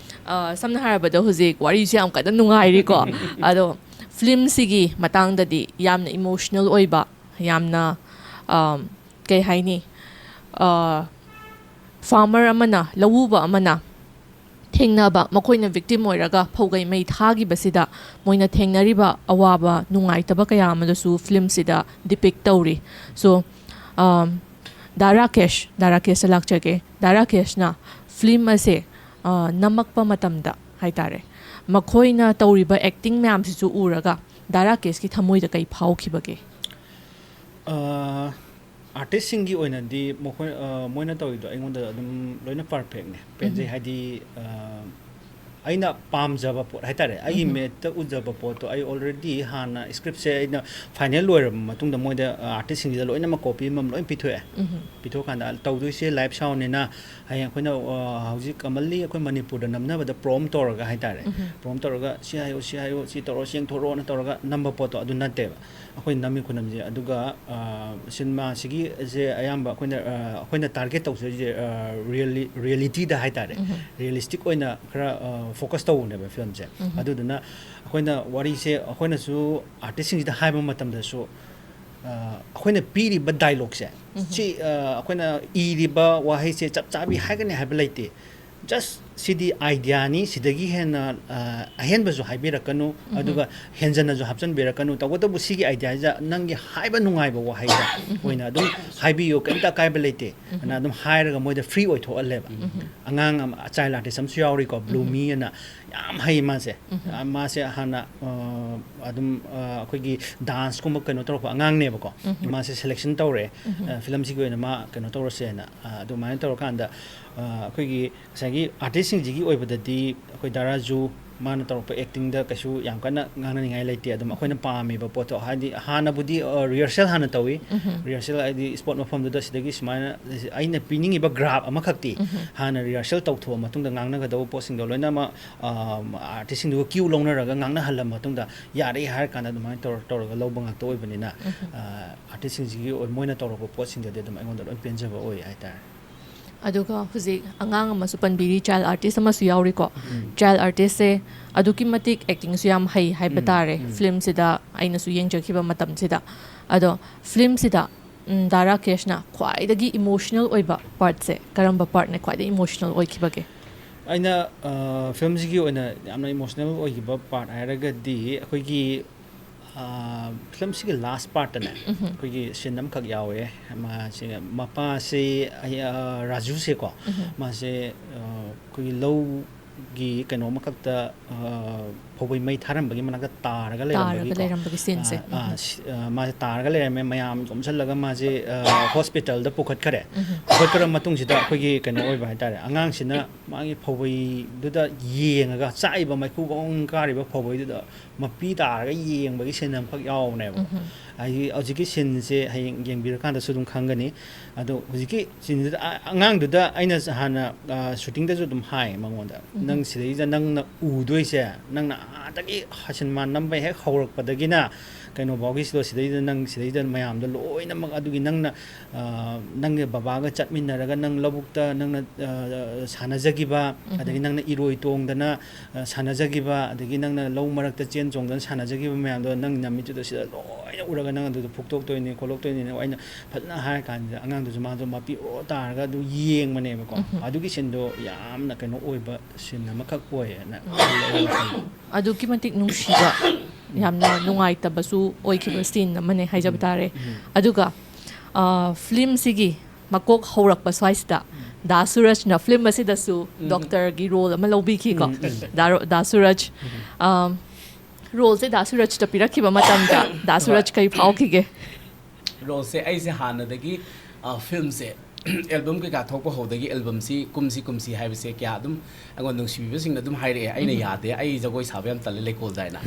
ꯑ, ꯁꯝꯅ ꯍꯥꯏꯔꯕꯗ ꯍꯧꯖꯤꯛ ꯋꯥꯔꯤꯁꯦ ꯌꯥꯝ ꯀꯟꯅ ꯅꯨꯡꯉꯥꯏꯔꯤꯀꯣ꯫ ꯑꯗꯣ ꯐꯤꯂꯝꯁꯤꯒꯤ ꯃꯇꯥꯡꯗꯗꯤ ꯌꯥꯝꯅ ꯏꯃꯣꯁꯅꯦꯜ ꯑꯣꯏꯕ, ꯌꯥꯝꯅ, ꯑ, ꯀꯩ ꯍꯥꯏꯅꯤ, ꯐꯥꯔꯃꯔ ꯑꯃꯅ, ꯂꯧꯎꯕ ꯑꯃꯅ ꯊꯦꯡꯅꯕ, ꯃꯈꯣꯏꯅ ꯚꯤꯛꯇꯤꯝ ꯑꯣꯏꯔꯒ ꯐꯧꯒꯩ ꯃꯩ ꯊꯥꯈꯤꯕꯁꯤꯗ ꯃꯣꯏꯅ ꯊꯦꯡꯅꯔꯤꯕ ꯑꯋꯥꯕ, ꯅꯨꯡꯉꯥꯏꯇꯕ ꯀꯌꯥ ꯑꯃꯗꯁꯨ ꯐꯤꯂꯝꯁꯤꯗ ꯗꯤꯄꯤꯛ ꯇꯧꯔꯤ꯫ ꯁꯣ, ꯑꯝ, ꯗꯥ ꯔꯥꯀꯦꯁ, ꯗꯥ ꯔꯥꯀꯦꯁꯇ ꯂꯥꯛꯆꯒꯦ꯫ ꯗꯥ ꯔꯥꯀꯦꯁꯅ ꯐꯤꯂꯝ ꯑꯁꯦ, ꯑ, ꯅꯝꯃꯛꯄ ꯃꯇꯝꯗ ꯍꯥꯏꯇꯥꯔꯦ, ꯃꯈꯣꯏꯅ ꯇꯧꯔꯤꯕ ꯑꯦꯛꯇꯤꯡ ꯃꯌꯥꯝꯁꯤꯁꯨ ꯎꯔꯒ ꯗꯥ ꯔꯥꯀꯦꯁꯀꯤ ꯊꯃꯣꯏꯗ ꯀꯩ ꯐꯥꯎꯈꯤꯕꯒꯦ? ꯑꯥ, ꯑꯥꯔꯇꯤꯁꯁꯤꯡꯒꯤ ꯑꯣꯏꯅꯗꯤ ꯃꯈꯣꯏ, ꯑꯥ, ꯃꯣꯏꯅ ꯇꯧꯔꯤꯗꯣ ꯑꯩꯉꯣꯟꯗ ꯑꯗꯨꯝ ꯂꯣꯏꯅ ꯄꯔꯐꯦꯛꯅꯦ, ꯄꯦꯟꯖꯩ꯫ ꯎꯝ꯫ ꯍꯥꯏꯗꯤ, ꯑꯥ, ꯑꯩꯅ ꯄꯥꯝꯖꯕ ꯄꯣꯠ ꯍꯥꯏꯇꯥꯔꯦ, ꯑꯩꯒꯤ ꯎꯝ꯫ ꯃꯤꯠꯇ ꯎꯖꯕ ꯄꯣꯠꯇꯣ ꯑꯩ ꯑꯣꯜꯔꯦꯗꯤ ꯍꯥꯟꯅ ꯁ꯭ꯀ꯭ꯔꯤꯞꯁꯦ ꯑꯩꯅ ꯐꯥꯏꯅꯦꯜ ꯂꯣꯏꯔꯕ ꯃꯇꯨꯡꯗ ꯃꯣꯏꯗ, ꯑꯥ, ꯑꯥꯔꯇꯤꯁꯁꯤꯡꯁꯤꯗ ꯂꯣꯏꯅꯃꯛ ꯀꯣꯄꯤ ꯑꯃꯃꯝ ꯂꯣꯏ ꯄꯤꯊꯣꯛꯑꯦ꯫ ꯎꯝ꯫ ꯄꯤꯊꯣꯛꯑꯀꯥꯟꯗ ꯇꯧꯗꯣꯏꯁꯦ ꯂꯥꯏꯞ ꯁꯥꯎꯟꯅꯤꯅ, ꯍꯌꯦꯡ ꯑꯩꯈꯣꯏꯅ, ꯑꯥ, ꯍꯧꯖꯤꯛ ꯀꯃꯟꯂꯤ ꯑꯩꯈꯣꯏ ꯃꯅꯤꯄꯨꯔꯗ ꯅꯝꯅꯕꯗ ꯄ꯭ꯔꯣꯝ ꯇꯧꯔꯒ ꯍꯥꯏꯇꯥꯔꯦ, ꯎꯝ꯫ ꯄ꯭ꯔꯣꯝ ꯇꯧꯔꯒ ꯁꯤ ꯍꯥꯏꯌꯨ, ꯁꯤ ꯍꯥꯏꯌꯨ, ꯁꯤ ꯇꯧꯔꯣ, ꯁꯤ ꯌꯦꯡꯊꯣꯔꯛꯑꯣꯅ ꯇꯧꯔꯒ ꯅꯝꯕ ꯄꯣꯠꯇꯣ ꯑꯗꯨ ꯅꯠꯇꯦꯕ꯫ ꯑꯩꯈꯣꯏ ꯅꯝꯃꯤ ꯈꯨꯅꯝꯁꯦ꯫ ꯑꯗꯨꯒ, ꯑ, ꯁꯤꯅꯦꯃꯥꯁꯤꯒꯤꯁꯦ ꯑꯌꯥꯝꯕ ꯑꯩꯈꯣꯏꯅ, ꯑ, ꯑꯩꯈꯣꯏꯅ ꯇꯥꯔꯒꯦꯠ ꯇꯧꯖꯔꯤꯁꯦ, ꯑ, ꯔꯤꯌꯦꯂꯤ-, ꯔꯤꯌꯦꯂꯤꯇꯤꯗ ꯍꯥꯏꯇꯥꯔꯦ꯫ ꯎꯝ꯫ ꯔꯤꯌꯦꯂꯤꯁꯇꯤꯛ ꯑꯣꯏꯅ ꯈꯔ, ꯑ, ꯐꯣꯀꯁ ꯇꯧꯕꯅꯦꯕ ꯐꯤꯂꯝꯁꯦ꯫ ꯎꯝ꯫ ꯑꯗꯨꯗꯨꯅ ꯑꯩꯈꯣꯏꯅ ꯋꯥꯔꯤꯁꯦ ꯑꯩꯈꯣꯏꯅꯁꯨ ꯑꯥꯔꯇꯤꯁꯁꯤꯡꯁꯤꯗ ꯍꯥꯏꯕ ꯃꯇꯝꯗꯁꯨ, ꯑ, ꯑꯩꯈꯣꯏꯅ ꯄꯤꯔꯤꯕ ꯗꯥꯏꯂꯣꯛꯁꯦ, ꯎꯝ꯫ ꯁꯤ, ꯑ, ꯑꯩꯈꯣꯏꯅ ꯏꯔꯤꯕ ꯋꯥꯍꯩꯁꯦ ꯆꯞ ꯆꯥꯕꯤ ꯍꯥꯏꯒꯅꯤ ꯍꯥꯏꯕ ꯂꯩꯇꯦ꯫ ꯖꯁ ꯁꯤꯗꯤ ꯑꯥꯏꯗꯤꯌꯥꯅꯤ, ꯁꯤꯗꯒꯤ ꯍꯦꯟꯅ, ꯑ, ꯑꯍꯦꯟꯕꯁꯨ ꯍꯥꯏꯕꯤꯔꯛꯀꯅꯨ, ꯎꯝ꯫ ꯑꯗꯨꯒ ꯍꯦꯟꯖꯟꯅꯁꯨ ꯍꯥꯞꯆꯤꯟꯕꯤꯔꯛꯀꯅꯨ꯫ ꯇꯧꯕꯇꯕꯨ ꯁꯤꯒꯤ ꯑꯥꯏꯗꯤꯌꯥꯁꯤꯗ ꯅꯪꯒꯤ ꯍꯥꯏꯕ ꯅꯨꯡꯉꯥꯏꯕ ꯋꯥꯍꯩꯗ ꯑꯣꯏꯅ ꯑꯗꯨꯝ ꯍꯥꯏꯕꯤꯌꯨ, ꯀꯩꯝꯇ ꯑꯀꯥꯏꯕ ꯂꯩꯇꯦ꯫ ꯎꯝ꯫ ꯑꯅ ꯑꯗꯨꯝ ꯍꯥꯏꯔꯒ ꯃꯣꯏꯗ ꯐ꯭ꯔꯤ ꯑꯣꯏꯊꯣꯛꯍꯜꯂꯦꯕ꯫ ꯎꯝ꯫ ꯑꯉꯥꯡ ꯑꯃ, ꯆꯥꯏꯜ ꯑꯥꯔꯇꯤꯁ ꯑꯃꯁꯨ ꯌꯥꯎꯔꯤꯀꯣ, ꯕ꯭ꯂꯨ ꯎꯝ꯫ ꯃꯤ ꯑꯅ, ꯌꯥꯝ ꯍꯩ ꯃꯥꯁꯦ꯫ ꯎꯝ꯫ ꯑ, ꯃꯥꯁꯦ ꯍꯥꯟꯅ, ꯑ, ꯑꯗꯨꯝ, ꯑ, ꯑꯩꯈꯣꯏꯒꯤ ꯗꯥꯟꯁꯀꯨꯝꯕ ꯀꯩꯅꯣ ꯇꯧꯔꯛꯄ ꯑꯉꯥꯡꯅꯦꯕꯀꯣ꯫ ꯎꯝ꯫ ꯃꯥꯁꯦ ꯁꯦꯂꯦꯛꯁꯟ ꯇꯧꯔꯦ꯫ ꯎꯝ꯫ ꯑ, ꯐꯤꯂꯝꯁꯤꯒꯤ ꯑꯣꯏꯅ ꯃꯥ ꯀꯩꯅꯣ ꯇꯧꯔꯁꯦꯅ꯫ ꯑ, ꯑꯗꯨꯃꯥꯏꯅ ꯇꯧꯔꯀꯥꯟꯗ ꯑ, ꯑꯩꯈꯣꯏꯒꯤ ꯉꯁꯥꯏꯒꯤ ꯑꯥꯔꯇꯤꯁꯁꯤꯡꯁꯤꯒꯤ ꯑꯣꯏꯕꯗꯗꯤ ꯑꯩꯈꯣꯏ ꯗꯥ ꯔꯥꯖꯨ ꯃꯥꯅ ꯇꯧꯔꯛꯄ ꯑꯦꯛꯇꯤꯡꯗ ꯀꯩꯁꯨ ꯌꯥꯝ ꯀꯟꯅ ꯉꯥꯡꯅꯅꯤꯡꯉꯥꯏ ꯂꯩꯇꯦ꯫ ꯑꯗꯨꯝ ꯑꯩꯈꯣꯏꯅ ꯄꯥꯝꯃꯤꯕ ꯄꯣꯠꯇꯣ, ꯍꯥꯏꯗꯤ ꯍꯥꯟꯅꯕꯨꯗꯤ, ꯑ, ꯔꯤꯍꯔꯁꯦꯜ ꯍꯥꯟꯅ ꯇꯧꯏ꯫ ꯔꯤꯍꯔꯁꯦꯜ ꯍꯥꯏꯗꯤ ꯁ꯭ꯄꯣꯔꯠ ꯃꯐꯝꯗꯨꯗ ꯁꯤꯗꯒꯤ ꯁꯨꯃꯥꯏꯅ ꯑꯩꯅ ꯄꯤꯅꯤꯡꯉꯤꯕ ꯒ꯭ꯔꯥꯐ ꯑꯃꯈꯛꯇꯤ ꯍꯥꯟꯅ ꯔꯤꯍꯔꯁꯦꯜ ꯇꯧꯊꯣꯛꯑ ꯃꯇꯨꯡꯗ ꯉꯥꯡꯅꯒꯗꯧꯕ ꯄꯣꯠꯁꯤꯡꯗꯣ ꯂꯣꯏꯅꯃꯛ, ꯑ, ꯑꯥꯔꯇꯤꯁꯁꯤꯡꯗꯨꯒ ꯀ꯭ꯌꯨ ꯂꯧꯅꯔꯒ ꯉꯥꯡꯅꯍꯜꯂ ꯃꯇꯨꯡꯗ ꯌꯥꯔꯦ ꯍꯥꯏꯔ ꯀꯥꯟꯗ ꯑꯗꯨꯃꯥꯏꯅ ꯇꯧꯔ-, ꯇꯧꯔꯒ ꯂꯧꯕ ꯉꯥꯛꯇ ꯑꯣꯏꯕꯅꯤꯅ, ꯑ, ꯑꯥꯔꯇꯤꯁꯁꯤꯡꯁꯤꯒꯤ ꯑꯣꯏ-, ꯃꯣꯏꯅ ꯇꯧꯔꯛꯄ ꯄꯣꯠꯁꯤꯡꯗꯗꯤ ꯑꯗꯨꯝ ꯑꯩꯉꯣꯟꯗ ꯂꯣꯏ ꯄꯦꯟꯖꯕ ꯑꯣꯏ ꯍꯥꯏꯇꯥꯔꯦ꯫ ꯑꯗꯨꯒ ꯍꯧꯖꯤꯛ ꯑꯉꯥꯡ ꯑꯃꯁꯨ ꯄꯟꯕꯤꯔꯤ, ꯆꯥꯏꯜ ꯑꯥꯔꯇꯤꯁ ꯑꯃꯁꯨ ꯌꯥꯎꯔꯤꯀꯣ꯫ ꯎꯝ꯫ ꯆꯥꯏꯜ ꯑꯥꯔꯇꯤꯁꯁꯦ ꯑꯗꯨꯛꯀꯤ ꯃꯇꯤꯛ ꯑꯦꯛꯇꯤꯡꯁꯨ ꯌꯥꯝ ꯍꯩ ꯍꯥꯏꯕ ꯎꯝ, ꯇꯥꯔꯦ, ꯎꯝ꯫ ꯐꯤꯂꯝꯁꯤꯗ ꯑꯩꯅꯁꯨ ꯌꯦꯡꯖꯈꯤꯕ ꯃꯇꯝꯁꯤꯗ꯫ ꯑꯗꯣ ꯐꯤꯂꯝꯁꯤꯗ, ꯎꯝ, ꯗꯥ ꯔꯥꯀꯦꯁꯅ ꯈ꯭ꯋꯥꯏꯗꯒꯤ ꯏꯃꯣꯁꯅꯦꯜ ꯑꯣꯏꯕ ꯄꯥꯔꯠꯁꯦ ꯀꯔꯝꯕ ꯄꯥꯔꯠꯅ ꯈ꯭ꯋꯥꯏꯗꯒꯤ ꯏꯃꯣꯁꯅꯦꯜ ꯑꯣꯏꯈꯤꯕꯒꯦ? ꯑꯩꯅ, ꯑ, ꯐꯤꯂꯝꯁꯤꯒꯤ ꯑꯣꯏꯅ ꯌꯥꯝꯅ ꯏꯃꯣꯁꯅꯦꯜ ꯑꯣꯏꯈꯤꯕ ꯄꯥꯔꯠ ꯍꯥꯏꯔꯒꯗꯤ ꯑꯩꯈꯣꯏꯒꯤ, ꯑ, ꯐꯤꯂꯝꯁꯤꯒꯤ ꯂꯥꯁ ꯄꯥꯔꯠꯇꯅꯦ, ꯎꯝꯍꯨꯝ꯫ ꯑꯩꯈꯣꯏꯒꯤ ꯁꯤꯟ ꯑꯃꯈꯛ ꯌꯥꯎꯋꯦ꯫ ꯃꯥꯁꯦ, ꯃꯄꯥꯁꯦ, ꯑꯩ, ꯑ, ꯔꯥꯖꯨꯁꯦꯀꯣ, ꯎꯝꯍꯨꯝ꯫ ꯃꯥꯁꯦ, ꯑ, ꯑꯩꯈꯣꯏꯒꯤ ꯂꯧꯒꯤ ꯀꯩꯅꯣ ꯑꯃꯈꯛꯇ, ꯑ, ꯐꯧꯕꯩ ꯃꯩ ꯊꯥꯔꯝꯕꯒꯤ ꯃꯅꯥꯛꯇ ꯇꯥꯔꯒ ꯂꯩꯔꯝꯕꯒꯤꯀꯣ꯫ ꯇꯥꯔꯒ ꯂꯩꯔꯝꯕꯒꯤ ꯁꯤꯟꯁꯦ꯫ ꯑ, ꯑ, ꯎꯝꯍꯨꯝ꯫ ꯁꯤ-, ꯑ, ꯃꯥꯁꯦ ꯇꯥꯔꯒ ꯂꯩꯔꯝꯃꯦ꯫ ꯃꯌꯥꯝ ꯌꯣꯝꯁꯤꯜꯂꯒ ꯃꯥꯁꯦ, ꯑ, ꯍꯣꯁꯄꯤꯇꯥꯜꯗ ꯄꯨꯈꯠꯈꯔꯦ꯫ ꯎꯝꯍꯨꯝ꯫ ꯄꯨꯈꯠꯈ꯭ꯔ ꯃꯇꯨꯡꯁꯤꯗ ꯑꯩꯈꯣꯏꯒꯤ ꯀꯩꯅꯣ ꯑꯣꯏꯕ ꯍꯥꯏꯇꯥꯔꯦ, ꯑꯉꯥꯡꯁꯤꯅ ꯃꯥꯒꯤ ꯐꯧꯕꯩꯗꯨꯗ ꯌꯦꯡꯉꯒ, ꯆꯥꯛꯏꯕ ꯃꯩꯈꯨ ꯒꯣꯡ ꯀꯥꯔꯤꯕ ꯐꯧꯕꯩꯗꯨꯗ ꯃꯄꯤ ꯇꯥꯔꯒ ꯌꯦꯡꯕꯒꯤ ꯁꯤꯟ ꯑꯃꯈꯛ ꯌꯥꯎꯕꯅꯦꯕ꯫ ꯎꯝꯍꯨꯝ꯫ ꯍꯥꯏꯗꯤ ꯍꯧꯖꯤꯛꯀꯤ ꯁꯤꯟꯁꯦ ꯍꯌꯦꯡ ꯌꯦꯡꯕꯤꯔꯀꯥꯟꯗꯁꯨ ꯑꯗꯨꯝ ꯈꯪꯒꯅꯤ꯫ ꯑꯗꯣ ꯍꯧꯖꯤꯛꯀꯤ ꯁꯤꯟꯁꯤꯗ ꯑ-, ꯑꯉꯥꯡꯗꯨꯗ ꯑꯩꯅ ꯍꯥꯟꯅ, ꯑ, ꯁꯨꯇꯤꯡꯗꯁꯨ ꯑꯗꯨꯝ ꯍꯥꯏ ꯃꯉꯣꯟꯗ, ꯎꯝꯍꯨꯝ꯫ "ꯅꯪ ꯁꯤꯗꯩꯗ ꯅꯪꯅ ꯎꯗꯣꯏꯁꯦ, ꯅꯪꯅ ꯑꯥꯗꯒꯤ ꯁꯤꯅꯦꯃꯥ ꯅꯝꯕ ꯍꯦꯛ ꯍꯧꯔꯛꯄꯗꯒꯤꯅ ꯀꯩꯅꯣꯐꯥꯎꯒꯤꯁꯤꯗ, ꯁꯤꯗꯩꯗ ꯅꯪ ꯁꯤꯗꯩꯗ ꯃꯌꯥꯝꯗꯣ ꯂꯣꯏꯅꯃꯛ ꯑꯗꯨꯒꯤ ꯅꯪꯅ, ꯑ, ꯅꯪꯒꯤ ꯕꯕꯥꯒ ꯆꯠꯃꯤꯟꯅꯔꯒ ꯅꯪ ꯂꯧꯕꯨꯛꯇ ꯅꯪꯅ, ꯑ, ꯁꯥꯟꯅꯖꯈꯤꯕ, ꯎꯝꯍꯨꯝ꯫ ꯑꯗꯒꯤ ꯅꯪꯅ ꯏꯔꯣꯏ ꯇꯣꯡꯗꯅ, ꯑ, ꯁꯥꯟꯅꯖꯈꯤꯕ, ꯑꯗꯒꯤ ꯅꯪꯅ ꯂꯧ ꯃꯔꯛꯇ ꯆꯦꯟ ꯆꯣꯡꯗꯅ ꯁꯥꯟꯅꯖꯈꯤꯕ ꯃꯌꯥꯝꯗꯣ ꯅꯪ ꯅꯃꯤꯠꯇꯨꯗ ꯁꯤꯗ ꯂꯣꯏꯅ ꯎꯔꯒ ꯅꯪ ꯑꯗꯨꯗꯣ ꯐꯨꯛꯇꯣꯛꯇꯣꯏꯅꯤ, ꯈꯣꯠꯂꯣꯛꯇꯣꯏꯅꯤꯅ" ꯑꯩꯅ ꯐꯖꯅ ꯍꯥꯏꯔ ꯀꯥꯟꯁꯤꯗ ꯑꯉꯥꯡꯗꯨꯁꯨ ꯃꯥꯁꯨ ꯃꯄꯤ ꯑꯣ ꯇꯥꯔꯒ ꯑꯗꯨ ꯌꯦꯡꯕꯅꯦꯕꯀꯣ꯫ ꯎꯝꯍꯨꯝ꯫ ꯑꯗꯨꯒꯤ ꯁꯤꯟꯗꯣ ꯌꯥꯝꯅ ꯀꯩꯅꯣ ꯑꯣꯏꯕ ꯁꯤꯟ ꯑꯃꯈꯛ ꯑꯣꯏꯌꯦꯅ ꯈꯜꯂꯦ ꯑꯩ ꯋꯥꯈꯜꯗ꯫ ꯑꯗꯨꯛꯀꯤ ꯃꯇꯤꯛ ꯅꯨꯡꯁꯤꯕ, ꯎꯝ꯫ ꯌꯥꯝꯅ ꯅꯨꯡꯉꯥꯏꯇꯕꯁꯨ ꯑꯣꯏꯈꯤꯕ ꯁꯤꯟ ꯑꯃꯅꯦ ꯍꯥꯏꯖꯕ ꯎꯝ, ꯇꯥꯔꯦ꯫ ꯎꯝ꯫ ꯑꯗꯨꯒ, ꯑ, ꯐꯤꯂꯝꯁꯤꯒꯤ ꯃꯀꯣꯛ ꯍꯧꯔꯛꯄ ꯁ꯭ꯋꯥꯏꯁꯤꯗ ꯎꯝ꯫ ꯗꯥ ꯁꯨꯔꯖꯅ ꯐꯤꯂꯝ ꯑꯁꯤꯗꯁꯨ ꯎꯝ꯫ ꯗꯣꯛꯇꯔꯒꯤ ꯔꯣꯜ ꯑꯃ ꯂꯧꯕꯤꯈꯤꯀꯣ꯫ ꯎꯝ, ꯎꯝ꯫ ꯗꯥ ꯔꯣ-, ꯗꯥ ꯁꯨꯔꯖ, ꯎꯝ꯫ ꯑ, ꯔꯣꯜꯁꯦ ꯗꯥ ꯁꯨꯔꯖꯇ ꯄꯤꯔꯛꯈꯤꯕ ꯃꯇꯝꯗ ꯗꯥ ꯍꯣꯏ꯫ ꯁꯨꯔꯖ ꯀꯔꯤ ꯐꯥꯎꯈꯤꯒꯦ? ꯔꯣꯜꯁꯦ ꯑꯩꯁꯦ ꯍꯥꯟꯅꯗꯒꯤ, ꯑ, ꯐꯤꯂꯝꯁꯦ ꯑꯦꯜꯕꯝ ꯀꯩꯀꯥ ꯊꯣꯛꯄ ꯍꯧꯗꯒꯤ ꯑꯦꯜꯕꯝꯁꯤ ꯀꯨꯝꯁꯤ ꯀꯨꯝꯁꯤ ꯍꯥꯏꯕꯁꯦ ꯀꯌꯥ ꯑꯗꯨꯝ ꯑꯩꯉꯣꯟꯗ ꯅꯨꯡꯁꯤꯕꯤꯕꯁꯤꯡꯅ ꯑꯗꯨꯝ ꯍꯥꯏꯔꯛꯑꯦ, ꯑꯩꯅ ꯌꯥꯗꯦ, ꯑꯩ ꯖꯒꯣꯏ ꯁꯥꯕ ꯌꯥꯝ ꯇꯜꯂꯦ ꯂꯩꯀꯣꯜꯗ ꯍꯥꯏꯅ꯫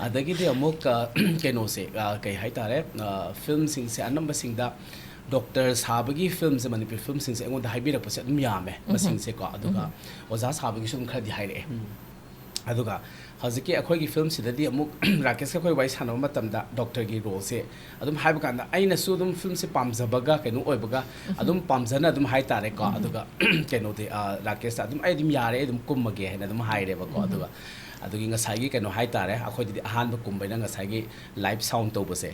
ꯑꯗꯒꯤꯗꯤ ꯑꯃꯨꯛ ꯑ, ꯀꯩꯅꯣꯁꯦ ꯑ, ꯀꯩ ꯍꯥꯏꯇꯥꯔꯦ, ꯑ, ꯐꯤꯂꯝꯁꯤꯡꯁꯦ ꯑꯅꯝꯕꯁꯤꯡꯗ ꯗꯣꯛꯇꯔ ꯁꯥꯕꯒꯤ ꯐꯤꯂꯝꯁꯦ, ꯃꯅꯤꯄꯨꯔꯤ ꯐꯤꯂꯝꯁꯤꯡꯁꯦ ꯑꯩꯉꯣꯟꯗ ꯍꯥꯏꯕꯤꯔꯛꯄꯁꯦ ꯑꯗꯨꯝ ꯌꯥꯝꯃꯦ ꯃꯁꯤꯡꯁꯦꯀꯣ꯫ ꯑꯗꯨꯒ ꯑꯣꯖꯥ ꯁꯥꯕꯒꯤꯁꯨ ꯑꯗꯨꯝ ꯈꯔꯗꯤ ꯍꯥꯏꯔꯛꯑꯦ꯫ ꯑꯗꯨꯒ ꯍꯧꯖꯤꯛꯀꯤ ꯑꯩꯈꯣꯏꯒꯤ ꯐꯤꯂꯝꯁꯤꯗꯗꯤ ꯑꯃꯨꯛ ꯔꯥꯀꯦꯁꯀ ꯑꯩꯈꯣꯏ ꯋꯥꯔꯤ ꯁꯥꯟꯅꯕ ꯃꯇꯝꯗ ꯗꯣꯛꯇꯔꯒꯤ ꯔꯣꯜꯁꯦ ꯑꯗꯨꯝ ꯍꯥꯏꯕ ꯀꯥꯟꯗ ꯑꯩꯅꯁꯨ ꯑꯗꯨꯝ ꯐꯤꯂꯝꯁꯦ ꯄꯥꯝꯖꯕꯒ ꯀꯩꯅꯣ ꯑꯣꯏꯕꯒ ꯑꯗꯨꯝ ꯄꯥꯝꯖꯅ ꯑꯗꯨꯝ ꯍꯥꯏꯇꯥꯔꯦꯀꯣ꯫ ꯑꯗꯨꯒ ꯀꯩꯅꯣꯗꯤ ꯑ, ꯔꯥꯀꯦꯁꯇ ꯑꯗꯨꯝ "ꯑꯩ ꯑꯗꯨꯝ ꯌꯥꯔꯦ, ꯑꯩ ꯑꯗꯨꯝ ꯀꯨꯝꯃꯒꯦ" ꯍꯥꯏꯅ ꯑꯗꯨꯝ ꯍꯥꯏꯔꯦꯕꯀꯣ꯫ ꯑꯗꯨꯒ ꯑꯗꯨꯒꯤ ꯉꯁꯥꯏꯒꯤ ꯀꯩꯅꯣ ꯍꯥꯏꯇꯥꯔꯦ, ꯑꯩꯈꯣꯏꯗꯗꯤ ꯑꯍꯥꯟꯕ ꯀꯨꯝꯕꯩꯅ ꯉꯁꯥꯏꯒꯤ ꯂꯥꯏꯚ ꯁꯥꯎꯟ ꯇꯧꯕꯁꯦ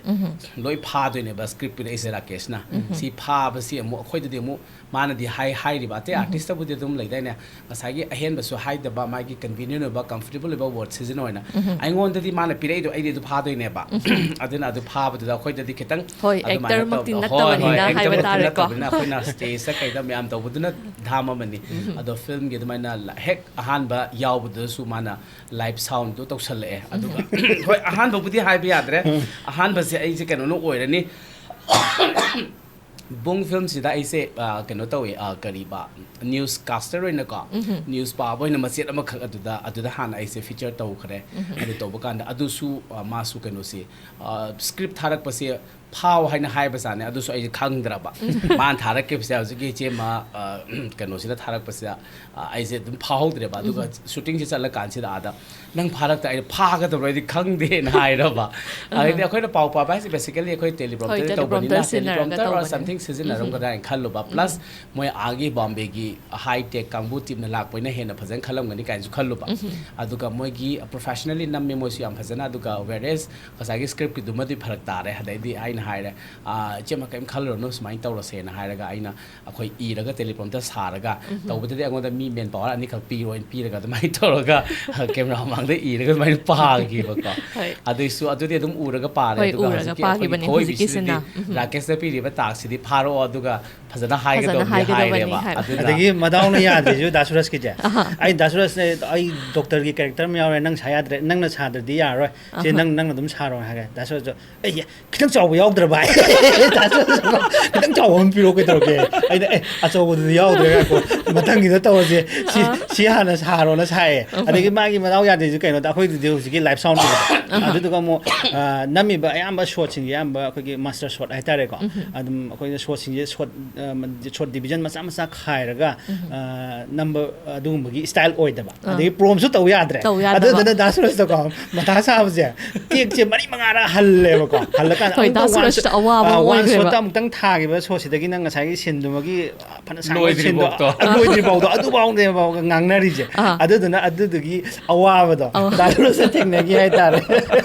ꯂꯣꯏ ꯐꯥꯗꯣꯏꯅꯦꯕ ꯁ꯭ꯀ꯭ꯔꯤꯞ ꯄꯤꯔꯛꯏꯁꯦ ꯔꯥꯀꯦꯁꯅ꯫ ꯁꯤ ꯐꯥꯕꯁꯤ ꯑꯃꯨꯛ ꯑꯩꯈꯣꯏꯗꯗꯤ ꯑꯃꯨꯛ ꯃꯥꯅꯗꯤ ꯍꯥꯏ ꯍꯥꯏꯔꯤꯕ ꯑꯇꯩ ꯑꯥꯔꯇꯤꯁꯇꯕꯨꯗꯤ ꯑꯗꯨꯝ ꯂꯩꯗꯥꯏꯅꯦ, ꯉꯁꯥꯏꯒꯤ ꯑꯍꯦꯟꯕꯁꯨ ꯍꯥꯏꯗꯕ, ꯃꯥꯒꯤ ꯀꯟꯚꯤꯅꯤꯌꯟ ꯑꯣꯏꯕ, ꯀꯝꯐꯣꯔꯇꯦꯕꯜ ꯑꯣꯏꯕ ꯋꯥꯔꯗ ꯁꯤꯖꯤꯟꯅꯧ ꯍꯥꯏꯅ꯫ ꯑꯩꯉꯣꯟꯗꯗꯤ ꯃꯥꯅ ꯄꯤꯔꯛꯏꯗꯣ ꯑꯩꯗꯤ ꯑꯗꯨ ꯐꯥꯗꯣꯏꯅꯦꯕ꯫ ꯑꯗꯨꯅ ꯑꯗꯨ ꯐꯥꯕꯗꯨꯗ ꯑꯩꯈꯣꯏꯗꯗꯤ ꯈꯤꯇꯪ ꯍꯣꯏ, ꯑꯗꯨꯃꯥꯏꯅ ꯑꯦꯛꯇꯔꯃꯛꯇꯤ ꯇꯧ-, ꯍꯣꯏ, ꯍꯣꯏ, ꯅꯠꯇꯕꯅꯤꯅ ꯍꯥꯏꯕ ꯑꯦꯛꯇꯔꯃꯛꯇꯤ ꯇꯥꯔꯦꯀꯣ꯫ ꯅꯠꯇꯕꯅꯤꯅ ꯑꯩꯈꯣꯏꯅ ꯁ꯭ꯇꯦꯖꯇ ꯀꯩꯗ ꯃꯌꯥꯝ ꯇꯧꯕꯗꯨꯅ ꯙꯥꯝ ꯑꯃꯅꯤ꯫ ꯑꯗꯣ ꯐꯤꯂꯝꯒꯤ ꯑꯗꯨꯃꯥꯏꯅ ꯂ-, ꯍꯦꯛ ꯑꯍꯥꯟꯕ ꯌꯥꯎꯕꯗꯨꯗꯁꯨ ꯃꯥꯅ ꯂꯥꯏꯚ ꯁꯥꯎꯟꯗꯨ ꯇꯧꯁꯜꯂꯛꯑꯦ꯫ ꯑꯗꯨꯒ ꯍꯣꯏ, ꯑꯍꯥꯟꯕꯕꯨꯗꯤ ꯍꯥꯏꯕ ꯌꯥꯗ꯭ꯔꯦ꯫ ꯑꯍꯥꯟꯕꯁꯦ ꯑꯩꯁꯦ ꯀꯩꯅꯣꯅ ꯑꯣꯏꯔꯅꯤ꯫ ꯕꯨꯡ ꯐꯤꯂꯝꯁꯤꯗ ꯑꯩꯁꯦ, ꯑ, ꯀꯩꯅꯣ ꯇꯧꯋꯦ, ꯑ, ꯀꯔꯤꯕ, ꯅ꯭ꯌꯨꯁ ꯀꯥꯁꯇꯔ ꯑꯣꯏꯅꯀꯣ, ꯅ꯭ꯌꯨꯁ ꯄꯥꯕ ꯑꯣꯏꯅ ꯃꯆꯦꯠ ꯑꯃꯈꯛ ꯑꯗꯨꯗ, ꯑꯗꯨꯗ ꯍꯥꯟꯅ ꯑꯩꯁꯦ ꯐꯤꯆꯔ ꯇꯧꯈ꯭ꯔꯦ꯫ ꯑꯗꯨ ꯇꯧꯕ ꯀꯥꯟꯗ ꯑꯗꯨꯁꯨ, ꯑ, ꯃꯥꯁꯨ ꯀꯩꯅꯣꯁꯤ, ꯑ, ꯁ꯭ꯀ꯭ꯔꯤꯞ ꯊꯥꯔꯛꯄꯁꯦ ꯐꯥꯎ ꯍꯥꯏꯅ ꯍꯥꯏꯕꯖꯥꯠꯅꯦ, ꯑꯗꯨꯁꯨ ꯑꯩꯁꯦ ꯈꯪꯗ꯭ꯔꯕ꯫ ꯃꯥꯅ ꯊꯥꯔꯛꯈꯤꯕꯁꯦ ꯍꯧꯖꯤꯛꯀꯤ ꯏꯆꯦꯃ, ꯑ, ꯀꯩꯅꯣꯁꯤꯅ ꯊꯥꯔꯛꯄꯁꯤꯗ, ꯑ, ꯑꯩꯁꯦ ꯑꯗꯨꯝ ꯐꯥꯍꯧꯗ꯭ꯔꯦꯕ꯫ ꯑꯗꯨꯒ ꯁꯨꯇꯤꯡꯁꯦ ꯆꯠꯂꯀꯥꯟꯁꯤꯗ ꯑꯥꯗ, "ꯅꯪ ꯐꯥꯔꯛꯇ ꯑꯩꯅ ꯐꯥꯒꯗꯕ꯭ꯔꯣ? ꯑꯩꯗꯤ ꯈꯪꯗꯦꯅ" ꯍꯥꯏꯔꯕ꯫ ꯑꯗꯩꯗꯤ ꯑꯩꯈꯣꯏꯅ ꯄꯥꯎ ꯄꯥꯕ ꯍꯥꯏꯁꯦ basically ꯑꯩꯈꯣꯏ ꯇꯦꯂꯤꯄ꯭ꯔꯣꯝꯇꯔ ꯍꯣꯏ, ꯇꯧꯕꯅꯤꯅ, ꯇꯦꯂꯤꯄ꯭ꯔꯣꯝꯇꯔ ꯁꯤꯖꯤꯟꯅꯔꯒ ꯇꯦꯂꯤꯄ꯭ꯔꯣꯝꯇꯔ or ꯇꯧꯕꯅꯦ꯫ Something ꯁꯤꯖꯤꯟꯅꯔꯝꯒꯗ꯭ꯔꯥ ꯍꯥꯏꯅ ꯈꯜꯂꯨꯕ꯫ Plus ꯃꯣꯏ ꯑꯥꯒꯤ ꯕꯣꯝꯕꯦꯒꯤ ꯍꯥꯏ ꯇꯦꯛ ꯀꯥꯡꯕꯨ ꯇꯤꯝꯅ ꯂꯥꯛꯄꯅꯤꯅ ꯍꯦꯟꯅ ꯐꯖꯅ ꯈꯜꯂꯝꯒꯅꯤ ꯀꯥꯏꯅꯁꯨ ꯈꯜꯂꯨꯕ꯫ ꯑꯗꯨꯒ ꯃꯣꯏꯒꯤ professionally ꯅꯝꯃꯦ ꯃꯣꯏꯁꯨ ꯌꯥꯝ ꯐꯖꯅ꯫ ꯑꯗꯨꯒ whereas ꯉꯁꯥꯏꯒꯤ ꯁ꯭ꯀ꯭ꯔꯤꯞꯀꯤꯗꯨꯃꯗꯤ ꯐꯔꯛ ꯇꯥꯔꯦ꯫ ꯑꯗꯩꯗꯤ ꯑꯩꯅ ꯍꯥꯏꯔꯦ, "ꯑꯥ, ꯏꯆꯦꯃ, ꯀꯔꯤꯝ ꯈꯜꯂꯨꯔꯅꯨ, ꯁꯨꯃꯥꯏꯅ ꯇꯧꯔꯁꯦꯅ" ꯍꯥꯏꯔꯒ ꯑꯩꯅ ꯑꯩꯈꯣꯏ ꯏꯔꯒ ꯇꯦꯂꯤꯄ꯭ꯔꯣꯝꯇꯔ ꯁꯥꯔꯒ ꯇꯧꯕꯗꯗꯤ ꯑꯩꯉꯣꯟꯗ ꯃꯤ ꯃꯦꯟ ꯄꯥꯋꯔ ꯑꯅꯤꯈꯛ ꯄꯤꯔꯣꯅ ꯄꯤꯔꯒ ꯑꯗꯨꯃꯥꯏꯅ ꯇꯧꯔꯒ ꯀꯦꯃꯦꯔꯥ ꯃꯃꯥꯡꯗ ꯏꯔꯒ ꯑꯗꯨꯃꯥꯏꯅ ꯄꯥꯈꯤꯕꯀꯣ꯫ ꯍꯣꯏ꯫ ꯑꯗꯨꯏꯁꯨ ꯑꯗꯨꯗꯤ ꯑꯗꯨꯝ ꯎꯔꯒ ꯄꯥꯔꯦ꯫ ꯍꯣꯏ, ꯑꯗꯨꯒ ꯎꯔꯒ ꯍꯧꯖꯤꯛꯀꯤ ꯑꯩꯈꯣꯏꯒꯤ ꯄꯥꯈꯤꯕꯅꯤ ꯊꯣꯏꯕꯤꯁꯤꯗꯗꯤ ꯍꯧꯖꯤꯛꯀꯤꯁꯤꯅ꯫ ꯔꯥꯀꯦꯁꯇ ꯄꯤꯔꯤꯕ ꯇꯥꯛꯁꯤꯗꯤ ꯊꯥꯔꯛꯑꯣ, ꯑꯗꯨꯒ ꯐꯖꯅ ꯍꯥꯏꯒꯗꯕꯅꯤ ꯍꯥꯏꯔꯦꯕ꯫ ꯑꯗꯨꯅ ꯑꯗꯒꯤ ꯃꯗꯥꯎꯅ ꯌꯥꯗ꯭ꯔꯤꯁꯨ ꯗꯥ ꯁꯨꯔꯖꯀꯤꯁꯦ, ꯑꯩ ꯗꯥ ꯁꯨꯔꯖꯅꯦ, ꯑꯩ ꯗꯣꯛꯇꯔꯒꯤ ꯀꯦꯔꯦꯛꯇꯔ ꯑꯃ ꯌꯥꯎꯔꯦ, ꯅꯪ ꯁꯥ ꯌꯥꯗ꯭ꯔꯦ, ꯅꯪꯅ ꯁꯥꯗ꯭ꯔꯗꯤ ꯌꯥꯔꯔꯣꯏ, ꯁꯤ ꯅꯪ ꯅꯪꯅ ꯑꯗꯨꯝ ꯁꯥꯔꯣ ꯍꯥꯏꯔꯦ꯫ ꯗꯥ ꯁꯨꯔꯖꯁꯨ, ꯑꯩ ꯈꯤꯇꯪ ꯆꯥꯎꯕ ꯌꯥꯎꯗ꯭ꯔꯕ ꯍꯥꯏ꯫ ꯗꯥ ꯁꯨꯔꯖꯁꯨ, ꯈꯤꯇꯪ ꯆꯥꯎꯕ ꯑꯃ ꯄꯤꯔꯛꯑꯣ, ꯀꯩꯗꯧꯔꯒꯦ? ꯑꯩꯅ, ꯑꯦ, ꯑꯆꯧꯕꯗꯨꯗꯤ ꯌꯥꯎꯗ꯭ꯔꯦ, ꯉꯥꯏꯈꯣ, ꯃꯊꯪꯒꯤꯗ ꯇꯧꯔꯁꯦ, ꯁꯤ ꯁꯤ ꯍꯥꯟꯅ ꯁꯥꯔꯣꯅ ꯁꯥꯏꯌꯦ꯫ ꯑꯗꯒꯤ ꯃꯥꯒꯤ ꯃꯗꯥꯎ ꯌꯥꯗ꯭ꯔꯤꯁꯦ ꯀꯩꯅꯣꯗ, ꯑꯩꯈꯣꯏꯗꯨꯗꯤ ꯍꯧꯖꯤꯛꯀꯤ ꯂꯥꯏꯐ ꯁꯥꯎꯟꯗꯨꯗ, ꯑꯗꯨꯗꯨꯒ ꯑꯃꯨꯛ, ꯑ, ꯅꯝꯃꯤꯕ ꯑꯌꯥꯝꯕ ꯁꯣꯠꯁꯤꯡꯁꯦ ꯑꯌꯥꯝꯕ ꯑꯩꯈꯣꯏꯒꯤ ꯃꯥꯁꯇꯔ ꯁꯣꯠ ꯍꯥꯏꯇꯥꯔꯦꯀꯣ꯫ ꯑꯗꯨꯝ ꯑꯩꯈꯣꯏꯅ ꯁꯣꯠꯁꯤꯡꯁꯦ ꯁꯣꯠ, ꯑ, ꯁꯣꯠ ꯗꯤꯕꯤꯖꯟ ꯃꯆꯥ ꯃꯆꯥ ꯈꯥꯏꯔꯒ, ꯑ, ꯅꯝꯕ ꯑꯗꯨꯒꯨꯝꯕꯒꯤ ꯁ꯭ꯇꯥꯏꯜ ꯑꯣꯏꯗꯕ꯫ ꯑꯗꯒꯤ ꯄ꯭ꯔꯣꯝꯁꯨ ꯇꯧ ꯌꯥꯗ꯭ꯔꯦ꯫ ꯇꯧ ꯌꯥꯗꯕ꯫ ꯑꯗꯨꯗꯨꯅ ꯗꯥ ꯁꯨꯔꯖꯇꯀꯣ ꯃꯊꯥ ꯁꯥꯕꯁꯦ, ꯇꯦꯛꯁꯦ ꯃꯔꯤ ꯃꯉꯥꯔꯛ ꯍꯜꯂꯦꯕꯀꯣ꯫ ꯍꯜꯂꯀꯥꯟꯗ ꯍꯣꯏ, ꯑꯃꯨꯛꯇ ꯗꯥ ꯁꯨꯔꯖꯇ ꯑꯋꯥꯕ ꯑꯃ ꯋꯥꯟ ꯑꯣꯏꯈ꯭ꯔꯦꯕ꯫ ꯁꯣꯠꯇ ꯑꯃꯨꯛꯇꯪ ꯊꯥꯈꯤꯕ ꯁꯣꯠꯁꯤꯗꯒꯤ ꯅꯪ ꯉꯁꯥꯏꯒꯤ ꯁꯤꯟꯗꯨꯃꯒꯤ ꯐꯅ ꯁꯥꯡꯕ ꯁꯤꯟꯗꯣ ꯂꯣꯏꯗ꯭ꯔꯤꯐꯥꯎꯗꯣ꯫ ꯂꯣꯏꯗ꯭ꯔꯤꯐꯥꯎꯗꯣ ꯑꯗꯨꯐꯥꯎꯅꯦꯕ ꯉꯥꯡꯅꯔꯤꯁꯦ꯫ ꯑꯥ꯫ ꯑꯗꯨꯗꯨꯅ ꯑꯗꯨꯗꯨꯒꯤ ꯑꯋꯥꯕꯗꯣ ꯑꯋꯥ- ꯗꯥ ꯁꯨꯔꯖꯇ ꯊꯦꯡꯅꯈꯤ ꯍꯥꯏꯇꯥꯔꯦ꯫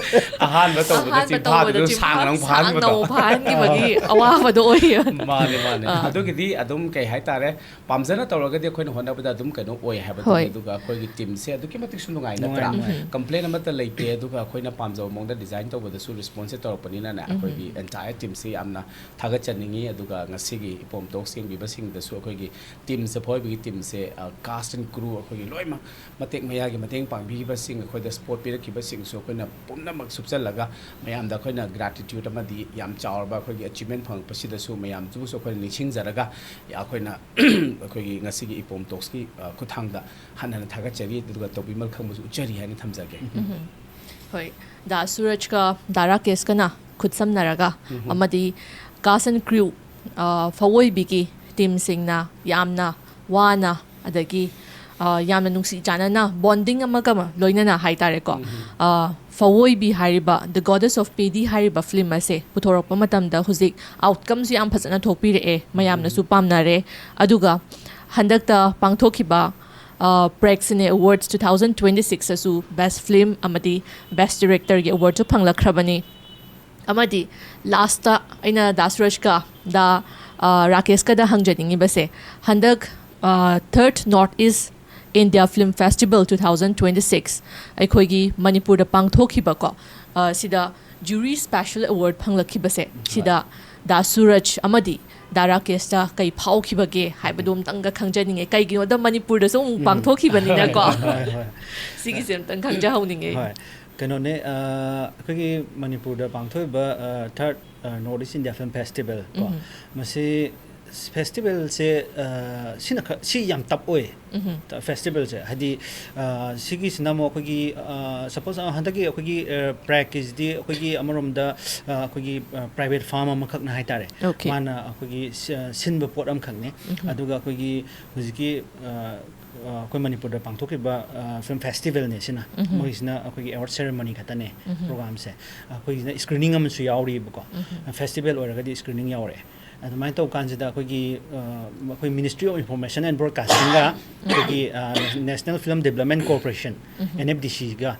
ꯑꯍꯥꯟꯕ ꯇꯧꯕꯗ ꯑꯍꯥꯟꯕ ꯆꯤꯟꯐꯥꯗꯨ ꯇꯧꯕꯗ ꯁꯥꯡꯅ ꯑꯃꯨꯛ ꯆꯤꯟꯐꯥ ꯐꯥꯍꯟꯕꯗꯣ꯫ ꯁꯥꯡꯅ ꯑꯃꯨꯛ ꯐꯥꯍꯟꯈꯤꯕꯒꯤ ꯑꯋꯥꯕꯗꯣ ꯑꯣꯏꯌꯦ꯫ ꯃꯥꯅꯦ ꯃꯥꯅꯦ꯫ ꯑꯥ꯫ ꯑꯗꯨꯒꯤꯗꯤ ꯑꯗꯨꯝ ꯀꯩ ꯍꯥꯏꯇꯥꯔꯦ, ꯄꯥꯝꯖꯅ ꯇꯧꯔꯒꯗꯤ ꯑꯩꯈꯣꯏꯅ ꯍꯣꯠꯅꯕꯗ ꯑꯗꯨꯝ ꯀꯩꯅꯣ ꯑꯣꯏ ꯍꯥꯏꯕꯗꯨꯅꯤ꯫ ꯍꯣꯏ꯫ ꯑꯗꯨꯒ ꯑꯩꯈꯣꯏꯒꯤ ꯇꯤꯝꯁꯦ ꯑꯗꯨꯛꯀꯤ ꯃꯇꯤꯛꯁꯨ ꯅꯨꯡꯉꯥꯏ, ꯅꯨꯡꯉꯥꯏ, ꯅꯠꯇ꯭ꯔꯥ? ꯅꯨꯡꯉꯥꯏ꯫ ꯀꯝꯄ꯭ꯂꯦꯟ ꯑꯃꯠꯇ ꯂꯩꯇꯦ꯫ ꯑꯗꯨꯒ ꯑꯩꯈꯣꯏꯅ ꯄꯥꯝꯖꯕ ꯃꯑꯣꯡꯗ ꯗꯤꯖꯥꯏꯟ ꯇꯧꯕꯗꯁꯨ ꯔꯦꯁꯄꯣꯟꯁꯁꯦ ꯇꯧꯔꯛꯄꯅꯤꯅꯅꯦ, ꯑꯩꯈꯣꯏꯒꯤ ꯑꯦꯟꯇꯥꯌꯔ ꯇꯤꯝꯁꯦ ꯌꯥꯝꯅ ꯊꯥꯒꯠꯆꯅꯤꯡꯉꯤ꯫ ꯑꯗꯨꯒ ꯉꯁꯤꯒꯤ ꯏꯄꯣꯝ ꯇꯣꯛꯁ ꯌꯦꯡꯕꯤꯕꯁꯤꯡꯗꯁꯨ ꯑꯩꯈꯣꯏꯒꯤ ꯇꯤꯝꯁꯦ, ꯐꯥꯎꯕꯒꯤ ꯇꯤꯝꯁꯦ, ꯀꯥꯁ ꯑꯦꯟ ꯀ꯭ꯔꯨ, ꯑꯩꯈꯣꯏꯒꯤ ꯂꯣꯏꯅꯃꯛ ꯃꯇꯦꯛ ꯃꯌꯥꯒꯤ ꯃꯇꯦꯡ ꯄꯥꯡꯕꯤꯈꯤꯕꯁꯤꯡ, ꯑꯩꯈꯣꯏꯗ ꯁꯄꯣꯔꯠ ꯄꯤꯔꯛꯈꯤꯕꯁꯤꯡꯁꯨ ꯑꯩꯈꯣꯏꯅ ꯄꯨꯝꯅꯃꯛ ꯁꯨꯞꯆꯜꯂꯒ ꯃꯌꯥꯝꯗ ꯑꯩꯈꯣꯏꯅ ꯒ꯭ꯔꯥꯇꯤꯇ꯭ꯌꯨꯠ ꯑꯃꯗꯤ ꯌꯥꯝ ꯆꯥꯎꯔꯕ ꯑꯩꯈꯣꯏꯒꯤ ꯑꯆꯤꯞꯃꯦꯟ ꯐꯪꯉꯛꯄꯁꯤꯗꯁꯨ ꯃꯌꯥꯝꯗꯨꯕꯨꯁꯨ ꯑꯩꯈꯣꯏꯅ ꯅꯤꯡꯁꯤꯡꯖꯔꯒ ꯑꯩꯈꯣꯏꯅ ꯑꯩꯈꯣꯏꯒꯤ ꯉꯁꯤꯒꯤ ꯏꯄꯣꯝ ꯇꯣꯛꯁꯀꯤ, ꯑ, ꯈꯨꯠꯊꯥꯡꯗ ꯍꯟꯅ ꯍꯟꯅ ꯊꯥꯒꯠꯆꯔꯤ, ꯑꯗꯨꯒ ꯇꯧꯕꯤꯃꯜ ꯈꯪꯕꯁꯨ ꯎꯠꯆꯔꯤ ꯍꯥꯏꯅ ꯊꯝꯖꯒꯦ꯫ ꯍꯣꯏ, ꯗꯥ ꯁꯨꯔꯖꯀ ꯗꯥ ꯔꯥꯀꯦꯁꯀꯅ ꯈꯨꯠꯁꯝꯅꯔꯒ ꯑꯃꯗꯤ ꯀꯥꯁ ꯑꯦꯟ ꯀ꯭ꯔꯨ, ꯑ, ꯐꯋꯣꯏꯕꯤꯒꯤ ꯇꯤꯝꯁꯤꯡꯅ ꯌꯥꯝꯅ ꯋꯥꯅ, ꯑꯗꯒꯤ, ꯑ, ꯌꯥꯝꯅ ꯅꯨꯡꯁꯤ ꯆꯥꯟꯅꯅ, ꯕꯣꯟꯗꯤꯡ ꯑꯃꯒ ꯑꯃ ꯂꯣꯏꯅꯅ ꯍꯥꯏꯇꯥꯔꯦꯀꯣ, ꯑ, ꯐꯋꯣꯏꯕꯤ ꯍꯥꯏꯔꯤꯕ, The Goddess of Pedi ꯍꯥꯏꯔꯤꯕ ꯐꯤꯂꯝ ꯑꯁꯦ ꯄꯨꯊꯣꯔꯛꯄ ꯃꯇꯝꯗ ꯍꯧꯖꯤꯛ ꯑꯥꯎꯠꯀꯝꯁꯨ ꯌꯥꯝ ꯐꯖꯅ ꯊꯣꯛꯄꯤꯔꯛꯑꯦ, ꯃꯌꯥꯝꯅꯁꯨ ꯄꯥꯝꯅꯔꯦ꯫ ꯑꯗꯨꯒ ꯍꯟꯗꯛꯇ ꯄꯥꯡꯊꯣꯛꯈꯤꯕ, ꯑ, Prag Cine Awards two thousand twenty six ꯑꯁꯨ Best Film ꯑꯃꯗꯤ Best Directorꯒꯤ awardꯁꯨ ꯐꯪꯂꯛꯈ꯭ꯔꯕꯅꯤ꯫ ꯑꯃꯗꯤ ꯂꯥꯁꯇ ꯑꯩꯅ ꯗꯥ ꯁꯨꯔꯖꯀ ꯗꯥ, ꯑ, ꯔꯥꯀꯦꯁꯀꯗ ꯍꯪꯖꯅꯤꯡꯉꯤꯕꯁꯦ, ꯍꯟꯗꯛ, ꯑ, Third North East India Film Festival two thousand twenty six ꯑꯩꯈꯣꯏꯒꯤ ꯃꯅꯤꯄꯨꯔꯗ ꯄꯥꯡꯊꯣꯛꯈꯤꯕꯀꯣ, ꯑ, ꯁꯤꯗ Jury Special Award ꯐꯪꯂꯛꯈꯤꯕꯁꯦ, ꯁꯤꯗ ꯗꯥ ꯁꯨꯔꯖ ꯑꯃꯗꯤ ꯗꯥ ꯔꯥꯀꯦꯁꯇ ꯀꯩ ꯐꯥꯎꯈꯤꯕꯒꯦ ꯍꯥꯏꯕꯗꯣ ꯑꯝꯇꯪꯒ ꯈꯪꯖꯅꯤꯡꯉꯦ꯫ ꯀꯩꯒꯤꯅꯣꯗ ꯃꯅꯤꯄꯨꯔꯗꯁꯨ ꯑꯃꯨꯛ ꯄꯥꯡꯊꯣꯛꯈꯤꯕꯅꯤꯅꯀꯣ꯫ ꯍꯣꯏ, ꯍꯣꯏ, ꯍꯣꯏ꯫ ꯁꯤꯒꯤꯁꯦ ꯑꯝꯇꯪ ꯈꯪꯖꯍꯧꯅꯤꯡꯉꯦ꯫ ꯍꯣꯏ꯫ ꯀꯩꯅꯣꯅꯦ, ꯑ, ꯑꯩꯈꯣꯏꯒꯤ ꯃꯅꯤꯄꯨꯔꯗ ꯄꯥꯡꯊꯣꯛꯏꯕ, ꯑ, Third, ꯑ, North East India Film Festival ꯀꯣ, ꯎꯝ꯫ ꯃꯁꯤ ꯐꯦꯁꯇꯤꯚꯦꯜꯁꯦ, ꯑ, ꯁꯤꯅ ꯈ-, ꯁꯤ ꯌꯥꯝ ꯇꯞ ꯑꯣꯏ꯫ ꯎꯝ꯫ ꯐꯦꯁꯇꯤꯚꯦꯜꯁꯦ ꯍꯥꯏꯗꯤ, ꯑ, ꯁꯤꯒꯤꯁꯤꯅ ꯑꯃꯨꯛ ꯑꯩꯈꯣꯏꯒꯤ, ꯑ, ꯁꯄꯣꯁ, ꯑ, ꯍꯟꯗꯛꯀꯤ ꯑꯩꯈꯣꯏꯒꯤ, ꯑ, ꯄ꯭ꯔꯥꯒꯀꯤꯁꯤꯗꯤ ꯑꯩꯈꯣꯏꯒꯤ ꯑꯃꯔꯣꯝꯗ, ꯑ, ꯑꯩꯈꯣꯏꯒꯤ, ꯑ, ꯄ꯭ꯔꯥꯏꯚꯦꯠ ꯐꯥꯔꯝ ꯑꯃꯈꯛꯅ ꯍꯥꯏꯇꯥꯔꯦ꯫ ꯑꯣꯀꯦ꯫ ꯃꯥꯅ ꯑꯩꯈꯣꯏꯒꯤ ꯁꯤ-, ꯑ, ꯁꯤꯟꯕ ꯄꯣꯠ ꯑꯃꯈꯛꯅꯤ꯫ ꯎꯝ꯫ ꯑꯗꯨꯒ ꯑꯩꯈꯣꯏꯒꯤ ꯍꯧꯖꯤꯛꯀꯤ, ꯑ, ꯑ, ꯑꯩꯈꯣꯏ ꯃꯅꯤꯄꯨꯔꯗ ꯄꯥꯡꯊꯣꯛꯈꯤꯕ, ꯑ, ꯐꯤꯜꯝ ꯐꯦꯁꯇꯤꯚꯦꯜꯅꯦ ꯁꯤꯅ꯫ ꯎꯝ꯫ ꯃꯣꯏꯁꯤꯅ ꯑꯩꯈꯣꯏꯒꯤ ꯑꯦꯋꯥꯔꯗ ꯁꯦꯔꯦꯃꯣꯅꯤ ꯈꯛꯇꯅꯦ ꯎꯝ꯫ ꯄ꯭ꯔꯣꯒ꯭ꯔꯥꯝꯁꯦ꯫ ꯑꯩꯈꯣꯏꯒꯤꯁꯤꯅ ꯁ꯭ꯀ꯭ꯔꯤꯅꯤꯡ ꯑꯃꯁꯨ ꯌꯥꯎꯔꯤꯕꯀꯣ꯫ ꯎꯝ꯫ ꯐꯦꯁꯇꯤꯚꯦꯜ ꯑꯣꯏꯔꯒꯗꯤ ꯁ꯭ꯀ꯭ꯔꯤꯅꯤꯡ ꯌꯥꯎꯔꯛꯑꯦ꯫ ꯑꯗꯨꯃꯥꯏꯅ ꯇꯧꯀꯥꯟꯁꯤꯗ ꯑꯩꯈꯣꯏꯒꯤ, ꯑ, ꯑꯩꯈꯣꯏ Ministry of Information and Broadcasting-ꯒ ꯑꯩꯈꯣꯏꯒꯤ, ꯑ, National Film Development Corporation, ꯎꯝ꯫ N F D C-ꯒ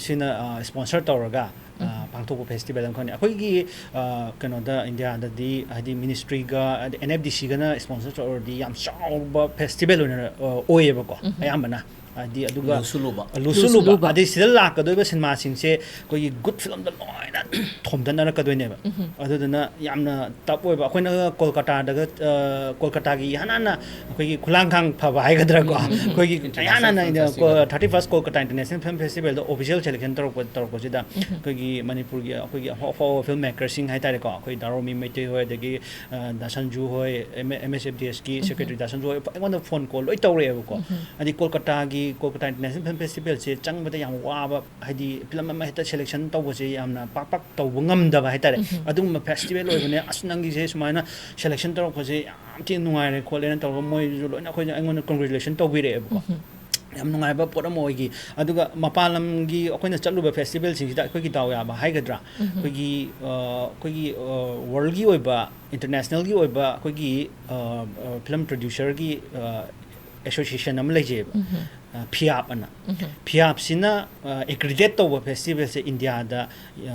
ꯁꯤꯅ, ꯑ, ꯁ꯭ꯄꯣꯟꯁꯔ ꯇꯧꯔꯒ, ꯑ, ꯎꯝ꯫ ꯄꯥꯡꯊꯣꯛꯄ ꯐꯦꯁꯇꯤꯚꯦꯜ ꯑꯃꯈꯛꯅꯤ꯫ ꯑꯩꯈꯣꯏꯒꯤ, ꯑ, ꯀꯩꯅꯣꯗ, ꯏꯟꯗꯤꯌꯥꯗꯗꯤ ꯍꯥꯏꯗꯤ ꯃꯤꯅꯤꯁꯇ꯭ꯔꯤꯒ, ꯑꯗꯩ N F D C-ꯒꯅ ꯁ꯭ꯄꯣꯟꯁꯔ ꯇꯧꯔꯗꯤ ꯌꯥꯝ ꯆꯥꯎꯕ ꯐꯦꯁꯇꯤꯚꯦꯜ ꯑꯣꯏꯅ, ꯑ, ꯑꯣꯏꯌꯦꯕꯀꯣ, ꯎꯝ꯫ ꯑꯌꯥꯝꯕꯅ꯫ ꯍꯥꯏꯗꯤ, ꯑꯗꯨꯒ ꯂꯨꯁꯨ ꯂꯨꯕ꯫ ꯂꯨꯁꯨ ꯂꯨꯁꯨ ꯂꯨꯕ꯫ ꯂꯨꯕ꯫ ꯑꯗꯩ ꯁꯤꯗ ꯂꯥꯛꯀꯗꯣꯏꯕ ꯁꯤꯅꯦꯃꯥꯁꯤꯡꯁꯦ ꯑꯩꯈꯣꯏꯒꯤ ꯒꯨꯗ ꯐꯤꯂꯝꯗ ꯂꯣꯏꯅ ꯊꯣꯝꯗꯠꯅꯔꯛꯀꯗꯣꯏꯅꯦꯕ꯫ ꯎꯝ꯫ ꯑꯗꯨꯗꯨꯅ ꯌꯥꯝꯅ ꯇꯞ ꯑꯣꯏꯕ꯫ ꯑꯩꯈꯣꯏꯅ ꯀꯣꯜꯀꯇꯥꯗꯒ, ꯑ, ꯀꯣꯜꯀꯇꯥꯒꯤ ꯏꯍꯥꯟ ꯍꯥꯟꯅ ꯑꯩꯈꯣꯏꯒꯤ ꯈꯨꯂꯥꯡꯈꯥꯡ ꯐꯕ ꯍꯥꯏꯒꯗ꯭ꯔꯥꯀꯣ? ꯎꯝ, ꯎꯝ, ꯎꯝ꯫ ꯑꯩꯈꯣꯏꯒꯤ International ꯏꯍꯥꯟ ꯍꯥꯟꯅ Film ꯀꯣ-, Festival꯫ Thirty-first Kolkata International Film Festival-ꯗ official selection ꯇꯧꯔꯛꯄ, ꯇꯧꯔꯛꯄꯁꯤꯗ ꯎꯝ꯫ ꯑꯩꯈꯣꯏꯒꯤ ꯃꯅꯤꯄꯨꯔꯒꯤ ꯑꯩꯈꯣꯏꯒꯤ ꯑꯐꯥꯎ ꯑꯐꯥꯎꯕ ꯐꯤꯜꯝ ꯃꯦꯀꯔꯁꯤꯡ ꯍꯥꯏꯇꯥꯔꯦꯀꯣ, ꯑꯩꯈꯣꯏ ꯗꯥ ꯔꯣꯃꯤ ꯃꯩꯇꯩ ꯍꯣꯏ, ꯑꯗꯒꯤ, ꯑ, ꯗꯥ ꯁꯟꯖꯨ ꯍꯣꯏ, M-, M S F D S-ꯀꯤ ꯎꯝ꯫ Secretary ꯗꯥ ꯁꯟꯖꯨ ꯍꯣꯏ, ꯑꯩꯉꯣꯟꯗ ꯐꯣꯟ ꯀꯣꯜ ꯂꯣꯏ ꯇꯧꯔꯛꯑꯦꯕꯀꯣ꯫ ꯎꯝ꯫ ꯍꯥꯏꯗꯤ ꯀꯣꯜꯀꯇꯥꯒꯤ, ꯀꯣꯜꯀꯇꯥ International Film Festival-ꯁꯦ ꯆꯪꯕꯗ ꯌꯥꯝ ꯋꯥꯕ, ꯍꯥꯏꯗꯤ ꯐꯤꯂꯝ ꯑꯃ ꯍꯦꯛꯇ selection ꯇꯧꯕꯁꯦ ꯌꯥꯝꯅ ꯄꯥꯛ ꯄꯥꯛ ꯇꯧꯕ ꯉꯝꯗꯕ ꯍꯥꯏꯇꯥꯔꯦ꯫ ꯎꯝ꯫ ꯑꯗꯨꯒꯨꯝꯕ ꯐꯦꯁꯇꯤꯚꯦꯜ ꯑꯣꯏꯕꯅꯦ, "ꯑꯁ, ꯅꯪꯒꯤꯁꯦ ꯁꯨꯃꯥꯏꯅ selection ꯇꯧꯔꯛꯄꯁꯦ ꯌꯥꯝ ꯊꯤꯅ ꯅꯨꯡꯉꯥꯏꯔꯦ" ꯈꯣꯠꯂꯦꯅ ꯇꯧꯔꯒ ꯃꯣꯏꯁꯨ ꯂꯣꯏꯅ ꯑꯩꯈꯣꯏꯗ, ꯑꯩꯉꯣꯟꯗ congratulation ꯇꯧꯕꯤꯔꯛꯑꯦꯕꯀꯣ꯫ ꯎꯝ꯫ ꯌꯥꯝ ꯅꯨꯡꯉꯥꯏꯕ ꯄꯣꯠ ꯑꯃ ꯑꯣꯏꯈꯤ꯫ ꯑꯗꯨꯒ ꯃꯄꯥꯟ ꯂꯝꯒꯤ ꯑꯩꯈꯣꯏꯅ ꯆꯠꯂꯨꯕ ꯐꯦꯁꯇꯤꯚꯦꯜꯁꯤꯡꯁꯤꯗ ꯑꯩꯈꯣꯏꯒꯤ ꯗꯥꯎ ꯌꯥꯕ ꯍꯥꯏꯒꯗ꯭ꯔꯥ, ꯎꯝ꯫ ꯑꯩꯈꯣꯏꯒꯤ, ꯑ, ꯑꯩꯈꯣꯏꯒꯤ, ꯑ, ꯋꯥꯔꯜꯒꯤ ꯑꯣꯏꯕ, ꯏꯟꯇꯔꯅꯦꯁꯅꯦꯜꯒꯤ ꯑꯣꯏꯕ ꯑꯩꯈꯣꯏꯒꯤ, ꯑ, ꯑ, ꯐꯤꯂꯝ ꯄ꯭ꯔꯣꯗ꯭ꯌꯨꯁꯔꯒꯤ, ꯑ, ꯑꯦꯁꯣꯁꯤꯌꯦꯁꯟ ꯑꯃ ꯂꯩꯖꯩꯑꯕ꯫ ꯎꯝ꯫ ꯑ, ꯐꯤꯌꯥꯞ ꯑꯅ꯫ ꯎꯝ꯫ ꯐꯤꯌꯥꯞꯁꯤꯅ, ꯑ, accredit ꯇꯧꯕ ꯐꯦꯁꯇꯤꯚꯦꯜꯁꯦ ꯏꯟꯗꯤꯌꯥꯗ, ꯑ,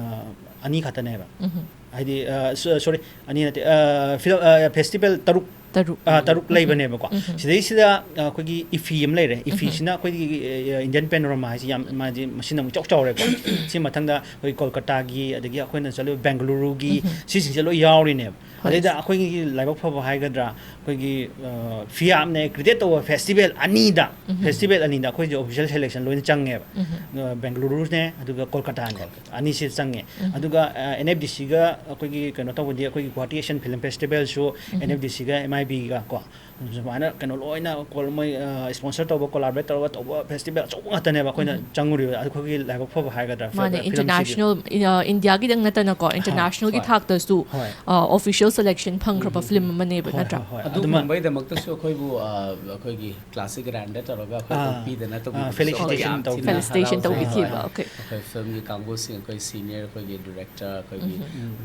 ꯑꯅꯤ ꯈꯛꯇꯅꯦꯕ꯫ ꯎꯝ꯫ ꯍꯥꯏꯗꯤ, ꯑ, ꯁ-, ꯁꯣꯔꯤ, ꯑꯅꯤ ꯅꯠꯇꯦ, ꯑ, ꯐꯤꯂꯝ, ꯑ, ꯐꯦꯁꯇꯤꯚꯦꯜ ꯇꯔꯨꯛ ꯇꯔꯨꯛ꯫ ꯑꯥ, ꯇꯔꯨꯛ ꯂꯩꯕꯅꯦꯕꯀꯣ꯫ ꯁꯤꯗꯩꯁꯤꯗ, ꯑ, ꯑꯩꯈꯣꯏꯒꯤ ꯏꯐꯤ ꯑꯃ ꯂꯩꯔꯦ꯫ ꯏꯐꯤꯁꯤꯅ ꯑꯩꯈꯣꯏꯒꯤ, ꯑ, ꯏꯟꯗꯤꯌꯟ ꯄꯦꯅꯣꯔꯥꯃꯥ ꯍꯥꯏꯁꯤ ꯌꯥꯝ, ꯃꯥꯗꯤ ꯃꯁꯤꯅ ꯑꯃꯨꯛ ꯏꯆꯥꯎ ꯆꯥꯎꯔꯦꯀꯣ꯫ ꯁꯤ ꯃꯊꯪꯗ ꯑꯩꯈꯣꯏ ꯀꯣꯜꯀꯇꯥꯒꯤ, ꯑꯗꯒꯤ ꯑꯩꯈꯣꯏꯅ ꯆꯠꯂꯤꯕ ꯕꯦꯡꯒꯂꯨꯔꯨꯒꯤ, ꯁꯤꯁꯤꯡꯁꯦ ꯂꯣꯏ ꯌꯥꯎꯔꯤꯅꯦꯕ꯫ ꯍꯣꯏ꯫ ꯑꯗꯩꯗ ꯑꯩꯈꯣꯏꯒꯤ ꯂꯥꯏꯕꯛ ꯐꯕ ꯍꯥꯏꯒꯗ꯭ꯔꯥ, ꯑꯩꯈꯣꯏꯒꯤ, ꯑ, ꯐꯤꯌꯥꯞꯅ create ꯇꯧꯕ ꯐꯦꯁꯇꯤꯚꯦꯜ ꯑꯅꯤꯗ, ꯐꯦꯁꯇꯤꯚꯦꯜ ꯑꯅꯤꯗ ꯑꯩꯈꯣꯏꯁꯦ official selection ꯂꯣꯏꯅ ꯆꯪꯉꯦꯕ꯫ ꯑ, ꯕꯦꯡꯒꯂꯨꯔꯨꯅꯦ, ꯑꯗꯨꯒ ꯀꯣꯜꯀꯇꯥꯅꯦ꯫ ꯑꯅꯤꯁꯤ ꯆꯪꯉꯦ꯫ ꯑꯗꯨꯒ, ꯑ, NFDCꯒ ꯑꯩꯈꯣꯏꯒꯤ ꯀꯩꯅꯣ ꯇꯧꯕꯗꯤ, ꯑꯩꯈꯣꯏꯒꯤ ꯒꯨꯋꯥꯍꯥꯇꯤ Asian Film Festivalꯁꯨ NFDCꯒ MIBꯒ ꯀꯣ, ꯁꯨꯃꯥꯏꯅ ꯀꯩꯅꯣ ꯂꯣꯏꯅ ꯀꯣꯜ-, ꯃꯣꯏ, ꯑ, sponsor ꯇꯧꯕ, collaborate ꯇꯧꯔꯒ ꯇꯧꯕ festival ꯑꯆꯧꯕ ꯉꯥꯛꯇꯅꯦꯕ ꯑꯩꯈꯣꯏꯅ ꯆꯪꯉꯨꯔꯤꯕ꯫ ꯑꯩꯈꯣꯏꯒꯤ ꯂꯥꯏꯕꯛ ꯐꯕ ꯍꯥꯏꯒꯗ꯭ꯔꯥ, ꯃꯥꯅꯦ, ꯐꯤꯂꯝꯁꯤꯒꯤ꯫ International, ꯑ, ꯏꯟꯗꯤꯌꯥꯒꯤꯗꯪ ꯅꯠꯇꯅꯀꯣ, internationalꯒꯤ ꯍꯣꯏ꯫ ꯊꯥꯛꯇꯁꯨ, ꯍꯣꯏ꯫ ꯑ, official selection ꯐꯪꯈ꯭ꯔꯕ ꯐꯤꯂꯝ ꯑꯃꯅꯦꯕ, ꯍꯣꯏ, ꯅꯠꯇ꯭ꯔꯥ? ꯍꯣꯏ, ꯍꯣꯏ꯫ ꯑꯗꯨꯃ-, ꯑꯗꯨꯒꯨꯝꯕꯩꯗꯃꯛꯇꯁꯨ ꯑꯩꯈꯣꯏꯕꯨ, ꯑ, ꯑꯩꯈꯣꯏꯒꯤ classic grandꯗ ꯇꯧꯔꯒ ꯑꯩꯈꯣꯏ ꯑꯥ, ꯑꯣꯛꯄꯤꯗꯅ ꯑꯥ, ꯇꯧꯕꯤꯕꯁꯨ felicitation ꯌꯥꯝ ꯇꯧꯕꯤꯕ꯫ ꯊꯤꯅ Felicitation ꯍꯔꯥꯎꯖꯩ꯫ ꯇꯧꯕꯤꯈꯤꯕ, ꯍꯣꯏ꯫ Okay꯫ ꯑꯩꯈꯣꯏ ꯐꯤꯂꯝꯒꯤ ꯀꯥꯡꯕꯨꯁꯤꯡ, ꯑꯩꯈꯣꯏ senior, ꯑꯩꯈꯣꯏꯒꯤ director, ꯑꯩꯈꯣꯏꯒꯤ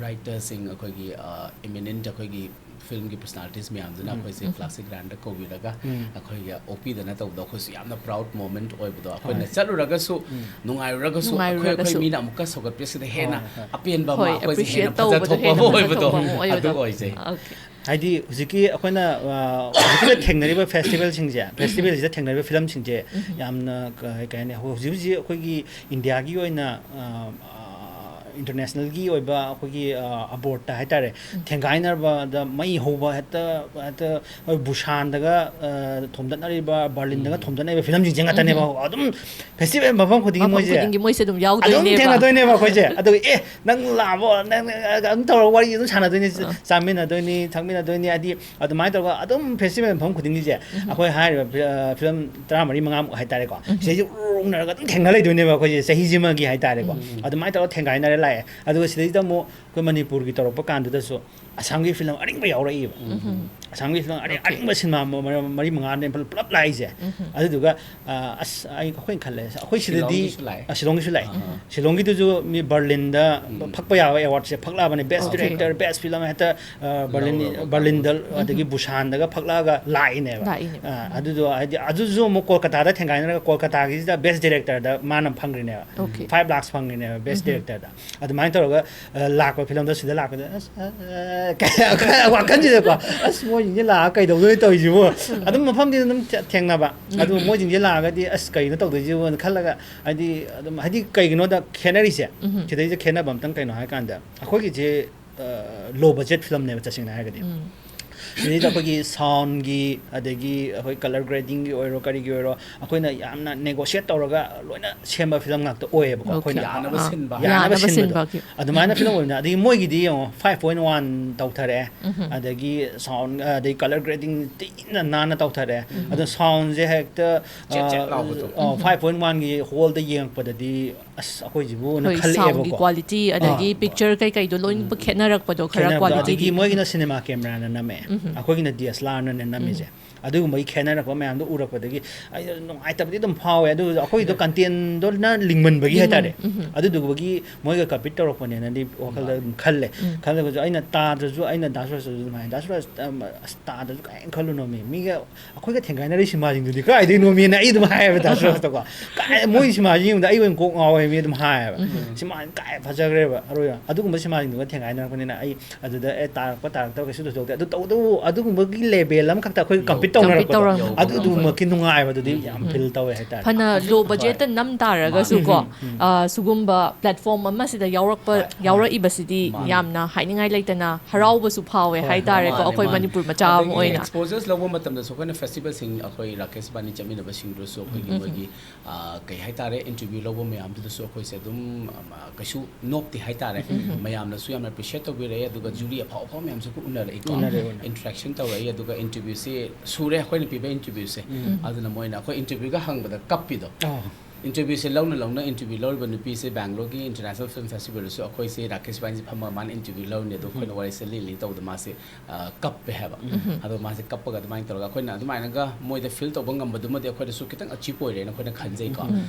writerꯁꯤꯡ, ꯑꯩꯈꯣꯏꯒꯤ, ꯑ, eminent ꯑꯩꯈꯣꯏꯒꯤ ꯐꯤꯂꯝꯒꯤ personalitiesꯃꯌꯥꯝꯗꯨꯅ ꯑꯩꯈꯣꯏꯁꯦ classic grandꯗ ꯀꯧꯕꯤꯔꯒ ꯑꯩꯈꯣꯏꯒꯤ ꯑꯣꯛꯄꯤꯗꯅ ꯇꯧꯕꯗꯣ ꯑꯩꯈꯣꯏꯁꯨ ꯌꯥꯝꯅ proud moment ꯑꯣꯏꯕꯗꯣ, ꯑꯩꯈꯣꯏꯅ ꯍꯣꯏ꯫ ꯆꯠꯂꯨꯔꯒꯁꯨ ꯅꯨꯡꯉꯥꯏꯔꯨꯔꯒꯁꯨ ꯑꯩꯈꯣꯏ, ꯑꯩꯈꯣꯏ ꯅꯨꯡꯉꯥꯏꯔꯨꯔꯒꯁꯨ꯫ ꯃꯤꯅ ꯑꯃꯨꯛꯀ ꯁꯧꯒꯠꯄꯤꯁꯤꯗ ꯍꯦꯟꯅ ꯍꯣꯏ, ꯍꯣꯏ꯫ ꯑꯄꯦꯟꯕ ꯑꯃ, ꯍꯣꯏ, ꯑꯩꯈꯣꯏꯁꯦ ꯍꯦꯟꯅ appreciate ꯐꯖ ꯇꯧꯕꯗꯣ ꯊꯣꯛꯄ ꯍꯦꯟꯅ ꯑꯃ ꯐꯖ ꯑꯣꯏꯕꯗꯣ ꯊꯣꯛꯄ ꯑꯃ ꯑꯗꯨ ꯑꯣꯏꯕꯗꯣ꯫ ꯑꯣꯏꯖꯩ꯫ Okay꯫ ꯍꯥꯏꯗꯤ ꯍꯧꯖꯤꯛꯀꯤ ꯑꯩꯈꯣꯏꯅ, ꯑ, ꯍꯧꯖꯤꯛꯀꯤꯗ ꯊꯦꯡꯅꯔꯤꯕ ꯐꯦꯁꯇꯤꯚꯦꯜꯁꯤꯡꯁꯦ, ꯐꯦꯁꯇꯤꯚꯦꯜꯁꯤꯗ ꯊꯦꯡꯅꯔꯤꯕ ꯐꯤꯂꯝꯁꯤꯡꯁꯦ ꯌꯥꯝꯅ ꯀ-, ꯀꯩ ꯍꯥꯏꯅꯤ, ꯍꯧ-, ꯍꯧꯖꯤꯛ ꯍꯧꯖꯤꯛ ꯑꯩꯈꯣꯏꯒꯤ ꯏꯟꯗꯤꯌꯥꯒꯤ ꯑꯣꯏꯅ, ꯑ, ꯑ, internationalꯒꯤ ꯑꯣꯏꯕ ꯑꯩꯈꯣꯏꯒꯤ, ꯑ, ꯑꯕꯣꯔꯠꯇ ꯍꯥꯏꯇꯥꯔꯦ, ꯊꯦꯡꯒꯥꯏꯅꯕꯗ ꯃꯩ ꯍꯧꯕ ꯍꯦꯛꯇ, ꯍꯦꯛꯇ ꯕꯨꯁꯥꯟꯗꯒ, ꯑ, ꯊꯣꯝꯗꯠꯅꯔꯤꯕ, ꯕꯔꯂꯤꯟꯗꯒ ꯊꯣꯝꯗꯠꯅꯔꯤꯕ ꯐꯤꯂꯝꯁꯤꯡꯁꯦ ꯉꯥꯛꯇꯅꯦꯕ꯫ ꯑꯗꯨꯝ ꯐꯦꯁꯇꯤꯚꯦꯜ ꯃꯐꯝ ꯈꯨꯗꯤꯡꯒꯤ ꯃꯐꯝ ꯃꯣꯏꯁꯦ ꯈꯨꯗꯤꯡꯒꯤ ꯃꯣꯏꯁꯦ ꯑꯗꯨꯝ ꯑꯗꯨꯝ ꯌꯥꯎꯗꯣꯏꯅꯦꯕ꯫ ꯊꯦꯡꯅꯗꯣꯏꯅꯦꯕ ꯑꯩꯈꯣꯏꯁꯦ꯫ ꯑꯗꯨꯒ, "ꯑꯦ, ꯅꯪ ꯂꯥꯛꯑꯕꯣ?" ꯅꯪ, ꯅꯪ ꯑꯗꯨꯝ ꯇꯧꯔꯒ ꯋꯥꯔꯤ ꯑꯗꯨꯝ ꯁꯥꯟꯅꯗꯣꯏꯅꯤ, ꯑꯥ꯫ ꯆꯥꯃꯤꯟꯅꯗꯣꯏꯅꯤ, ꯊꯛꯃꯤꯟꯅꯗꯣꯏꯅꯤ꯫ ꯍꯥꯏꯗꯤ ꯑꯗꯨꯃꯥꯏꯅ ꯇꯧꯔꯒ ꯑꯗꯨꯝ ꯐꯦꯁꯇꯤꯚꯦꯜ ꯃꯐꯝ ꯈꯨꯗꯤꯡꯒꯤꯁꯦ ꯑꯩꯈꯣꯏ ꯍꯥꯏꯔꯤꯕ ꯐꯤ-, ꯑ, ꯐꯤꯂꯝ ꯇꯔꯥꯃꯔꯤ ꯃꯉꯥꯃꯨꯛ ꯍꯥꯏꯇꯥꯔꯦꯀꯣ, ꯁꯤꯗꯩꯁꯦ ꯎꯔꯨꯡꯅꯔꯒ ꯑꯗꯨꯝ ꯊꯦꯡꯅ ꯂꯩꯗꯣꯏꯅꯦꯕ ꯑꯩꯈꯣꯏꯁꯦ ꯆꯍꯤꯁꯤꯃꯒꯤ ꯍꯥꯏꯇꯥꯔꯦꯀꯣ꯫ ꯑꯗꯨꯃꯥꯏꯅ ꯇꯧꯔꯒ ꯊꯦꯡꯒꯥꯏꯅꯔ ꯂꯥꯛꯑꯦ꯫ ꯑꯗꯨꯒ ꯁꯤꯗꯩꯗ ꯑꯃꯨꯛ ꯑꯩꯈꯣꯏ ꯃꯅꯤꯄꯨꯔꯒꯤ ꯇꯧꯔꯛꯄ ꯀꯥꯟꯗꯨꯗꯁꯨ ꯑꯁꯥꯝꯒꯤ ꯐꯤꯂꯝ ꯑꯔꯤꯡꯕ ꯌꯥꯎꯔꯛꯏꯕ꯫ ꯑꯁꯥꯝꯒꯤ ꯐꯤꯂꯝ ꯑꯔꯤ-, Okay꯫ ꯑꯔꯤꯡꯕ ꯁꯤꯅꯦꯃꯥ ꯃ-, ꯃ-, ꯃꯔꯤ ꯃꯉꯥꯅꯦ ꯄꯨꯂꯞ, ꯄꯨꯂꯞ ꯂꯥꯛꯏꯁꯦ꯫ ꯑꯗꯨꯗꯨꯒ, ꯑ, ꯑꯁ, ꯑꯩ, ꯑꯩꯈꯣꯏꯅ ꯈꯜꯂꯦ, ꯑꯩꯈꯣꯏ ꯁꯤꯗꯗꯤ, ꯁꯤꯂꯣꯡꯒꯤꯁꯨ ꯂꯥꯛꯑꯦ꯫ ꯑ, ꯁꯤꯂꯣꯡꯒꯤꯁꯨ ꯂꯥꯛꯑꯦ꯫ ꯑꯥ꯫ ꯁꯤꯂꯣꯡꯒꯤꯗꯨꯁꯨ ꯃꯤ ꯕꯔꯂꯤꯟꯗ ꯐꯛꯄ ꯌꯥꯕ awardꯁꯦ ꯐꯛꯂꯛꯑꯕꯅꯦ꯫ Best Okay꯫ Director, best film ꯍꯦꯛꯇ, ꯑ, ꯕꯔꯂꯤꯟ, ꯂꯧꯔꯕ ꯕꯔꯂꯤꯟꯗ, ꯀꯥꯡꯕꯨꯁꯦ꯫ ꯑꯗꯒꯤ ꯕꯨꯁꯥꯟꯗꯒ ꯐꯛꯂꯛꯑꯒ ꯂꯥꯛꯏꯅꯦꯕ꯫ ꯂꯥꯛꯏꯅꯦꯕ꯫ ꯑ, ꯑꯗꯨꯗꯣ ꯍꯥꯏꯗꯤ ꯑꯗꯨꯁꯨ ꯑꯃꯨꯛ ꯀꯣꯜꯀꯇꯥꯗ ꯊꯦꯡꯒꯥꯏꯅꯔꯒ ꯀꯣꯜꯀꯇꯥꯒꯤꯁꯤꯗ Best Directorꯗ ꯃꯥꯅ ꯐꯪꯈ꯭ꯔꯤꯅꯦꯕ꯫ Okay꯫ Five lakhs ꯐꯪꯈ꯭ꯔꯤꯅꯦꯕ Best Directorꯗ꯫ ꯑꯗꯨꯃꯥꯏꯅ ꯇꯧꯔꯒ, ꯑ, ꯂꯥꯛꯄ ꯐꯤꯂꯝꯗꯣ ꯁꯤꯗ ꯂꯥꯛꯄꯗ ꯑꯁ, ꯑ, ꯑ, ꯋꯥꯈꯜꯁꯤꯗꯀꯣ, "ꯑꯁ, ꯃꯣꯏꯁꯤꯡꯁꯦ ꯂꯥꯛꯑꯒ ꯀꯩꯗꯧꯗꯣꯏꯅꯣ ꯇꯧꯔꯤꯁꯤꯕꯨ?" ꯑꯗꯨꯝ ꯃꯐꯝꯗꯤ ꯑꯗꯨꯝ ꯊꯦ- ꯊꯦꯡꯅꯕ꯫ ꯑꯗꯨ ꯃꯣꯏꯁꯤꯡꯁꯦ ꯂꯥꯛꯑꯒꯗꯤ, "ꯑꯁ, ꯀꯩꯅꯣ ꯇꯧꯗꯣꯏꯁꯤꯕꯣꯅ" ꯈꯜꯂꯒ, ꯍꯥꯏꯗꯤ, ꯑꯗꯨꯝ, ꯍꯥꯏꯗꯤ, ꯀꯩꯒꯤꯅꯣꯗ ꯈꯦꯠꯅꯔꯤꯁꯦ, ꯁꯤꯗꯩꯁꯤꯗ ꯈꯦꯠꯅꯕ ꯑꯝꯇꯪ ꯀꯩꯅꯣ ꯍꯥꯏꯀꯥꯟꯗ, ꯑꯩꯈꯣꯏꯒꯤꯁꯦ ꯂꯣ ꯕꯖꯦꯠ ꯐꯤꯂꯝꯅꯦꯕ, ꯇꯁꯦꯡꯅ ꯍꯥꯏꯔꯒꯗꯤ꯫ ꯁꯤꯗꯩꯗ ꯑꯩꯈꯣꯏꯒꯤ ꯁꯥꯎꯟꯒꯤ, ꯑꯗꯒꯤ ꯑꯩꯈꯣꯏ ꯀꯂꯔ ꯒ꯭ꯔꯦꯗꯤꯡꯒꯤ ꯑꯣꯏꯔꯣ, ꯀꯔꯤꯒꯤ ꯑꯣꯏꯔꯣ, ꯑꯩꯈꯣꯏꯅ ꯌꯥꯝꯅ ꯅꯦꯒꯣꯁꯤꯌꯦꯠ ꯇꯧꯔꯒ ꯂꯣꯏꯅ ꯁꯦꯝꯕ ꯐꯤꯂꯝ ꯉꯥꯛꯇ ꯑꯣꯏꯌꯦꯕꯀꯣ꯫ ꯑꯩꯈꯣꯏꯅ ꯌꯥꯅꯕ ꯁꯤꯟꯕ꯫ ꯌꯥꯅꯕ ꯌꯥꯅꯕ ꯁꯤꯟꯕꯗꯣ꯫ ꯁꯤꯟꯕꯒꯤ꯫ ꯑꯗꯨꯃꯥꯏꯅ ꯐꯤꯂꯝ ꯑꯣꯏꯕꯅꯤꯅ, ꯑꯗꯒꯤ ꯃꯣꯏꯒꯤꯗꯤ ꯌꯦꯡꯉꯣ, ꯐꯥꯏꯚ ꯄꯣꯏꯟ ꯋꯥꯟ ꯇꯧꯊꯔꯛꯑꯦ, ꯑꯗꯒꯤ ꯁꯥꯎꯟ, ꯑꯗꯩ ꯀꯂꯔ ꯒ꯭ꯔꯦꯗꯤꯡ ꯊꯤꯅ ꯅꯥꯟꯅ ꯇꯧꯊꯔꯛꯑꯦ꯫ ꯑꯗꯣ ꯁꯥꯎꯟꯁꯦ ꯍꯦꯛꯇ ꯆꯦꯠ ꯆꯦꯠ ꯂꯥꯎꯕꯗꯣ꯫ ꯐꯥꯏꯚ ꯄꯣꯏꯟ ꯋꯥꯟꯒꯤ ꯍꯣꯜꯗ ꯌꯦꯡꯉꯛꯄꯗꯗꯤ, "ꯑꯁ, ꯑꯩꯈꯣꯏꯁꯤꯕꯨꯅ" ꯑꯩꯈꯣꯏ ꯁꯥꯎꯟꯒꯤ ꯈꯜꯂꯛꯑꯦꯕꯀꯣ꯫ ꯀ꯭ꯋꯥꯂꯤꯇꯤ, ꯑꯗꯒꯤ ꯄꯤꯛꯆꯔ ꯀꯩꯀꯩꯗꯣ ꯂꯣꯏꯅꯃꯛ ꯈꯦꯠꯅꯔꯛꯄꯗꯣ, ꯈꯔ ꯈꯦꯠꯅꯕꯗꯣ꯫ ꯀ꯭ꯋꯥꯂꯤꯇꯤꯗꯤ꯫ ꯑꯗꯒꯤ ꯃꯣꯏꯒꯤꯅ ꯁꯤꯅꯦꯃꯥ ꯀꯦꯃꯦꯔꯥꯅ ꯅꯝꯃꯦ, ꯑꯩꯈꯣꯏꯒꯤꯅ ꯗꯤ ꯑꯦꯁ ꯑꯦꯜ ꯑꯥꯔꯅꯅꯦ ꯅꯝꯃꯤꯁꯦ꯫ ꯑꯗꯨꯒꯨꯝꯕꯒꯤ ꯈꯦꯠꯅꯔꯛꯄ ꯃꯌꯥꯝꯗꯣ ꯎꯔꯛꯄꯗꯒꯤ ꯑꯩ ꯅꯨꯡꯉꯥꯏꯇꯕꯗꯤ ꯑꯗꯨꯝ ꯐꯥꯎꯋꯦ꯫ ꯑꯗꯨ ꯑꯩꯈꯣꯏꯗꯣ ꯀꯟꯇꯦꯟꯗꯣꯅ ꯂꯤꯡꯃꯟꯕꯒꯤ ꯍꯥꯏꯇꯥꯔꯦ꯫ ꯑꯗꯨꯗꯨꯒꯤ ꯃꯣꯏꯒ ꯀꯝꯄꯤꯠ ꯇꯧꯔꯛꯄꯅꯦꯅꯗꯤ ꯋꯥꯈꯜꯗ ꯑꯗꯨꯝ ꯈꯜꯂꯦ꯫ ꯈꯜꯂꯒꯁꯨ ꯑꯩꯅ ꯇꯥꯗ꯭ꯔꯁꯨ, ꯑꯩꯅ ꯗꯥ ꯁꯨꯔꯖꯇꯁꯨ ꯑꯗꯨꯝ ꯍꯥꯏ, "ꯗꯥ ꯁꯨꯔꯖ, ꯑꯝ, ꯑꯁ, ꯇꯥꯗ꯭ꯔꯁꯨ ꯀꯥꯏꯅ ꯈꯜꯂꯨꯅꯣꯃꯤ, ꯃꯤꯒ ꯑꯩꯈꯣꯏꯒ ꯊꯦꯡꯒꯥꯏꯅꯔꯤ ꯁꯤꯃꯥꯁꯤꯡꯗꯨꯗꯤ ꯀꯥꯏꯗꯩꯅꯣꯃꯤꯅ" ꯑꯩ ꯑꯗꯨꯝ ꯍꯥꯏꯌꯦꯕ ꯗꯥ ꯁꯨꯔꯖꯇꯀꯣ꯫ "ꯀꯥꯏ, ꯃꯣꯏ ꯁꯤꯃꯥꯁꯤ ꯌꯦꯡꯕꯗ ꯑꯩ ꯑꯣꯏꯅ ꯀꯣꯛ ꯉꯥꯎꯋꯦ" ꯃꯤ ꯑꯗꯨꯝ ꯍꯥꯏꯌꯦꯕ꯫ "ꯁꯤꯃꯥ ꯀꯥꯏ ꯐꯖꯈ꯭ꯔꯦꯕ ꯑꯔꯣꯏꯕ"꯫ ꯑꯗꯨꯒꯨꯝꯕ ꯁꯤꯃꯥꯁꯤꯡꯗꯨꯒ ꯊꯦꯡꯒꯥꯏꯅꯔꯛꯄꯅꯤꯅ ꯑꯩ ꯑꯗꯨꯗ, "ꯑꯦ, ꯇꯥꯔꯛꯄ ꯇꯥꯔꯛꯇꯕ ꯀꯩꯁꯨ ꯊꯣꯏꯗꯣꯛꯇꯦ, ꯑꯗꯨ ꯇꯧꯕꯇꯕꯨ ꯑꯗꯨꯒꯨꯝꯕꯒꯤ ꯂꯦꯕꯦꯜ ꯑꯃꯈꯛꯇ ꯑꯩꯈꯣꯏ ꯀꯝꯄꯤꯠ ꯀꯝꯄꯤꯠ ꯇꯧꯅꯔꯛꯄꯗꯣ, ꯇꯧꯅꯔꯛꯄꯗꯣ꯫ ꯑꯗꯨꯒꯨꯝꯕꯒꯤ ꯅꯨꯡꯉꯥꯏꯕꯗꯨꯗꯤ ꯌꯥꯝ ꯐꯤꯜ ꯇꯧꯋꯦ ꯍꯥꯏꯇꯥꯔꯦ꯫ ꯐꯅ ꯑꯗꯨ ꯂꯣ ꯍꯣꯏ꯫ ꯕꯖꯦꯠꯇ ꯅꯝ ꯇꯥꯔꯒꯁꯨꯀꯣ, ꯑ, ꯁꯤꯒꯨꯝꯕ ꯄ꯭ꯂꯦꯠꯐꯣꯝ ꯑꯃꯁꯤꯗ ꯌꯥꯎꯔꯛꯄ, ꯍꯣꯏ꯫ ꯌꯥꯎꯔꯛꯏꯕꯁꯤꯗꯤ ꯃꯥꯅꯦ꯫ ꯌꯥꯝꯅ ꯍꯥꯏꯅꯤꯡꯉꯥꯏ ꯂꯩꯇꯅ ꯍꯔꯥꯎꯕꯁꯨ ꯐꯥꯎꯋꯦ ꯍꯣꯏ, ꯍꯥꯏꯇꯥꯔꯦꯀꯣ, ꯃꯥꯅꯦ, ꯑꯩꯈꯣꯏ ꯃꯥꯅꯦ꯫ ꯃꯅꯤꯄꯨꯔ ꯃꯆꯥ ꯑꯃ ꯑꯗꯒꯤ ꯑꯣꯏꯅ꯫ ꯑꯦꯛꯁꯄꯣꯖꯔꯁ ꯂꯧꯕ ꯃꯇꯝꯗꯁꯨ ꯑꯩꯈꯣꯏꯅ ꯐꯦꯁꯇꯤꯚꯦꯜꯁꯤꯡ, ꯑꯩꯈꯣꯏ ꯔꯥꯀꯦꯁ ꯏꯕꯥꯅꯤ ꯆꯠꯃꯤꯟꯅꯕꯁꯤꯡꯗꯨꯁꯨ ꯑꯩꯈꯣꯏꯒꯤ ꯃꯣꯏꯒꯤ, ꯑ, ꯀꯩ ꯍꯥꯏꯇꯥꯔꯦ, ꯏꯟꯇꯔꯚ꯭ꯌꯨ ꯂꯧꯕ ꯃꯌꯥꯝꯗꯨꯗꯁꯨ ꯑꯩꯈꯣꯏꯁꯦ ꯑꯗꯨꯝ, ꯑ, ꯀꯩꯁꯨ ꯅꯣꯞꯇꯦ ꯍꯥꯏꯇꯥꯔꯦ꯫ ꯃꯌꯥꯝꯅꯁꯨ ꯌꯥꯝꯅ ꯑꯦꯄ꯭ꯔꯤꯁꯤꯌꯦꯠ ꯇꯧꯕꯤꯔꯛꯑꯦ, ꯑꯗꯨꯒ ꯖꯨꯔꯤ ꯑꯐꯥꯎ ꯑꯐꯥꯎ ꯃꯌꯥꯝꯁꯨ ꯑꯩꯈꯣꯏ ꯎꯅꯔꯛꯏꯀꯣ꯫ ꯎꯅꯔꯦ, ꯎꯅꯔꯦ꯫ ꯏꯟꯇꯔꯦꯛꯁꯟ ꯇꯧꯔꯛꯏ, ꯑꯗꯨꯒ ꯏꯟꯇꯔꯚ꯭ꯌꯨꯁꯦ ꯁꯨꯔꯦ ꯑꯩꯈꯣꯏꯅ ꯄꯤꯕ ꯏꯟꯇꯔꯚ꯭ꯌꯨꯁꯦ꯫ ꯑꯗꯨꯅ ꯃꯣꯏꯅ ꯑꯩꯈꯣꯏ ꯏꯟꯇꯔꯚ꯭ꯌꯨꯒ ꯍꯪꯕꯗ ꯀꯞꯄꯤꯗꯣ꯫ ꯑꯥ꯫ ꯏꯟꯇꯔꯚ꯭ꯌꯨꯁꯦ ꯂꯧꯅ ꯂꯧꯅ ꯏꯟꯇꯔꯚ꯭ꯌꯨ ꯂꯧꯔꯤꯕ ꯅꯨꯄꯤꯁꯦ ꯕꯦꯡꯒ꯭ꯂꯣꯔꯒꯤ ꯏꯟꯇꯔꯅꯦꯁꯅꯦꯜ ꯐꯤꯜꯝ ꯐꯦꯁꯇꯤꯚꯦꯜꯗꯁꯨ ꯑꯩꯈꯣꯏꯁꯦ ꯔꯥꯀꯦꯁ ꯏꯕꯥꯅꯤꯁꯦ ꯐꯝꯃꯒ ꯃꯥꯅ ꯏꯟꯇꯔꯚ꯭ꯌꯨ ꯂꯧꯔꯤꯅꯦ, ꯑꯗꯣ ꯑꯩꯈꯣꯏꯅ ꯋꯥꯔꯤꯁꯦ ꯂꯤ ꯂꯤ ꯇꯧꯕꯗ ꯃꯥꯁꯦ, ꯑ, ꯀꯞꯄꯦ ꯍꯥꯏꯕ꯫ ꯑꯗꯣ ꯃꯥꯁꯦ ꯀꯞꯄꯒ ꯑꯗꯨꯃꯥꯏꯅ ꯇꯧꯔꯒ ꯑꯩꯈꯣꯏꯅ ꯑꯗꯨꯃꯥꯏꯅꯒ ꯃꯣꯏꯗ ꯐꯤꯜ ꯇꯧꯕ ꯉꯝꯕꯗꯨꯃꯗꯤ ꯑꯩꯈꯣꯏꯗꯁꯨ ꯈꯤꯇꯪ ꯑꯆꯤꯞ ꯑꯣꯏꯔꯦꯅ ꯑꯩꯈꯣꯏꯅ ꯈꯟꯖꯩꯀꯣ꯫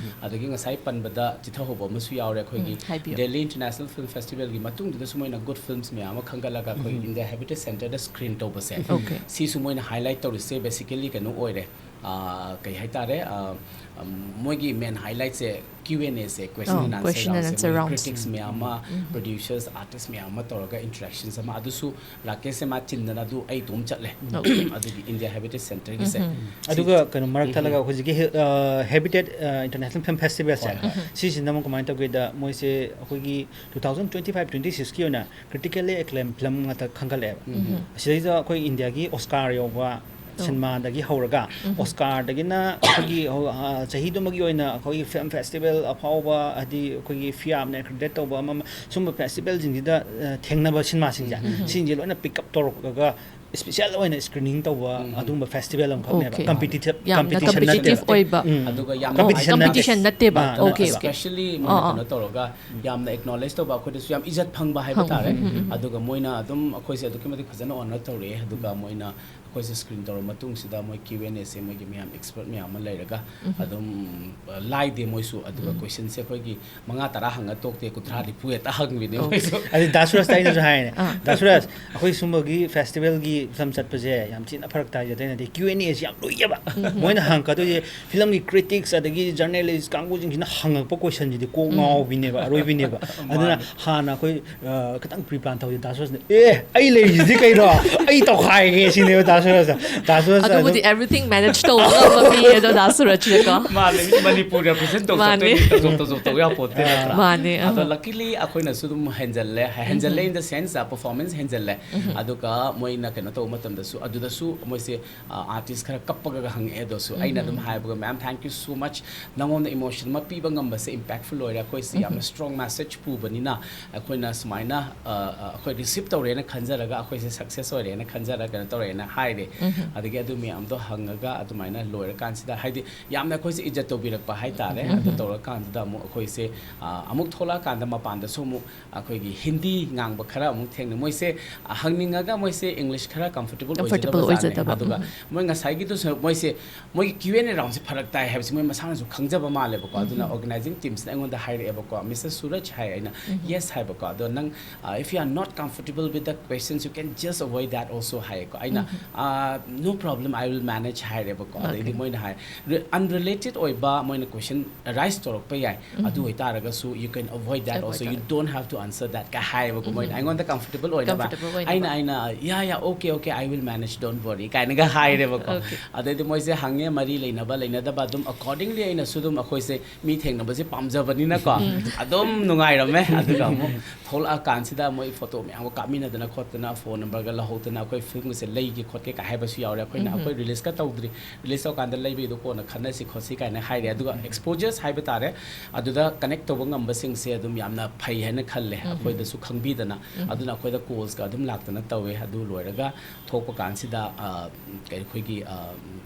ꯑꯗꯒꯤ ꯉꯁꯥꯏ ꯄꯟꯕꯗ ꯆꯤꯊꯍꯧꯕ ꯑꯃꯁꯨ ꯌꯥꯎꯔꯦ ꯑꯩꯈꯣꯏꯒꯤ ꯎꯝ, ꯍꯥꯏꯕꯤꯌꯨ꯫ ꯗꯦꯜꯂꯤ ꯏꯟꯇꯔꯅꯦꯁꯅꯦꯜ ꯐꯤꯜꯝ ꯐꯦꯁꯇꯤꯚꯦꯜꯒꯤ ꯃꯇꯨꯡꯗꯨꯗꯁꯨ ꯃꯣꯏꯅ ꯒꯨꯗ ꯐꯤꯜꯝꯁ ꯃꯌꯥꯝ ꯑꯃ ꯈꯟꯒꯠꯂꯒ ꯑꯩꯈꯣꯏ ꯏꯟꯗꯤꯌꯥ ꯍꯦꯕꯤꯇꯦꯠ ꯁꯦꯟꯇꯔꯗ ꯁ꯭ꯀ꯭ꯔꯤꯟ ꯇꯧꯕꯁꯦ꯫ ꯑꯣꯀꯦ꯫ ꯁꯤꯁꯨ ꯃꯣꯏꯅ ꯍꯥꯏꯂꯥꯏꯠ ꯇꯧꯔꯤꯁꯦ ꯕꯦꯁꯤꯀꯦꯂꯤ ꯀꯩꯅꯣ ꯑꯣꯏꯔꯦ꯫ ꯑꯥ, ꯀꯩ ꯍꯥꯏꯇꯥꯔꯦ, ꯑꯥ, ꯎꯝ, ꯃꯣꯏꯒꯤ main highlight say Q and A say, question ꯑꯣ, and answer question and round say, answer ꯃꯣꯏ round. Critics ꯃꯌꯥꯝ ꯑꯃ, producers, artist ꯃꯌꯥꯝ ꯑꯃ ꯇꯧꯔꯒ interactions ꯑꯃ, ꯑꯗꯨꯁꯨ ꯔꯥꯀꯦꯁꯁꯦ ꯃꯥ ꯆꯤꯟꯗꯅ ꯑꯗꯨ ꯑꯩ ꯏꯇꯣꯝ ꯆꯠꯂꯦ꯫ ꯑꯗꯨꯒꯤ India Habitat Centre ꯒꯤꯁꯦ꯫ ꯑꯗꯨꯒ ꯀꯩꯅꯣ ꯃꯔꯛ ꯊꯠꯂꯒ ꯍꯧꯖꯤꯛꯀꯤ ꯍꯦ- ꯑ, Habitat ꯑ, International Film Festival ꯁꯦ, ꯁꯤꯁꯤꯅ ꯑꯃꯨꯛ ꯀꯃꯥꯏꯅ ꯇꯧꯒꯦꯗ, ꯃꯣꯏꯁꯦ ꯑꯩꯈꯣꯏꯒꯤ two thousand twenty five twenty six ꯀꯤ ꯑꯣꯏꯅ critically acclaimed film ꯉꯥꯛꯇ ꯈꯟꯒꯠꯂꯛꯑꯦꯕ꯫ ꯑꯁꯤꯗꯩꯗ ꯑꯩꯈꯣꯏ India ꯒꯤ Oscar ꯌꯧꯕ ꯁꯤꯅꯦꯃꯥꯗꯒꯤ ꯍꯧꯔꯒ Oscar ꯗꯒꯤꯅ ꯑꯩꯈꯣꯏꯒꯤ ꯍꯧ- ꯑ, ꯆꯍꯤꯗꯨꯃꯒꯤ ꯑꯣꯏꯅ ꯑꯩꯈꯣꯏꯒꯤ film festival ꯑꯐꯥꯎꯕ, ꯍꯥꯏꯗꯤ ꯑꯩꯈꯣꯏꯒꯤ ꯐꯤꯌꯥꯞꯅ accredit ꯇꯧꯕ ꯑꯃ ꯑꯃ, ꯁꯨꯝꯕ festival ꯁꯤꯡꯁꯤꯗ ꯑ, ꯊꯦꯡꯅꯕ ꯁꯤꯅꯦꯃꯥꯁꯤꯡꯁꯦ, ꯁꯤꯁꯤꯡꯁꯦ ꯂꯣꯏꯅ pick up ꯇꯧꯔꯛꯑꯒ special ꯑꯣꯏꯅ screening ꯇꯧꯕ ꯑꯗꯨꯒꯨꯝꯕ festival ꯑꯃꯈꯛꯅꯦꯕ꯫ Okay. Competitive ꯌꯥꯝꯅ competition competitive ꯅꯠꯇꯦꯕ꯫ ꯑꯣꯏꯕ. ꯑꯗꯨꯒ ꯌꯥꯝ Competition ꯅꯠꯇꯦ꯫ Competition ꯅꯠꯇꯦꯕ. ꯑꯥ, Okay, okay. Especially ꯑꯥ, ꯃꯣꯏꯅ ꯑꯥ. ꯀꯩꯅꯣ ꯇꯧꯔꯒ ꯌꯥꯝꯅ acknowledge ꯇꯧꯕ, ꯑꯩꯈꯣꯏꯗꯁꯨ ꯌꯥꯝ ꯏꯖꯠ ꯐꯪꯕ ꯍꯥꯏꯕ ꯐꯪꯕ. ꯇꯥꯔꯦ꯫ ꯑꯗꯨꯒ ꯃꯣꯏꯅ ꯑꯗꯨꯝ ꯑꯩꯈꯣꯏꯁꯦ ꯑꯗꯨꯛꯀꯤ ꯃꯇꯤꯛ ꯐꯖꯅ honor ꯇꯧꯔꯛꯑꯦ꯫ ꯑꯗꯨꯒ ꯃꯣꯏꯅ ꯑꯩꯈꯣꯏꯁꯦ screen ꯇꯧꯔ ꯃꯇꯨꯡꯁꯤꯗ ꯃꯣꯏ Q and A ꯁꯦ ꯃꯣꯏꯒꯤ ꯃꯌꯥꯝ expert ꯃꯌꯥꯝ ꯑꯃ ꯂꯩꯔꯒ ꯑꯗꯨꯝ, ꯑ, ꯂꯥꯏꯗꯦ ꯃꯣꯏꯁꯨ꯫ ꯑꯗꯨꯒ question ꯁꯦ ꯑꯩꯈꯣꯏꯒꯤ ꯃꯉꯥ ꯇꯔꯥ ꯍꯪꯉ ꯇꯣꯛꯇꯦ, ꯀꯨꯟꯊ꯭ꯔꯥ ꯅꯤꯐꯨ ꯍꯦꯛꯇ ꯍꯪꯕꯤꯅꯦ ꯃꯣꯏꯁꯨ꯫ ꯑꯗꯨ ꯗꯥ ꯁꯨꯔꯖꯇ ꯑꯩꯅꯁꯨ ꯍꯥꯏꯅꯦ, "ꯗꯥ ꯁꯨꯔꯖ, ꯑꯩꯈꯣꯏ ꯁꯨꯝꯕꯒꯤ festival ꯒꯤ film ꯆꯠꯄꯁꯦ ꯌꯥꯝ ꯊꯤꯅ ꯐꯔꯛ ꯇꯥꯏ, ꯑꯇꯩ ꯅꯠꯇꯦ, Q and A ꯁꯤ ꯌꯥꯝ ꯂꯨꯏꯌꯦꯕ꯫ ꯃꯣꯏꯅ ꯍꯪꯉꯛꯀꯗꯣꯏꯁꯦ film ꯒꯤ critics ꯑꯗꯒꯤ journalist ꯀꯥꯡꯕꯨꯁꯤꯡꯁꯤꯅ ꯍꯪꯉꯛꯄ question ꯁꯤꯗꯤ ꯀꯣꯛ ꯉꯥꯎꯕꯤꯅꯦꯕ, ꯑꯔꯣꯏꯕꯤꯅꯦꯕ꯫ ꯑꯗꯨꯅ ꯍꯥꯟꯅ ꯑꯩꯈꯣꯏ, ꯑ, ꯈꯤꯇꯪ pre plan ꯇꯧꯁꯦ꯫ ꯗꯥ ꯁꯨꯔꯖꯅ, 'ꯑꯦ, ꯑꯩ ꯂꯩꯔꯤꯁꯤꯗꯤ ꯀꯩꯅꯣ? ꯑꯩ ꯇꯧꯈꯥꯏꯒꯦ,' ꯁꯤꯅꯦꯕ ꯗꯥ ꯁꯨꯔꯖ꯫ ꯗꯥ ꯁꯨꯔꯖ ꯑꯗꯨꯕꯨꯗꯤ ꯑꯗꯨꯝ everything manage ꯇꯧꯕ ꯉꯝꯕ ꯃꯤ ꯑꯗꯣ ꯗꯥ ꯁꯨꯔꯖꯅꯀꯣ꯫ ꯃꯥꯅꯦ, ꯃꯤ ꯃꯅꯤꯄꯨꯔ represent ꯇꯧ ꯃꯥꯅꯦ꯫ ꯆꯠꯇꯣꯏꯅꯤ, ꯇꯧꯊꯣꯛ ꯇꯧꯊꯣꯛ ꯇꯧ ꯌꯥꯄꯣꯠꯇꯦ ꯅꯠꯇ꯭ꯔꯥ? ꯃꯥꯅꯦ, ꯑꯗꯣ ꯑꯍꯣꯏ꯫ Luckily ꯑꯩꯈꯣꯏꯅꯁꯨ ꯑꯗꯨꯝ ꯍꯦꯟꯖꯜꯂꯦ, ꯍꯦꯟꯖꯜꯂꯦ in the sense, performance ꯍꯦꯟꯖꯜꯂꯦ꯫ ꯑꯗꯨꯒ ꯃꯣꯏꯅ ꯀꯩꯅꯣ ꯇꯧꯕ ꯃꯇꯝꯗꯁꯨ, ꯑꯗꯨꯗꯁꯨ ꯃꯣꯏꯁꯦ, ꯑ, artist ꯈꯔ ꯀꯞꯄꯒ ꯍꯪꯉꯛꯑꯦ꯫ ꯑꯗꯨꯁꯨ ꯑꯩꯅ ꯑꯗꯨꯝ ꯍꯥꯏꯕꯒ, "Ma'am, thank you so much, ꯅꯉꯣꯟꯗ emotion ꯑꯃ ꯄꯤꯕ ꯉꯝꯕꯁꯦ impactful ꯑꯣꯏꯔꯦ꯫ ꯑꯩꯈꯣꯏꯁꯦ ꯌꯥꯝꯅ strong message ꯄꯨꯕꯅꯤꯅ ꯑꯩꯈꯣꯏꯅ ꯁꯨꯃꯥꯏꯅ, ꯑ, ꯑ, ꯑꯩꯈꯣꯏ receive ꯇꯧꯔꯦꯅ ꯈꯟꯖꯔꯒ ꯑꯩꯈꯣꯏꯁꯦ success ꯑꯣꯏꯔꯦꯅ ꯈꯟꯖꯔ ꯀꯩꯅꯣ ꯇꯧꯔꯦꯅ" ꯍꯥꯏꯔꯦ꯫ ꯑꯗꯒꯤ ꯑꯗꯨ ꯃꯌꯥꯝꯗꯣ ꯍꯪꯉꯒ ꯑꯗꯨꯃꯥꯏꯅ ꯂꯣꯏꯔꯀꯥꯟꯁꯤꯗ, ꯍꯥꯏꯗꯤ ꯌꯥꯝꯅ ꯑꯩꯈꯣꯏꯁꯦ ꯏꯖꯠ ꯇꯧꯕꯤꯔꯛꯄ ꯍꯥꯏꯇꯥꯔꯦ꯫ ꯑꯗꯨ ꯇꯧꯔꯀꯥꯟꯗꯨꯗ ꯑꯃꯨꯛ ꯑꯩꯈꯣꯏꯁꯦ, ꯑ, ꯑꯃꯨꯛ ꯊꯣꯛꯂꯛꯑꯀꯥꯟꯗ ꯃꯄꯥꯟꯗꯁꯨ ꯑꯃꯨꯛ ꯑꯩꯈꯣꯏꯒꯤ ꯍꯤꯟꯗꯤ ꯉꯥꯡꯕ ꯈꯔ ꯑꯃꯨꯛ ꯊꯦꯡꯅꯩ꯫ ꯃꯣꯏꯁꯦ, ꯑ, ꯍꯪꯅꯤꯡꯉꯒ ꯃꯣꯏꯁꯦ English ꯈꯔ ꯈꯔ ꯀꯝꯐꯣꯔꯇꯦꯕꯜ Comfortable ꯑꯣꯏꯖꯗꯕ ꯑꯣꯏꯖꯗꯕ, ꯑꯗꯨꯒ ꯎꯝ. ꯃꯣꯏ ꯉꯁꯥꯏꯒꯤꯗꯨꯁꯨ ꯃꯣꯏꯁꯦ ꯃꯣꯏꯒꯤ ꯀ꯭ꯌꯨ ꯑꯦꯟ ꯑꯦ ꯔꯥꯎꯟꯁꯦ ꯐꯔꯛ ꯇꯥꯏ ꯍꯥꯏꯕꯁꯤ ꯃꯣꯏ ꯃꯁꯥꯅꯁꯨ ꯈꯪꯖꯕ ꯃꯥꯜꯂꯦꯕꯀꯣ꯫ ꯑꯗꯨꯅ ꯑꯣꯔꯒꯅꯥꯏꯖꯤꯡ ꯇꯤꯝꯁꯤꯅ ꯑꯩꯉꯣꯟꯗ ꯍꯥꯏꯔꯛꯑꯦꯕꯀꯣ, "ꯃꯤꯁꯇꯔ ꯁꯨꯔꯖ" ꯍꯥꯏ꯫ ꯑꯩꯅ "ꯌꯦꯁ" ꯍꯥꯏꯕꯀꯣ꯫ ꯑꯗꯣ "ꯅꯪ, uh, if you are not comfortable with the questions, you can just avoid that also" ꯍꯥꯏꯌꯦꯀꯣ꯫ ꯑꯩꯅ "No problem, I will manage" ꯍꯥꯏꯔꯦꯕꯀꯣ꯫ ꯑꯗꯩꯗꯤ Okay. ꯃꯣꯏꯅ ꯍꯥꯏ, "ꯑꯟꯔꯤꯂꯦꯇꯦꯠ ꯑꯣꯏꯕ ꯃꯣꯏꯅ ꯀꯣꯏꯁꯟ ꯑꯔꯥꯏꯁ ꯇꯧꯔꯛꯄ ꯌꯥꯏ, ꯑꯗꯨ ꯑꯣꯏꯇꯥꯔꯒꯁꯨ you can avoid that Avoid also, you that. don't have to answer that" ꯀ ꯍꯥꯏꯌꯦꯕꯀꯣ ꯃꯣꯏꯅ ꯑꯩꯉꯣꯟꯗ ꯀꯝꯐꯣꯔꯇꯦꯕꯜ ꯑꯣꯏꯅꯕ꯫ Comfortable ꯑꯣꯏꯅꯕ. ꯑꯩꯅ ꯑꯩꯅ "ꯌꯥ ꯌꯥ, okay okay, I will manage, don't worry" ꯀꯥꯏꯅꯒ ꯍꯥꯏꯔꯦꯕꯀꯣ꯫ Okay. ꯑꯗꯩꯗꯤ ꯃꯣꯏꯁꯦ ꯍꯪꯉꯦ, ꯃꯔꯤ ꯂꯩꯅꯕ ꯂꯩꯅꯗꯕ ꯑꯗꯨꯝ ꯑꯦꯀꯣꯔꯗꯤꯡꯂꯤ ꯑꯩꯅꯁꯨ ꯑꯗꯨꯝ ꯑꯩꯈꯣꯏꯁꯦ ꯃꯤ ꯊꯦꯡꯅꯕꯁꯦ ꯄꯥꯝꯖꯕꯅꯤꯅꯀꯣ ꯑꯗꯨꯝ ꯅꯨꯡꯉꯥꯏꯔꯝꯃꯦ꯫ ꯑꯗꯨꯒ ꯑꯃꯨꯛ ꯊꯣꯛꯂꯛꯑꯀꯥꯟꯁꯤꯗ ꯃꯣꯏ ꯐꯣꯇꯣ ꯃꯌꯥꯝꯒ ꯀꯥꯞꯃꯤꯟꯅꯗꯅ ꯈꯣꯠꯇꯅ, ꯐꯣꯟ ꯅꯝꯕꯔꯒ ꯂꯧꯍꯧꯗꯅ, "ꯑꯩꯈꯣꯏ ꯐꯤꯂꯝꯒꯁꯦ ꯂꯩꯒꯦ ꯈꯣꯠꯀꯦ" ꯀ ꯍꯥꯏꯕꯁꯨ ꯌꯥꯎꯔꯦ꯫ ꯑꯩꯈꯣꯏꯅ "ꯑꯩꯈꯣꯏ ꯔꯤꯂꯤꯁꯀ ꯇꯧꯗ꯭ꯔꯤ, ꯔꯤꯂꯤꯁ ꯇꯧꯀꯥꯟꯗ ꯂꯩꯕꯒꯤꯗꯣ ꯀꯣꯟꯅ ꯈꯟꯅꯁꯤ ꯈꯣꯠꯁꯤ" ꯀꯥꯏꯅ ꯍꯥꯏꯔꯦ꯫ ꯑꯗꯨꯒ ꯑꯦꯛꯁꯄꯣꯖꯔꯁ ꯍꯥꯏꯕ ꯇꯥꯔꯦ, ꯑꯗꯨꯗ ꯀꯅꯦꯛ ꯇꯧꯕ ꯉꯝꯕꯁꯤꯡꯁꯦ ꯑꯗꯨꯝ ꯌꯥꯝꯅ ꯐꯩ ꯍꯥꯏꯅ ꯈꯜꯂꯦ, ꯑꯩꯈꯣꯏꯗꯁꯨ ꯈꯪꯕꯤꯗꯅ꯫ ꯑꯗꯨꯅ ꯑꯩꯈꯣꯏꯗ ꯀꯣꯜꯁꯀ ꯑꯗꯨꯝ ꯂꯥꯛꯇꯅ ꯇꯧꯋꯦ꯫ ꯑꯗꯨ ꯂꯣꯏꯔꯒ ꯊꯣꯛꯄ ꯀꯥꯟꯁꯤꯗ, ꯑ, ꯀꯩ-, ꯑꯩꯈꯣꯏꯒꯤ, ꯑ,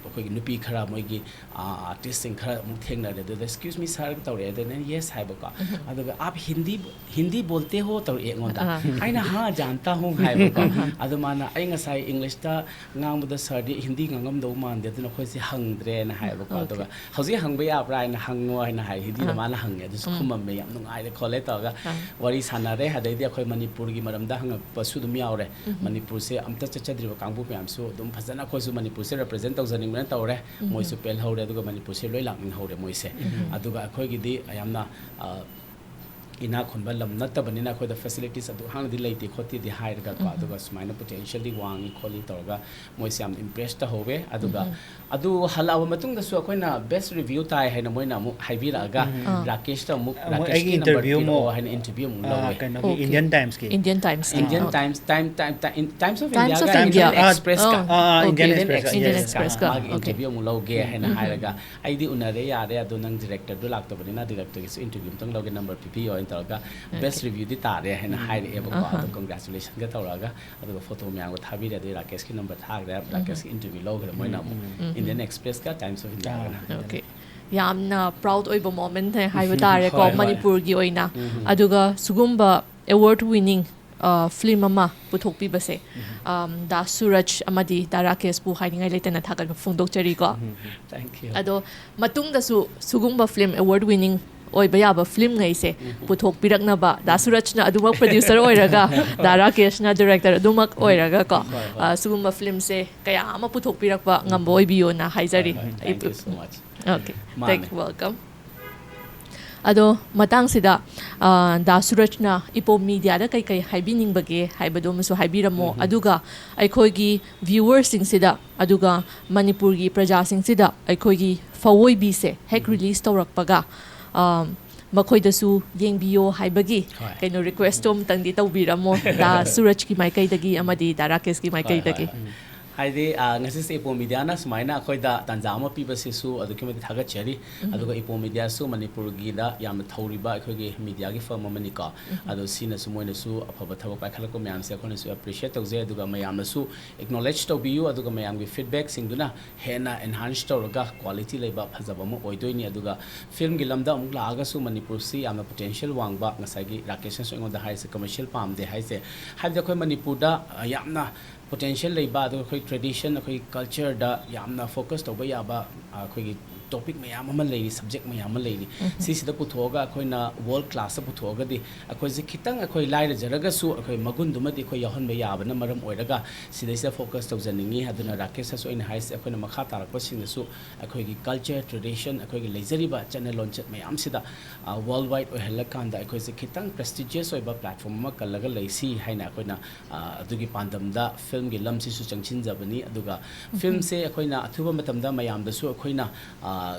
ꯑꯩꯈꯣꯏꯒꯤ ꯅꯨꯄꯤ ꯈꯔ, ꯃꯣꯏꯒꯤ, ꯑ, ꯑꯥꯔꯇꯤꯁꯁꯤꯡ ꯈꯔ ꯑꯃꯨꯛ ꯊꯦꯡꯅꯔꯦ꯫ ꯑꯗꯨꯗ "Excuse me sir" ꯀ ꯇꯧꯔꯛꯑꯦ꯫ ꯑꯗꯨꯗ ꯑꯩꯅ "ꯌꯦꯁ" ꯍꯥꯏꯕꯀꯣ꯫ ꯑꯗꯨꯒ "आप हिंदी, हिंदी बोलते हो?" ꯇꯧꯔꯛꯑꯦ ꯑꯩꯉꯣꯟꯗ꯫ ꯑꯩꯅ "हाँ, जानता हूँ" ꯍꯥꯏꯕꯀꯣ꯫ ꯑꯗꯣ ꯃꯥꯅ "ꯑꯩ ꯉꯁꯥꯏ ꯏꯪꯂꯤꯁꯇ ꯉꯥꯡꯕꯗ ꯁꯥꯔꯗꯤ ꯍꯤꯟꯗꯤ ꯉꯥꯡꯉꯝꯗꯧ ꯃꯥꯟꯗꯦ, ꯑꯗꯨꯅ ꯑꯩꯈꯣꯏꯁꯦ ꯍꯪꯗ꯭ꯔꯦꯅ" ꯍꯥꯏꯕꯀꯣ꯫ ꯑꯗꯨꯒ "ꯍꯧꯖꯤꯛ ꯍꯪꯕ ꯌꯥꯕ꯭ꯔꯥ ꯍꯥꯏꯅ ꯍꯪꯉꯣ" ꯍꯥꯏꯅ ꯍꯥꯏ, ꯍꯤꯟꯗꯤꯗ ꯃꯥꯅ ꯍꯪꯉꯦ꯫ ꯑꯗꯨꯁꯨ ꯈꯨꯝꯃꯝꯃꯦ, "ꯌꯥꯝ ꯅꯨꯡꯉꯥꯏꯔꯦ" ꯈꯣꯠꯂꯦ ꯇꯧꯔꯒ ꯋꯥꯔꯤ ꯁꯥꯟꯅꯔꯦ꯫ ꯑꯗꯩꯗꯤ ꯑꯩꯈꯣꯏ ꯃꯅꯤꯄꯨꯔꯒꯤ ꯃꯔꯝꯗ ꯍꯪꯉꯛꯄꯁꯨ ꯑꯗꯨꯝ ꯌꯥꯎꯔꯦ꯫ ꯃꯅꯤꯄꯨꯔꯁꯦ ꯑꯝꯇ ꯆꯠꯆꯗ꯭ꯔꯤꯕ ꯀꯥꯡꯕꯨ ꯃꯌꯥꯝꯁꯨ ꯑꯗꯨꯝ ꯐꯖꯅ ꯑꯩꯈꯣꯏꯁꯨ ꯃꯅꯤꯄꯨꯔꯁꯦ ꯔꯤꯄ꯭ꯔꯖꯦꯟ ꯇꯧꯖꯅꯤꯡꯕꯅ ꯇꯧꯔꯦ꯫ ꯃꯣꯏꯁꯨ ꯄꯦꯜꯍꯧꯔꯦ꯫ ꯑꯗꯨꯒ ꯃꯅꯤꯄꯨꯔꯁꯦ ꯂꯣꯏ ꯂꯥꯛꯅꯤꯡꯍꯧꯔꯦ ꯃꯣꯏꯁꯦ꯫ ꯑꯗꯨꯒ ꯑꯩꯈꯣꯏꯒꯤꯗꯤ ꯌꯥꯝꯅ, ꯑ, ꯏꯅꯥꯛ ꯈꯨꯟꯕ ꯂꯝ ꯅꯠꯇꯕꯅꯤꯅ ꯑꯩꯈꯣꯏꯗ ꯐꯦꯁꯤꯂꯤꯇꯤꯁ ꯑꯗꯨ ꯍꯥꯟꯅꯗꯤ ꯂꯩꯇꯦ ꯈꯣꯠꯇꯦꯗꯤ ꯍꯥꯏꯔꯒꯀꯣ꯫ ꯑꯗꯨꯒ ꯁꯨꯃꯥꯏꯅ ꯄꯣꯇꯦꯟꯁꯤꯌꯦꯜꯗꯤ ꯋꯥꯡꯉꯤ ꯈꯣꯠꯂꯤ ꯇꯧꯔꯒ ꯃꯣꯏꯁꯦ ꯌꯥꯝ ꯏꯝꯄ꯭ꯔꯦꯁ ꯇꯧꯍꯧꯋꯦ꯫ ꯑꯗꯨꯒ ꯑꯗꯨ ꯍꯜꯂꯛꯑꯕ ꯃꯇꯨꯡꯗꯁꯨ ꯑꯩꯈꯣꯏꯅ ꯕꯦꯁ ꯔꯤꯚ꯭ꯌꯨ ꯇꯥꯏ ꯍꯥꯏꯅ ꯃꯣꯏꯅ ꯑꯃꯨꯛ ꯍꯥꯏꯕꯤꯔꯛꯑꯒ, "ꯔꯥꯀꯦꯁꯇ ꯑꯃꯨꯛ, ꯑꯃꯨꯛ ꯔꯥꯀꯦꯁꯀꯤ ꯑꯩꯒꯤ ꯅꯝꯕꯔ interview ꯄꯤꯔꯛꯑꯣ" ꯑꯃꯨꯛ, ꯍꯥꯏꯅ ꯏꯟꯇꯔꯚ꯭ꯌꯨ ꯑꯃꯨꯛ ꯑ, ꯂꯧꯋꯦ꯫ ꯀꯩꯅꯣꯒꯤ Okay. Indian Timesꯀꯤ꯫ Indian Timesꯀꯤ꯫ Indian ꯑꯣ. Times, Time, Time, Time, Times of Times of Indiaꯒ India. Indian ah, Expresska, ah, ah, Indian Okay. Express, Indian yes. Expressꯀ. ꯃꯥꯒꯤ Okay. ꯏꯟꯇꯔꯚ꯭ꯌꯨ ꯑꯃꯨꯛ ꯂꯧꯒꯦ ꯍꯥꯏꯅ ꯍꯥꯏꯔꯒ, "ꯑꯩꯗꯤ ꯎꯅꯔꯦ, ꯌꯥꯔꯦ, ꯑꯗꯣ ꯅꯪ ꯗꯤꯔꯦꯛꯇꯔꯗꯨ ꯂꯥꯛꯇꯕꯅꯤꯅ ꯗꯤꯔꯦꯛꯇꯔꯒꯤꯁꯨ ꯏꯟꯇꯔꯚ꯭ꯌꯨ ꯑꯝꯇꯪ ꯂꯧꯒꯦ, ꯅꯝꯕꯔ ꯄꯤꯕꯤꯌꯣ" ꯍꯥꯏꯅ ꯇꯧꯔꯒ ꯕꯦꯁ ꯔꯤꯚ꯭ꯌꯨꯗꯤ ꯇꯥꯔꯦ ꯍꯥꯏꯅ ꯍꯥꯏꯔꯛꯑꯦꯕꯀꯣ꯫ ꯑꯗꯣ ꯀꯣꯡꯒ꯭ꯔꯦꯆꯨꯂꯦꯁꯟꯒ ꯇꯧꯔꯛꯑꯒ, ꯑꯗꯨꯒ ꯐꯣꯇꯣ ꯃꯌꯥꯝꯒ ꯊꯥꯕꯤꯔꯦ꯫ ꯑꯗꯩ ꯔꯥꯀꯦꯁꯀꯤ ꯅꯝꯕꯔ ꯊꯥꯈ꯭ꯔꯦ, ꯔꯥꯀꯦꯁꯀꯤ ꯏꯟꯇꯔꯚ꯭ꯌꯨ ꯂꯧꯈ꯭ꯔꯦ ꯃꯣꯏꯅ ꯑꯃꯨꯛ꯫ Indian Expressꯀ Times of Indiaꯒꯅ꯫ Okay. ꯌꯥꯝꯅ ꯄ꯭ꯔꯥꯎꯗ ꯑꯣꯏꯕ ꯃꯣꯃꯦꯟꯠꯅꯦ ꯍꯥꯏꯕ ꯇꯥꯔꯦꯀꯣ, ꯍꯣꯏ, ꯍꯣꯏ꯫ ꯃꯅꯤꯄꯨꯔꯒꯤ ꯑꯣꯏꯅ꯫ ꯑꯗꯨꯒ ꯁꯤꯒꯨꯝꯕ ꯑꯦꯋꯥꯔꯗ ꯋꯤꯅꯤꯡ ꯐꯤꯂꯝ ꯑꯃ ꯄꯨꯊꯣꯛꯄꯤꯕꯁꯦ, ꯑꯝ, ꯗꯥ ꯁꯨꯔꯖ ꯑꯃꯗꯤ ꯗꯥ ꯔꯥꯀꯦꯁꯄꯨ ꯍꯥꯏꯅꯤꯡꯉꯥꯏ ꯂꯩꯇꯅ ꯊꯥꯒꯠꯄ ꯐꯣꯡꯗꯣꯛꯆꯔꯤꯀꯣ꯫ Thank you. ꯑꯗꯣ ꯃꯇꯨꯡꯗꯁꯨ ꯁꯤꯒꯨꯝꯕ ꯐꯤꯂꯝ, ꯑꯦꯋꯥꯔꯗ ꯋꯤꯅꯤꯡ ꯑꯣꯏꯕ ꯌꯥꯕ ꯐꯤꯂꯝꯉꯩꯁꯦ ꯄꯨꯊꯣꯛꯄꯤꯔꯛꯅꯕ, ꯗꯥ ꯁꯨꯔꯖꯅ ꯑꯗꯨꯃꯛ ꯄ꯭ꯔꯗ꯭ꯌꯨꯁꯔ ꯑꯣꯏꯔꯒ, ꯗꯥ ꯔꯥꯀꯦꯁꯅ ꯗꯤꯔꯦꯛꯇꯔ ꯑꯗꯨꯃꯛ ꯑꯣꯏꯔꯒꯀꯣ, ꯍꯣꯏ, ꯍꯣꯏ. ꯑ, ꯁꯤꯒꯨꯝꯕ ꯐꯤꯂꯝꯁꯦ ꯀꯌꯥ ꯑꯃ ꯄꯨꯊꯣꯛꯄꯤꯔꯛꯄ ꯉꯝꯕ ꯑꯣꯏꯕꯤꯌꯣꯅ ꯍꯥꯏꯖꯔꯤ꯫ ꯍꯣꯏ, ꯍꯣꯏ. Thank you so much. Okay, ꯃꯥꯅꯦ. thank you, welcome. ꯑꯗꯣ ꯃꯇꯥꯡꯁꯤꯗ, ꯑ, ꯗꯥ ꯁꯨꯔꯖꯅ ꯏꯄꯣꯝ ꯃꯤꯗꯤꯌꯥꯗ ꯀꯩꯀꯩ ꯍꯥꯏꯕꯤꯅꯤꯡꯕꯒꯦ ꯍꯥꯏꯕꯗꯨ ꯑꯃꯁꯨ ꯍꯥꯏꯕꯤꯔꯝꯃꯣ꯫ ꯑꯗꯨꯒ ꯑꯩꯈꯣꯏꯒꯤ ꯚ꯭ꯌꯨꯋꯔꯁꯤꯡꯁꯤꯗ, ꯑꯗꯨꯒ ꯃꯅꯤꯄꯨꯔꯒꯤ ꯄ꯭ꯔꯖꯥꯁꯤꯡꯁꯤꯗ ꯑꯩꯈꯣꯏꯒꯤ ꯐꯋꯣꯏꯕꯤꯁꯦ ꯍꯦꯛ ꯔꯤꯂꯤꯁ ꯇꯧꯔꯛꯄꯒ, ꯑ, ꯃꯈꯣꯏꯗꯁꯨ ꯌꯦꯡꯕꯤꯌꯣ ꯍꯥꯏꯕꯒꯤ ꯍꯣꯏ. ꯀꯩꯅꯣ ꯔꯤꯀ꯭ꯋꯦꯁꯇꯣ ꯑꯃꯇꯪꯗꯤ ꯇꯧꯕꯤꯔꯝꯃꯣ, ꯗꯥ ꯁꯨꯔꯖꯀꯤ ꯃꯥꯏꯀꯩꯗꯒꯤ ꯑꯃꯗꯤ ꯗꯥ ꯔꯥꯀꯦꯁꯀꯤ ꯃꯥꯏꯀꯩꯗꯒꯤ꯫ ꯍꯣꯏ, ꯍꯣꯏ. ꯍꯥꯏꯗꯤ, ꯑ, ꯉꯁꯤꯁꯦ ꯏꯄꯣꯝ ꯃꯤꯗꯤꯌꯥꯅ ꯁꯨꯃꯥꯏꯅ ꯑꯩꯈꯣꯏꯗ ꯇꯥꯟꯖꯥ ꯑꯃ ꯄꯤꯕꯁꯤꯁꯨ ꯑꯗꯨꯛꯀꯤ ꯃꯇꯤꯛ ꯊꯥꯒꯠꯆꯔꯤ꯫ ꯑꯗꯨꯒ ꯏꯄꯣꯝ ꯃꯤꯗꯤꯌꯥꯁꯨ ꯃꯅꯤꯄꯨꯔꯒꯤꯗ ꯌꯥꯝꯅ ꯊꯧꯔꯤꯕ ꯑꯩꯈꯣꯏꯒꯤ ꯃꯤꯗꯤꯌꯥꯒꯤ ꯐꯔꯝ ꯑꯃꯅꯤꯀꯣ꯫ ꯑꯗꯣ ꯁꯤꯅꯁꯨ ꯃꯣꯏꯅꯁꯨ ꯑꯐꯕ ꯊꯕꯛ ꯄꯥꯏꯈꯠꯂꯛꯄ ꯃꯌꯥꯝꯁꯦ ꯑꯩꯈꯣꯏꯅꯁꯨ ꯑꯦꯄ꯭ꯔꯤꯁꯤꯌꯦꯠ ꯇꯧꯖꯩ꯫ ꯑꯗꯨꯒ ꯃꯌꯥꯝꯅꯁꯨ ꯑꯦꯛꯅꯣꯂꯦꯖ ꯇꯧꯕꯤꯌꯨ꯫ ꯑꯗꯨꯒ ꯃꯌꯥꯝꯒꯤ ꯐꯤꯗꯕꯦꯛꯁꯤꯡꯗꯨꯅ ꯍꯦꯟꯅ ꯑꯦꯟꯍꯥꯟꯁ ꯇꯧꯔꯒ ꯀ꯭ꯋꯥꯂꯤꯇꯤ ꯂꯩꯕ ꯐꯖꯕ ꯑꯃ ꯑꯣꯏꯗꯣꯏꯅꯤ꯫ ꯑꯗꯨꯒ ꯐꯤꯂꯝꯒꯤ ꯂꯝꯗ ꯑꯃꯨꯛ ꯂꯥꯛꯑꯒꯁꯨ ꯃꯅꯤꯄꯨꯔꯁꯤ ꯌꯥꯝꯅ ꯄꯣꯇꯦꯟꯁꯤꯌꯦꯜ ꯋꯥꯡꯕ, ꯉꯁꯥꯏꯒꯤ ꯔꯥꯀꯦꯁꯅꯁꯨ ꯑꯩꯉꯣꯟꯗ ꯍꯥꯏꯔꯤꯁꯦ, ꯀꯃꯔꯁꯤꯌꯦꯜ ꯄꯥꯝꯗꯦ ꯍꯥꯏꯁꯦ꯫ ꯍꯥꯏꯕꯗꯤ ꯑꯩꯈꯣꯏ ꯃꯅꯤꯄꯨꯔꯗ, ꯑ, ꯌꯥꯝꯅ ꯄꯣꯇꯦꯟꯁꯤꯌꯦꯜ ꯂꯩꯕ, ꯑꯗꯨꯒ ꯑꯩꯈꯣꯏ ꯇ꯭ꯔꯦꯗꯤꯁꯟ, ꯑꯩꯈꯣꯏ ꯀꯜꯆꯔꯗ ꯌꯥꯝꯅ ꯐꯣꯀꯁ ꯇꯧꯕ ꯌꯥꯕ, ꯑ, ꯑꯩꯈꯣꯏꯒꯤ ꯇꯣꯄꯤꯛ ꯃꯌꯥꯝ ꯑꯃ ꯂꯩꯔꯤ, ꯁꯕꯖꯦꯛ ꯃꯌꯥꯝ ꯑꯃ ꯂꯩꯔꯤ꯫ ꯁꯤꯁꯤꯗ ꯄꯨꯊꯣꯛꯑꯒ ꯑꯩꯈꯣꯏꯅ ꯋꯥꯔꯜ ꯀ꯭ꯂꯥꯁꯇ ꯄꯨꯊꯣꯛꯑꯒꯗꯤ ꯑꯩꯈꯣꯏꯁꯦ ꯈꯤꯇꯪ, ꯑꯩꯈꯣꯏ ꯂꯥꯏꯔꯖꯔꯒꯁꯨ ꯑꯩꯈꯣꯏ ꯃꯒꯨꯟꯗꯨꯃꯗꯤ ꯑꯩꯈꯣꯏ ꯌꯥꯎꯍꯟꯕ ꯌꯥꯕꯅ ꯃꯔꯝ ꯑꯣꯏꯔꯒ ꯁꯤꯗꯩꯁꯤꯗ ꯐꯣꯀꯁ ꯇꯧꯖꯅꯤꯡꯉꯤ꯫ ꯑꯗꯨꯅ ꯔꯥꯀꯦꯁꯇꯁꯨ ꯑꯩꯅ ꯍꯥꯏꯁꯦ, ꯑꯩꯈꯣꯏꯅ ꯃꯈꯥ ꯇꯥꯔꯛꯄꯁꯤꯡꯗꯁꯨ ꯑꯩꯈꯣꯏꯒꯤ ꯀꯜꯆꯔ, ꯇ꯭ꯔꯦꯗꯤꯁꯟ, ꯑꯩꯈꯣꯏꯒꯤ ꯂꯩꯖꯔꯤꯕ ꯆꯠꯅ ꯂꯣꯟꯆꯠ ꯃꯌꯥꯝꯁꯤꯗ, ꯑ, ꯋꯥꯔꯜ ꯋꯥꯏꯗ ꯑꯣꯏꯍꯜꯂꯀꯥꯟꯗ ꯑꯩꯈꯣꯏꯁꯦ ꯈꯤꯇꯪ ꯄ꯭ꯔꯦꯁꯇꯤꯖꯤꯌꯁ ꯑꯣꯏꯕ ꯄ꯭ꯂꯦꯠꯐꯣꯝ ꯑꯃ ꯀꯜꯂꯒ ꯂꯩꯁꯤ ꯍꯥꯏꯅ ꯑꯩꯈꯣꯏꯅ, ꯑ, ꯑꯗꯨꯒꯤ ꯄꯥꯟꯗꯝꯗ ꯐꯤꯂꯝꯒꯤ ꯂꯝꯁꯤꯁꯨ ꯆꯪꯁꯤꯟꯖꯕꯅꯤ꯫ ꯑꯗꯨꯒ ꯐꯤꯂꯝꯁꯦ ꯑꯩꯈꯣꯏꯅ ꯑꯊꯨꯕ ꯃꯇꯝꯗ ꯃꯌꯥꯝꯗꯁꯨ ꯑꯩꯈꯣꯏꯅ, ꯑ,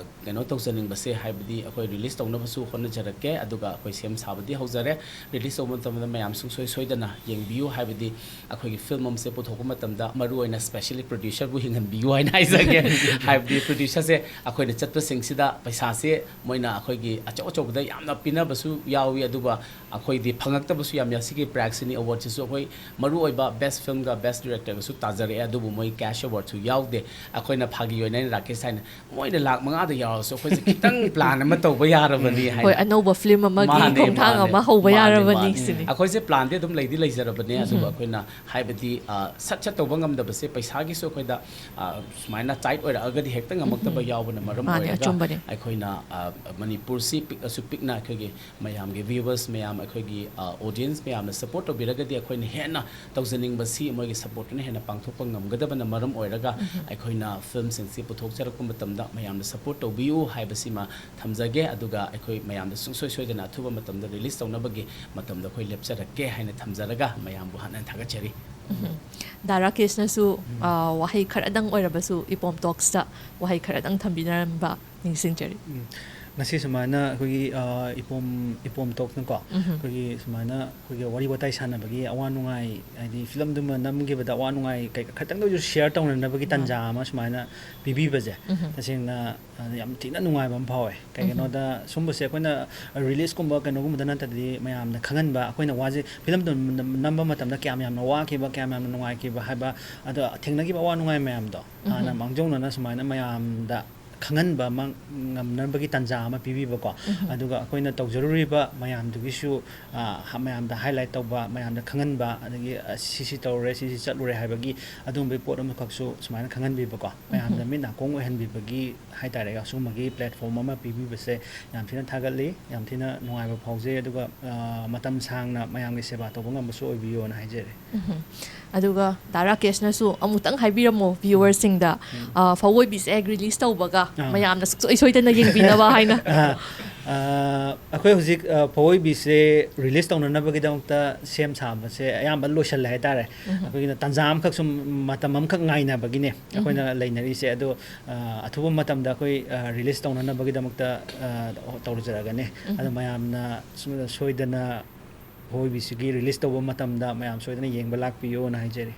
ꯀꯩꯅꯣ ꯇꯧꯖꯅꯤꯡꯕꯁꯦ, ꯍꯥꯏꯕꯗꯤ ꯑꯩꯈꯣꯏ ꯔꯤꯂꯤꯁ ꯇꯧꯅꯕꯁꯨ ꯍꯣꯠꯅꯖꯔꯛꯀꯦ꯫ ꯑꯗꯨꯒ ꯑꯩꯈꯣꯏ ꯁꯦꯝ ꯁꯥꯕꯗꯤ ꯍꯧꯖꯔꯦ꯫ ꯔꯤꯂꯤꯁ ꯇꯧꯕ ꯃꯇꯝꯗ ꯃꯌꯥꯝ ꯁꯨꯡꯁꯣꯏ ꯁꯣꯏꯗꯅ ꯌꯦꯡꯕꯤꯌꯨ꯫ ꯍꯥꯏꯕꯗꯤ ꯑꯩꯈꯣꯏꯒꯤ ꯐꯤꯂꯝ ꯑꯃꯁꯦ ꯄꯨꯊꯣꯛꯄ ꯃꯇꯝꯗ ꯃꯔꯨꯑꯣꯏꯅ ꯁ꯭ꯄꯦꯁꯤꯌꯦꯜꯂꯤ ꯄ꯭ꯔꯗ꯭ꯌꯨꯁꯔꯕꯨ ꯍꯤꯡꯍꯟꯕꯤꯌꯨ ꯍꯥꯏꯅ ꯍꯥꯏꯖꯒꯦ꯫ ꯍꯥꯏꯕꯗꯤ ꯄ꯭ꯔꯗ꯭ꯌꯨꯁꯔꯁꯦ ꯑꯩꯈꯣꯏꯅ ꯆꯠꯄꯁꯤꯡꯁꯤꯗ ꯄꯩꯁꯥꯁꯦ ꯃꯣꯏꯅ ꯑꯩꯈꯣꯏꯒꯤ ꯑꯆꯧ ꯑꯆꯧꯕꯗ ꯌꯥꯝꯅ ꯄꯤꯅꯕꯁꯨ ꯌꯥꯎꯏ, ꯑꯗꯨꯒ ꯑꯩꯈꯣꯏꯗꯤ ꯐꯪꯉꯛꯇꯕꯁꯨ ꯌꯥꯝ ꯌꯥꯎ꯫ ꯁꯤꯒꯤ ꯄ꯭ꯔꯥꯏꯖꯁꯤꯅꯤ ꯑꯦꯋꯥꯔꯗꯁꯤꯁꯨ ꯑꯩꯈꯣꯏ ꯃꯔꯨꯑꯣꯏꯕ ꯕꯦꯁ ꯐꯤꯂꯝꯒ ꯕꯦꯁ ꯗꯤꯔꯦꯛꯇꯔꯒꯁꯨ ꯇꯥꯖꯔꯛꯑꯦ, ꯑꯗꯨꯕꯨ ꯃꯣꯏ ꯀꯦꯁ ꯑꯦꯋꯥꯔꯗꯁꯨ ꯌꯥꯎꯗꯦ꯫ ꯑꯩꯈꯣꯏꯅ ꯐꯥꯒꯤ ꯑꯣꯏꯅ ꯑꯩꯅ ꯔꯥꯀꯦꯁ ꯍꯥꯏꯅ ꯃꯣꯏꯅ ꯂꯥꯛ ꯃꯉꯥꯗ ꯌꯥꯎꯔꯁꯨ ꯑꯩꯈꯣꯏꯁꯦ ꯈꯤꯇꯪ ꯄ꯭ꯂꯥꯟ ꯑꯃ ꯇꯧꯕ ꯌꯥꯔꯕꯅꯤ ꯍꯥꯏꯅ꯫ ꯍꯣꯏ, ꯑꯅꯧꯕ ꯐꯤꯂꯝ ꯑꯃꯒꯤ ꯃꯥꯅꯦ, ꯈꯣꯡꯊꯥꯡ ꯃꯥꯅꯦ, ꯑꯃ ꯍꯧꯕ ꯃꯥꯅꯦ, ꯌꯥꯔꯕꯅꯤ ꯃꯥꯅꯦ꯫ ꯁꯤꯅꯤ꯫ ꯑꯩꯈꯣꯏꯁꯦ ꯄ꯭ꯂꯥꯟꯗꯤ ꯑꯗꯨꯝ ꯂꯩꯗꯤ ꯂꯩꯖꯔꯕꯅꯦ, ꯑꯗꯨꯒ ꯑꯩꯈꯣꯏꯅ ꯍꯥꯏꯕꯗꯤ, ꯑ, ꯁꯠ ꯁꯠ ꯇꯧꯕ ꯉꯝꯗꯕꯁꯦ ꯄꯩꯁꯥꯒꯤꯁꯨ ꯑꯩꯈꯣꯏꯗ, ꯑ, ꯁꯨꯃꯥꯏꯅ ꯇꯥꯏꯠ ꯑꯣꯏꯔꯛꯑꯒꯗꯤ ꯍꯦꯛꯇ ꯉꯝꯃꯛꯇꯕ ꯌꯥꯎꯕꯅ ꯃꯔꯝ ꯃꯥꯅꯦ, ꯑꯣꯏꯔꯒ ꯑꯆꯨꯝꯕꯅꯦ꯫ ꯑꯩꯈꯣꯏꯅ, ꯑ, ꯃꯅꯤꯄꯨꯔꯁꯤ ꯄꯤꯛꯑꯁꯨ ꯄꯤꯛꯅ ꯑꯩꯈꯣꯏꯒꯤ ꯃꯌꯥꯝꯒꯤ ꯚ꯭ꯌꯨꯋꯔꯁ ꯃꯌꯥꯝ, ꯑꯩꯈꯣꯏꯒꯤ, ꯑ, ꯑꯣꯗꯤꯌꯦꯟꯁ ꯃꯌꯥꯝꯅ ꯁꯄꯣꯔꯠ ꯇꯧꯕꯤꯔꯒꯗꯤ ꯑꯩꯈꯣꯏꯅ ꯍꯦꯟꯅ ꯇꯧꯖꯅꯤꯡꯕꯁꯤ ꯃꯣꯏꯒꯤ ꯁꯄꯣꯔꯠꯇꯨꯅ ꯍꯦꯟꯅ ꯄꯥꯡꯊꯣꯛꯄ ꯉꯝꯒꯗꯕꯅ ꯃꯔꯝ ꯑꯣꯏꯔꯒ ꯑꯩꯈꯣꯏꯅ ꯐꯤꯂꯝꯁꯤꯡꯁꯤ ꯄꯨꯊꯣꯛꯆꯔꯛꯄ ꯃꯇꯝꯗ ꯃꯌꯥꯝꯅ ꯁꯄꯣꯔꯠ ꯇꯧꯕꯤꯌꯨ ꯍꯥꯏꯕꯁꯤꯃ ꯊꯝꯖꯒꯦ꯫ ꯑꯗꯨꯒ ꯑꯩꯈꯣꯏ ꯃꯌꯥꯝꯗ ꯁꯨꯡꯁꯣꯏ ꯁꯣꯏꯗꯅ ꯑꯊꯨꯕ ꯃꯇꯝꯗ ꯔꯤꯂꯤꯁ ꯇꯧꯅꯕꯒꯤ ꯃꯇꯝꯗ ꯑꯩꯈꯣꯏ ꯂꯦꯞꯆꯔꯛꯀꯦ ꯍꯥꯏꯅ ꯊꯝꯖꯔꯒ ꯃꯌꯥꯝꯕꯨ ꯍꯟꯅ ꯍꯟꯅ ꯊꯥꯒꯠꯆꯔꯤ꯫ ꯗꯥ ꯔꯥꯀꯦꯁꯅꯁꯨ, ꯑ, ꯋꯥꯍꯩ ꯈꯔꯗꯪ ꯑꯣꯏꯔꯕꯁꯨ ꯏꯄꯣꯝ ꯇꯣꯛꯁꯇ ꯋꯥꯍꯩ ꯈꯔꯗꯪ ꯊꯝꯕꯤꯅꯔꯝꯕ ꯅꯤꯡꯁꯤꯡꯖꯔꯤ꯫ ꯎꯝ꯫ ꯉꯁꯤ ꯁꯨꯃꯥꯏꯅ ꯑꯩꯈꯣꯏꯒꯤ, ꯑ, ꯏꯄꯣꯝ, ꯏꯄꯣꯝ ꯇꯣꯛꯁꯅꯀꯣ, ꯑꯩꯈꯣꯏꯒꯤ ꯁꯨꯃꯥꯏꯅ ꯑꯩꯈꯣꯏꯒꯤ ꯋꯥꯔꯤ ꯋꯥꯇꯥꯏ ꯁꯥꯟꯅꯕꯒꯤ ꯑꯋꯥ ꯅꯨꯡꯉꯥꯏ, ꯍꯥꯏꯗꯤ ꯐꯤꯂꯝꯗꯨꯃ ꯅꯝꯈꯤꯕꯗ ꯑꯋꯥ ꯅꯨꯡꯉꯥꯏ ꯀꯩ-, ꯈꯤꯇꯪꯗ ꯑꯣꯏꯔꯁꯨ ꯁꯤꯌꯔ ꯇꯧꯅꯅꯕꯒꯤ ꯇꯥꯟꯖꯥ ꯑꯃ ꯁꯨꯃꯥꯏꯅ ꯄꯤꯕꯤꯕꯁꯦ ꯇꯁꯦꯡꯅ, ꯑ, ꯌꯥꯝ ꯊꯤꯅ ꯅꯨꯡꯉꯥꯏꯕ ꯑꯃ ꯐꯥꯎꯋꯦ꯫ ꯀꯩꯒꯤꯅꯣꯗ ꯁꯨꯝꯕꯁꯦ ꯑꯩꯈꯣꯏꯅ ꯔꯤꯂꯤꯁꯀꯨꯝꯕ ꯀꯩꯅꯣꯒꯨꯝꯕꯗ ꯅꯠꯇ꯭ꯔꯗꯤ ꯃꯌꯥꯝꯗ ꯈꯪꯍꯟꯕ, ꯑꯩꯈꯣꯏꯅ ꯋꯥꯁꯦ ꯐꯤꯂꯝꯗꯣ ꯅꯝ-, ꯅꯝꯕ ꯃꯇꯝꯗ ꯀꯌꯥꯝ ꯌꯥꯝꯅ ꯋꯥꯈꯤꯕ, ꯀꯌꯥꯝ ꯌꯥꯝꯅ ꯅꯨꯡꯉꯥꯏꯈꯤꯕ ꯍꯥꯏꯕ, ꯑꯗꯣ ꯊꯦꯡꯅꯈꯤꯕ ꯑꯋꯥ ꯅꯨꯡꯉꯥꯏ ꯃꯌꯥꯝꯗꯣ ꯍꯥꯟꯅ ꯃꯥꯡꯖꯧꯅꯅ ꯁꯨꯃꯥꯏꯅ ꯃꯌꯥꯝꯗ ꯈꯪꯍꯟꯕ ꯑꯃ ꯉꯝꯅꯕꯒꯤ ꯇꯥꯟꯖꯥ ꯑꯃ ꯄꯤꯕꯤꯕꯀꯣ꯫ ꯑꯗꯨꯒ ꯑꯩꯈꯣꯏꯅ ꯇꯧꯖꯔꯨꯔꯤꯕ ꯃꯌꯥꯝꯗꯨꯒꯤꯁꯨ, ꯑ, ꯃꯌꯥꯝꯗ ꯍꯥꯏꯂꯥꯏꯠ ꯇꯧꯕ, ꯃꯌꯥꯝꯗ ꯈꯪꯍꯟꯕ, ꯑꯗꯒꯤ, ꯑ, ꯁꯤꯁꯤ ꯇꯧꯔꯨꯔꯦ, ꯁꯤꯁꯤ ꯆꯠꯂꯨꯔꯦ ꯍꯥꯏꯕꯒꯤ ꯑꯗꯨꯒꯨꯝꯕꯒꯤ ꯄꯣꯠ ꯑꯃꯈꯛꯁꯨ ꯁꯨꯃꯥꯏꯅ ꯈꯪꯍꯟꯕꯤꯕꯀꯣ, ꯃꯌꯥꯝꯗ ꯃꯤꯠ ꯅꯥꯀꯣꯡ ꯑꯣꯏꯍꯟꯕꯤꯕꯒꯤ ꯍꯥꯏꯇꯥꯔꯦ, ꯑꯁꯤꯒꯨꯝꯕꯒꯤ ꯄ꯭ꯂꯦꯠꯐꯣꯝ ꯑꯃ ꯄꯤꯕꯤꯕꯁꯦ ꯌꯥꯝ ꯊꯤꯅ ꯊꯥꯒꯠꯂꯤ, ꯌꯥꯝ ꯊꯤꯅ ꯅꯨꯡꯉꯥꯏꯕ ꯐꯥꯎꯖꯩ꯫ ꯑꯗꯨꯒ, ꯑ, ꯃꯇꯝ ꯁꯥꯡꯅ ꯃꯌꯥꯝꯒꯤ ꯁꯦꯕꯥ ꯇꯧꯕ ꯉꯝꯕꯁꯨ ꯑꯣꯏꯕꯤꯌꯣꯅ ꯍꯥꯏꯖꯔꯤ꯫ ꯑꯗꯨꯒ ꯗꯥ ꯔꯥꯀꯦꯁꯅꯁꯨ ꯑꯃꯨꯛꯇꯪ ꯍꯥꯏꯕꯤꯔꯝꯃꯣ ꯚ꯭ꯌꯨꯋꯔꯁꯤꯡꯗ, ꯑ, ꯐꯋꯣꯏꯕꯤꯁꯦ ꯔꯤꯂꯤꯁ ꯇꯧꯕꯒ ꯑꯥ꯫ ꯃꯌꯥꯝꯅ ꯁꯨꯡꯁꯣꯏ ꯁꯣꯏꯗꯅ ꯌꯦꯡꯕꯤꯅꯕ ꯍꯥꯏꯅ꯫ ꯑ, ꯑꯩꯈꯣꯏ ꯍꯧꯖꯤꯛ, ꯑ, ꯐꯋꯣꯏꯕꯤꯁꯦ ꯔꯤꯂꯤꯁ ꯇꯧꯅꯅꯕꯒꯤꯗꯃꯛꯇ ꯁꯦꯝ ꯁꯥꯕꯁꯦ ꯑꯌꯥꯝꯕ ꯂꯣꯏꯁꯜꯂꯦ ꯍꯥꯏꯇꯥꯔꯦ꯫ ꯑꯩꯈꯣꯏꯒꯤꯅ ꯇꯥꯟꯖꯥ ꯑꯃꯈꯛ, ꯁꯨꯝ ꯃꯇꯝ ꯑꯃꯈꯛ ꯉꯥꯏꯅꯕꯒꯤꯅꯦ ꯑꯩꯈꯣꯏꯅ ꯂꯩꯅꯔꯤꯁꯦ꯫ ꯑꯗꯣ, ꯑ, ꯑꯊꯨꯕ ꯃꯇꯝꯗ ꯑꯩꯈꯣꯏ, ꯑ, ꯔꯤꯂꯤꯁ ꯇꯧꯅꯅꯕꯒꯤꯗꯃꯛꯇ, ꯑ, ꯇꯧꯖꯔꯒꯅꯤ꯫ ꯑꯗꯣ ꯃꯌꯥꯝꯅ ꯁꯨ-, ꯁꯣꯏꯗꯅ ꯐꯋꯣꯏꯕꯤꯁꯤꯒꯤ ꯔꯤꯂꯤꯁ ꯇꯧꯕ ꯃꯇꯝꯗ ꯃꯌꯥꯝ ꯁꯣꯏꯗꯅ ꯌꯦꯡꯕ ꯂꯥꯛꯄꯤꯌꯣꯅ ꯍꯥꯏꯖꯔꯤ꯫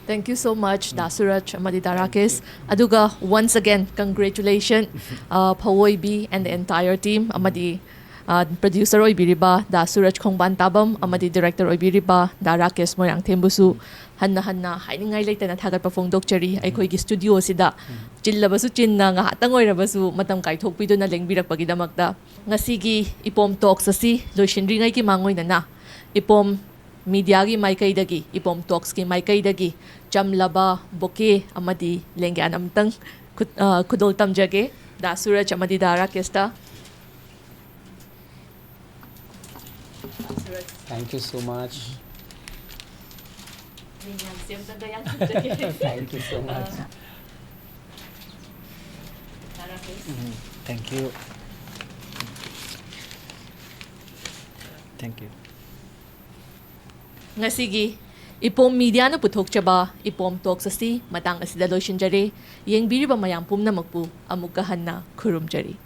Thank you so much, ꯗꯥ ꯁꯨꯔꯖ ꯑꯃꯗꯤ ꯗꯥ ꯔꯥꯀꯦꯁ꯫ ꯑꯗꯨꯒ once again, congratulation, uh, ꯐꯋꯣꯏꯕꯤ and the entire team, ꯑꯃꯗꯤ ꯄ꯭ꯔꯗ꯭ꯌꯨꯁꯔ ꯑꯣꯏꯕꯤꯔꯤꯕ ꯗꯥ ꯁꯨꯔꯖ ꯈꯣꯡꯕꯥꯟ ꯇꯥꯕꯝ ꯑꯃꯗꯤ ꯗꯤꯔꯦꯛꯇꯔ ꯑꯣꯏꯕꯤꯔꯤꯕ ꯗꯥ ꯔꯥꯀꯦꯁ ꯃꯣꯏꯔꯥꯡꯊꯦꯝꯕꯨꯁꯨ ꯍꯟꯅ ꯍꯟꯅ ꯍꯥꯏꯅꯤꯡꯉꯥꯏ ꯂꯩꯇꯅ ꯊꯥꯒꯠꯄ ꯐꯣꯡꯗꯣꯛꯆꯔꯤ꯫ ꯑꯩꯈꯣꯏꯒꯤ ꯁ꯭ꯇꯨꯗꯤꯑꯣꯁꯤꯗ ꯆꯤꯜꯂꯕꯁꯨ ꯆꯤꯟꯅ ꯉꯥꯏꯍꯥꯛꯇꯪ ꯑꯣꯏꯔꯕꯁꯨ ꯃꯇꯝ ꯀꯥꯏꯊꯣꯛꯄꯤꯗꯨꯅ ꯂꯦꯡꯕꯤꯔꯛꯄꯒꯤꯗꯃꯛꯇ꯫ ꯉꯁꯤꯒꯤ ꯏꯄꯣꯝ ꯇꯣꯛꯁ ꯑꯁꯤ ꯂꯣꯏꯁꯤꯟꯗ꯭ꯔꯤꯉꯩꯒꯤ ꯃꯥꯡꯑꯣꯏꯅꯅ ꯏꯄꯣꯝ ꯃꯤꯗꯤꯌꯥꯒꯤ ꯃꯥꯏꯀꯩꯗꯒꯤ, ꯏꯄꯣꯝ ꯇꯣꯛꯁꯀꯤ ꯃꯥꯏꯀꯩꯗꯒꯤ ꯆꯝꯂꯕ ꯕꯣꯀꯦ ꯑꯃꯗꯤ ꯂꯦꯡꯌꯥꯟ ꯑꯃꯇꯪ ꯈꯨꯠ-, ꯑ, ꯈꯨꯗꯣꯜ ꯇꯝꯖꯒꯦ ꯗꯥ ꯁꯨꯔꯖ ꯑꯃꯗꯤ ꯗꯥ ꯔꯥꯀꯦꯁꯇ꯫ Thank you so much. ꯂꯦꯡꯌꯥꯟꯁꯦ ꯑꯃꯇꯪꯒ ꯌꯥꯟꯊꯣꯛꯆꯒꯦ꯫ Thank you so much. ꯑ, ꯗꯥ ꯔꯥꯀꯦꯁ꯫ ꯎꯝ, thank you. Thank you. ꯉꯁꯤꯒꯤ ꯏꯄꯣꯝ ꯃꯤꯗꯤꯌꯥꯅ ꯄꯨꯊꯣꯛꯆꯕ ꯏꯄꯣꯝ ꯇꯣꯛꯁ ꯑꯁꯤ ꯃꯇꯥꯡ ꯑꯁꯤꯗ ꯂꯣꯏꯁꯤꯟꯖꯔꯦ꯫ ꯌꯦꯡꯕꯤꯔꯤꯕ ꯃꯌꯥꯝ ꯄꯨꯝꯅꯃꯛꯄꯨ ꯑꯃꯨꯛꯀ ꯍꯟꯅ ꯈꯨꯔꯨꯝꯖꯔꯤ꯫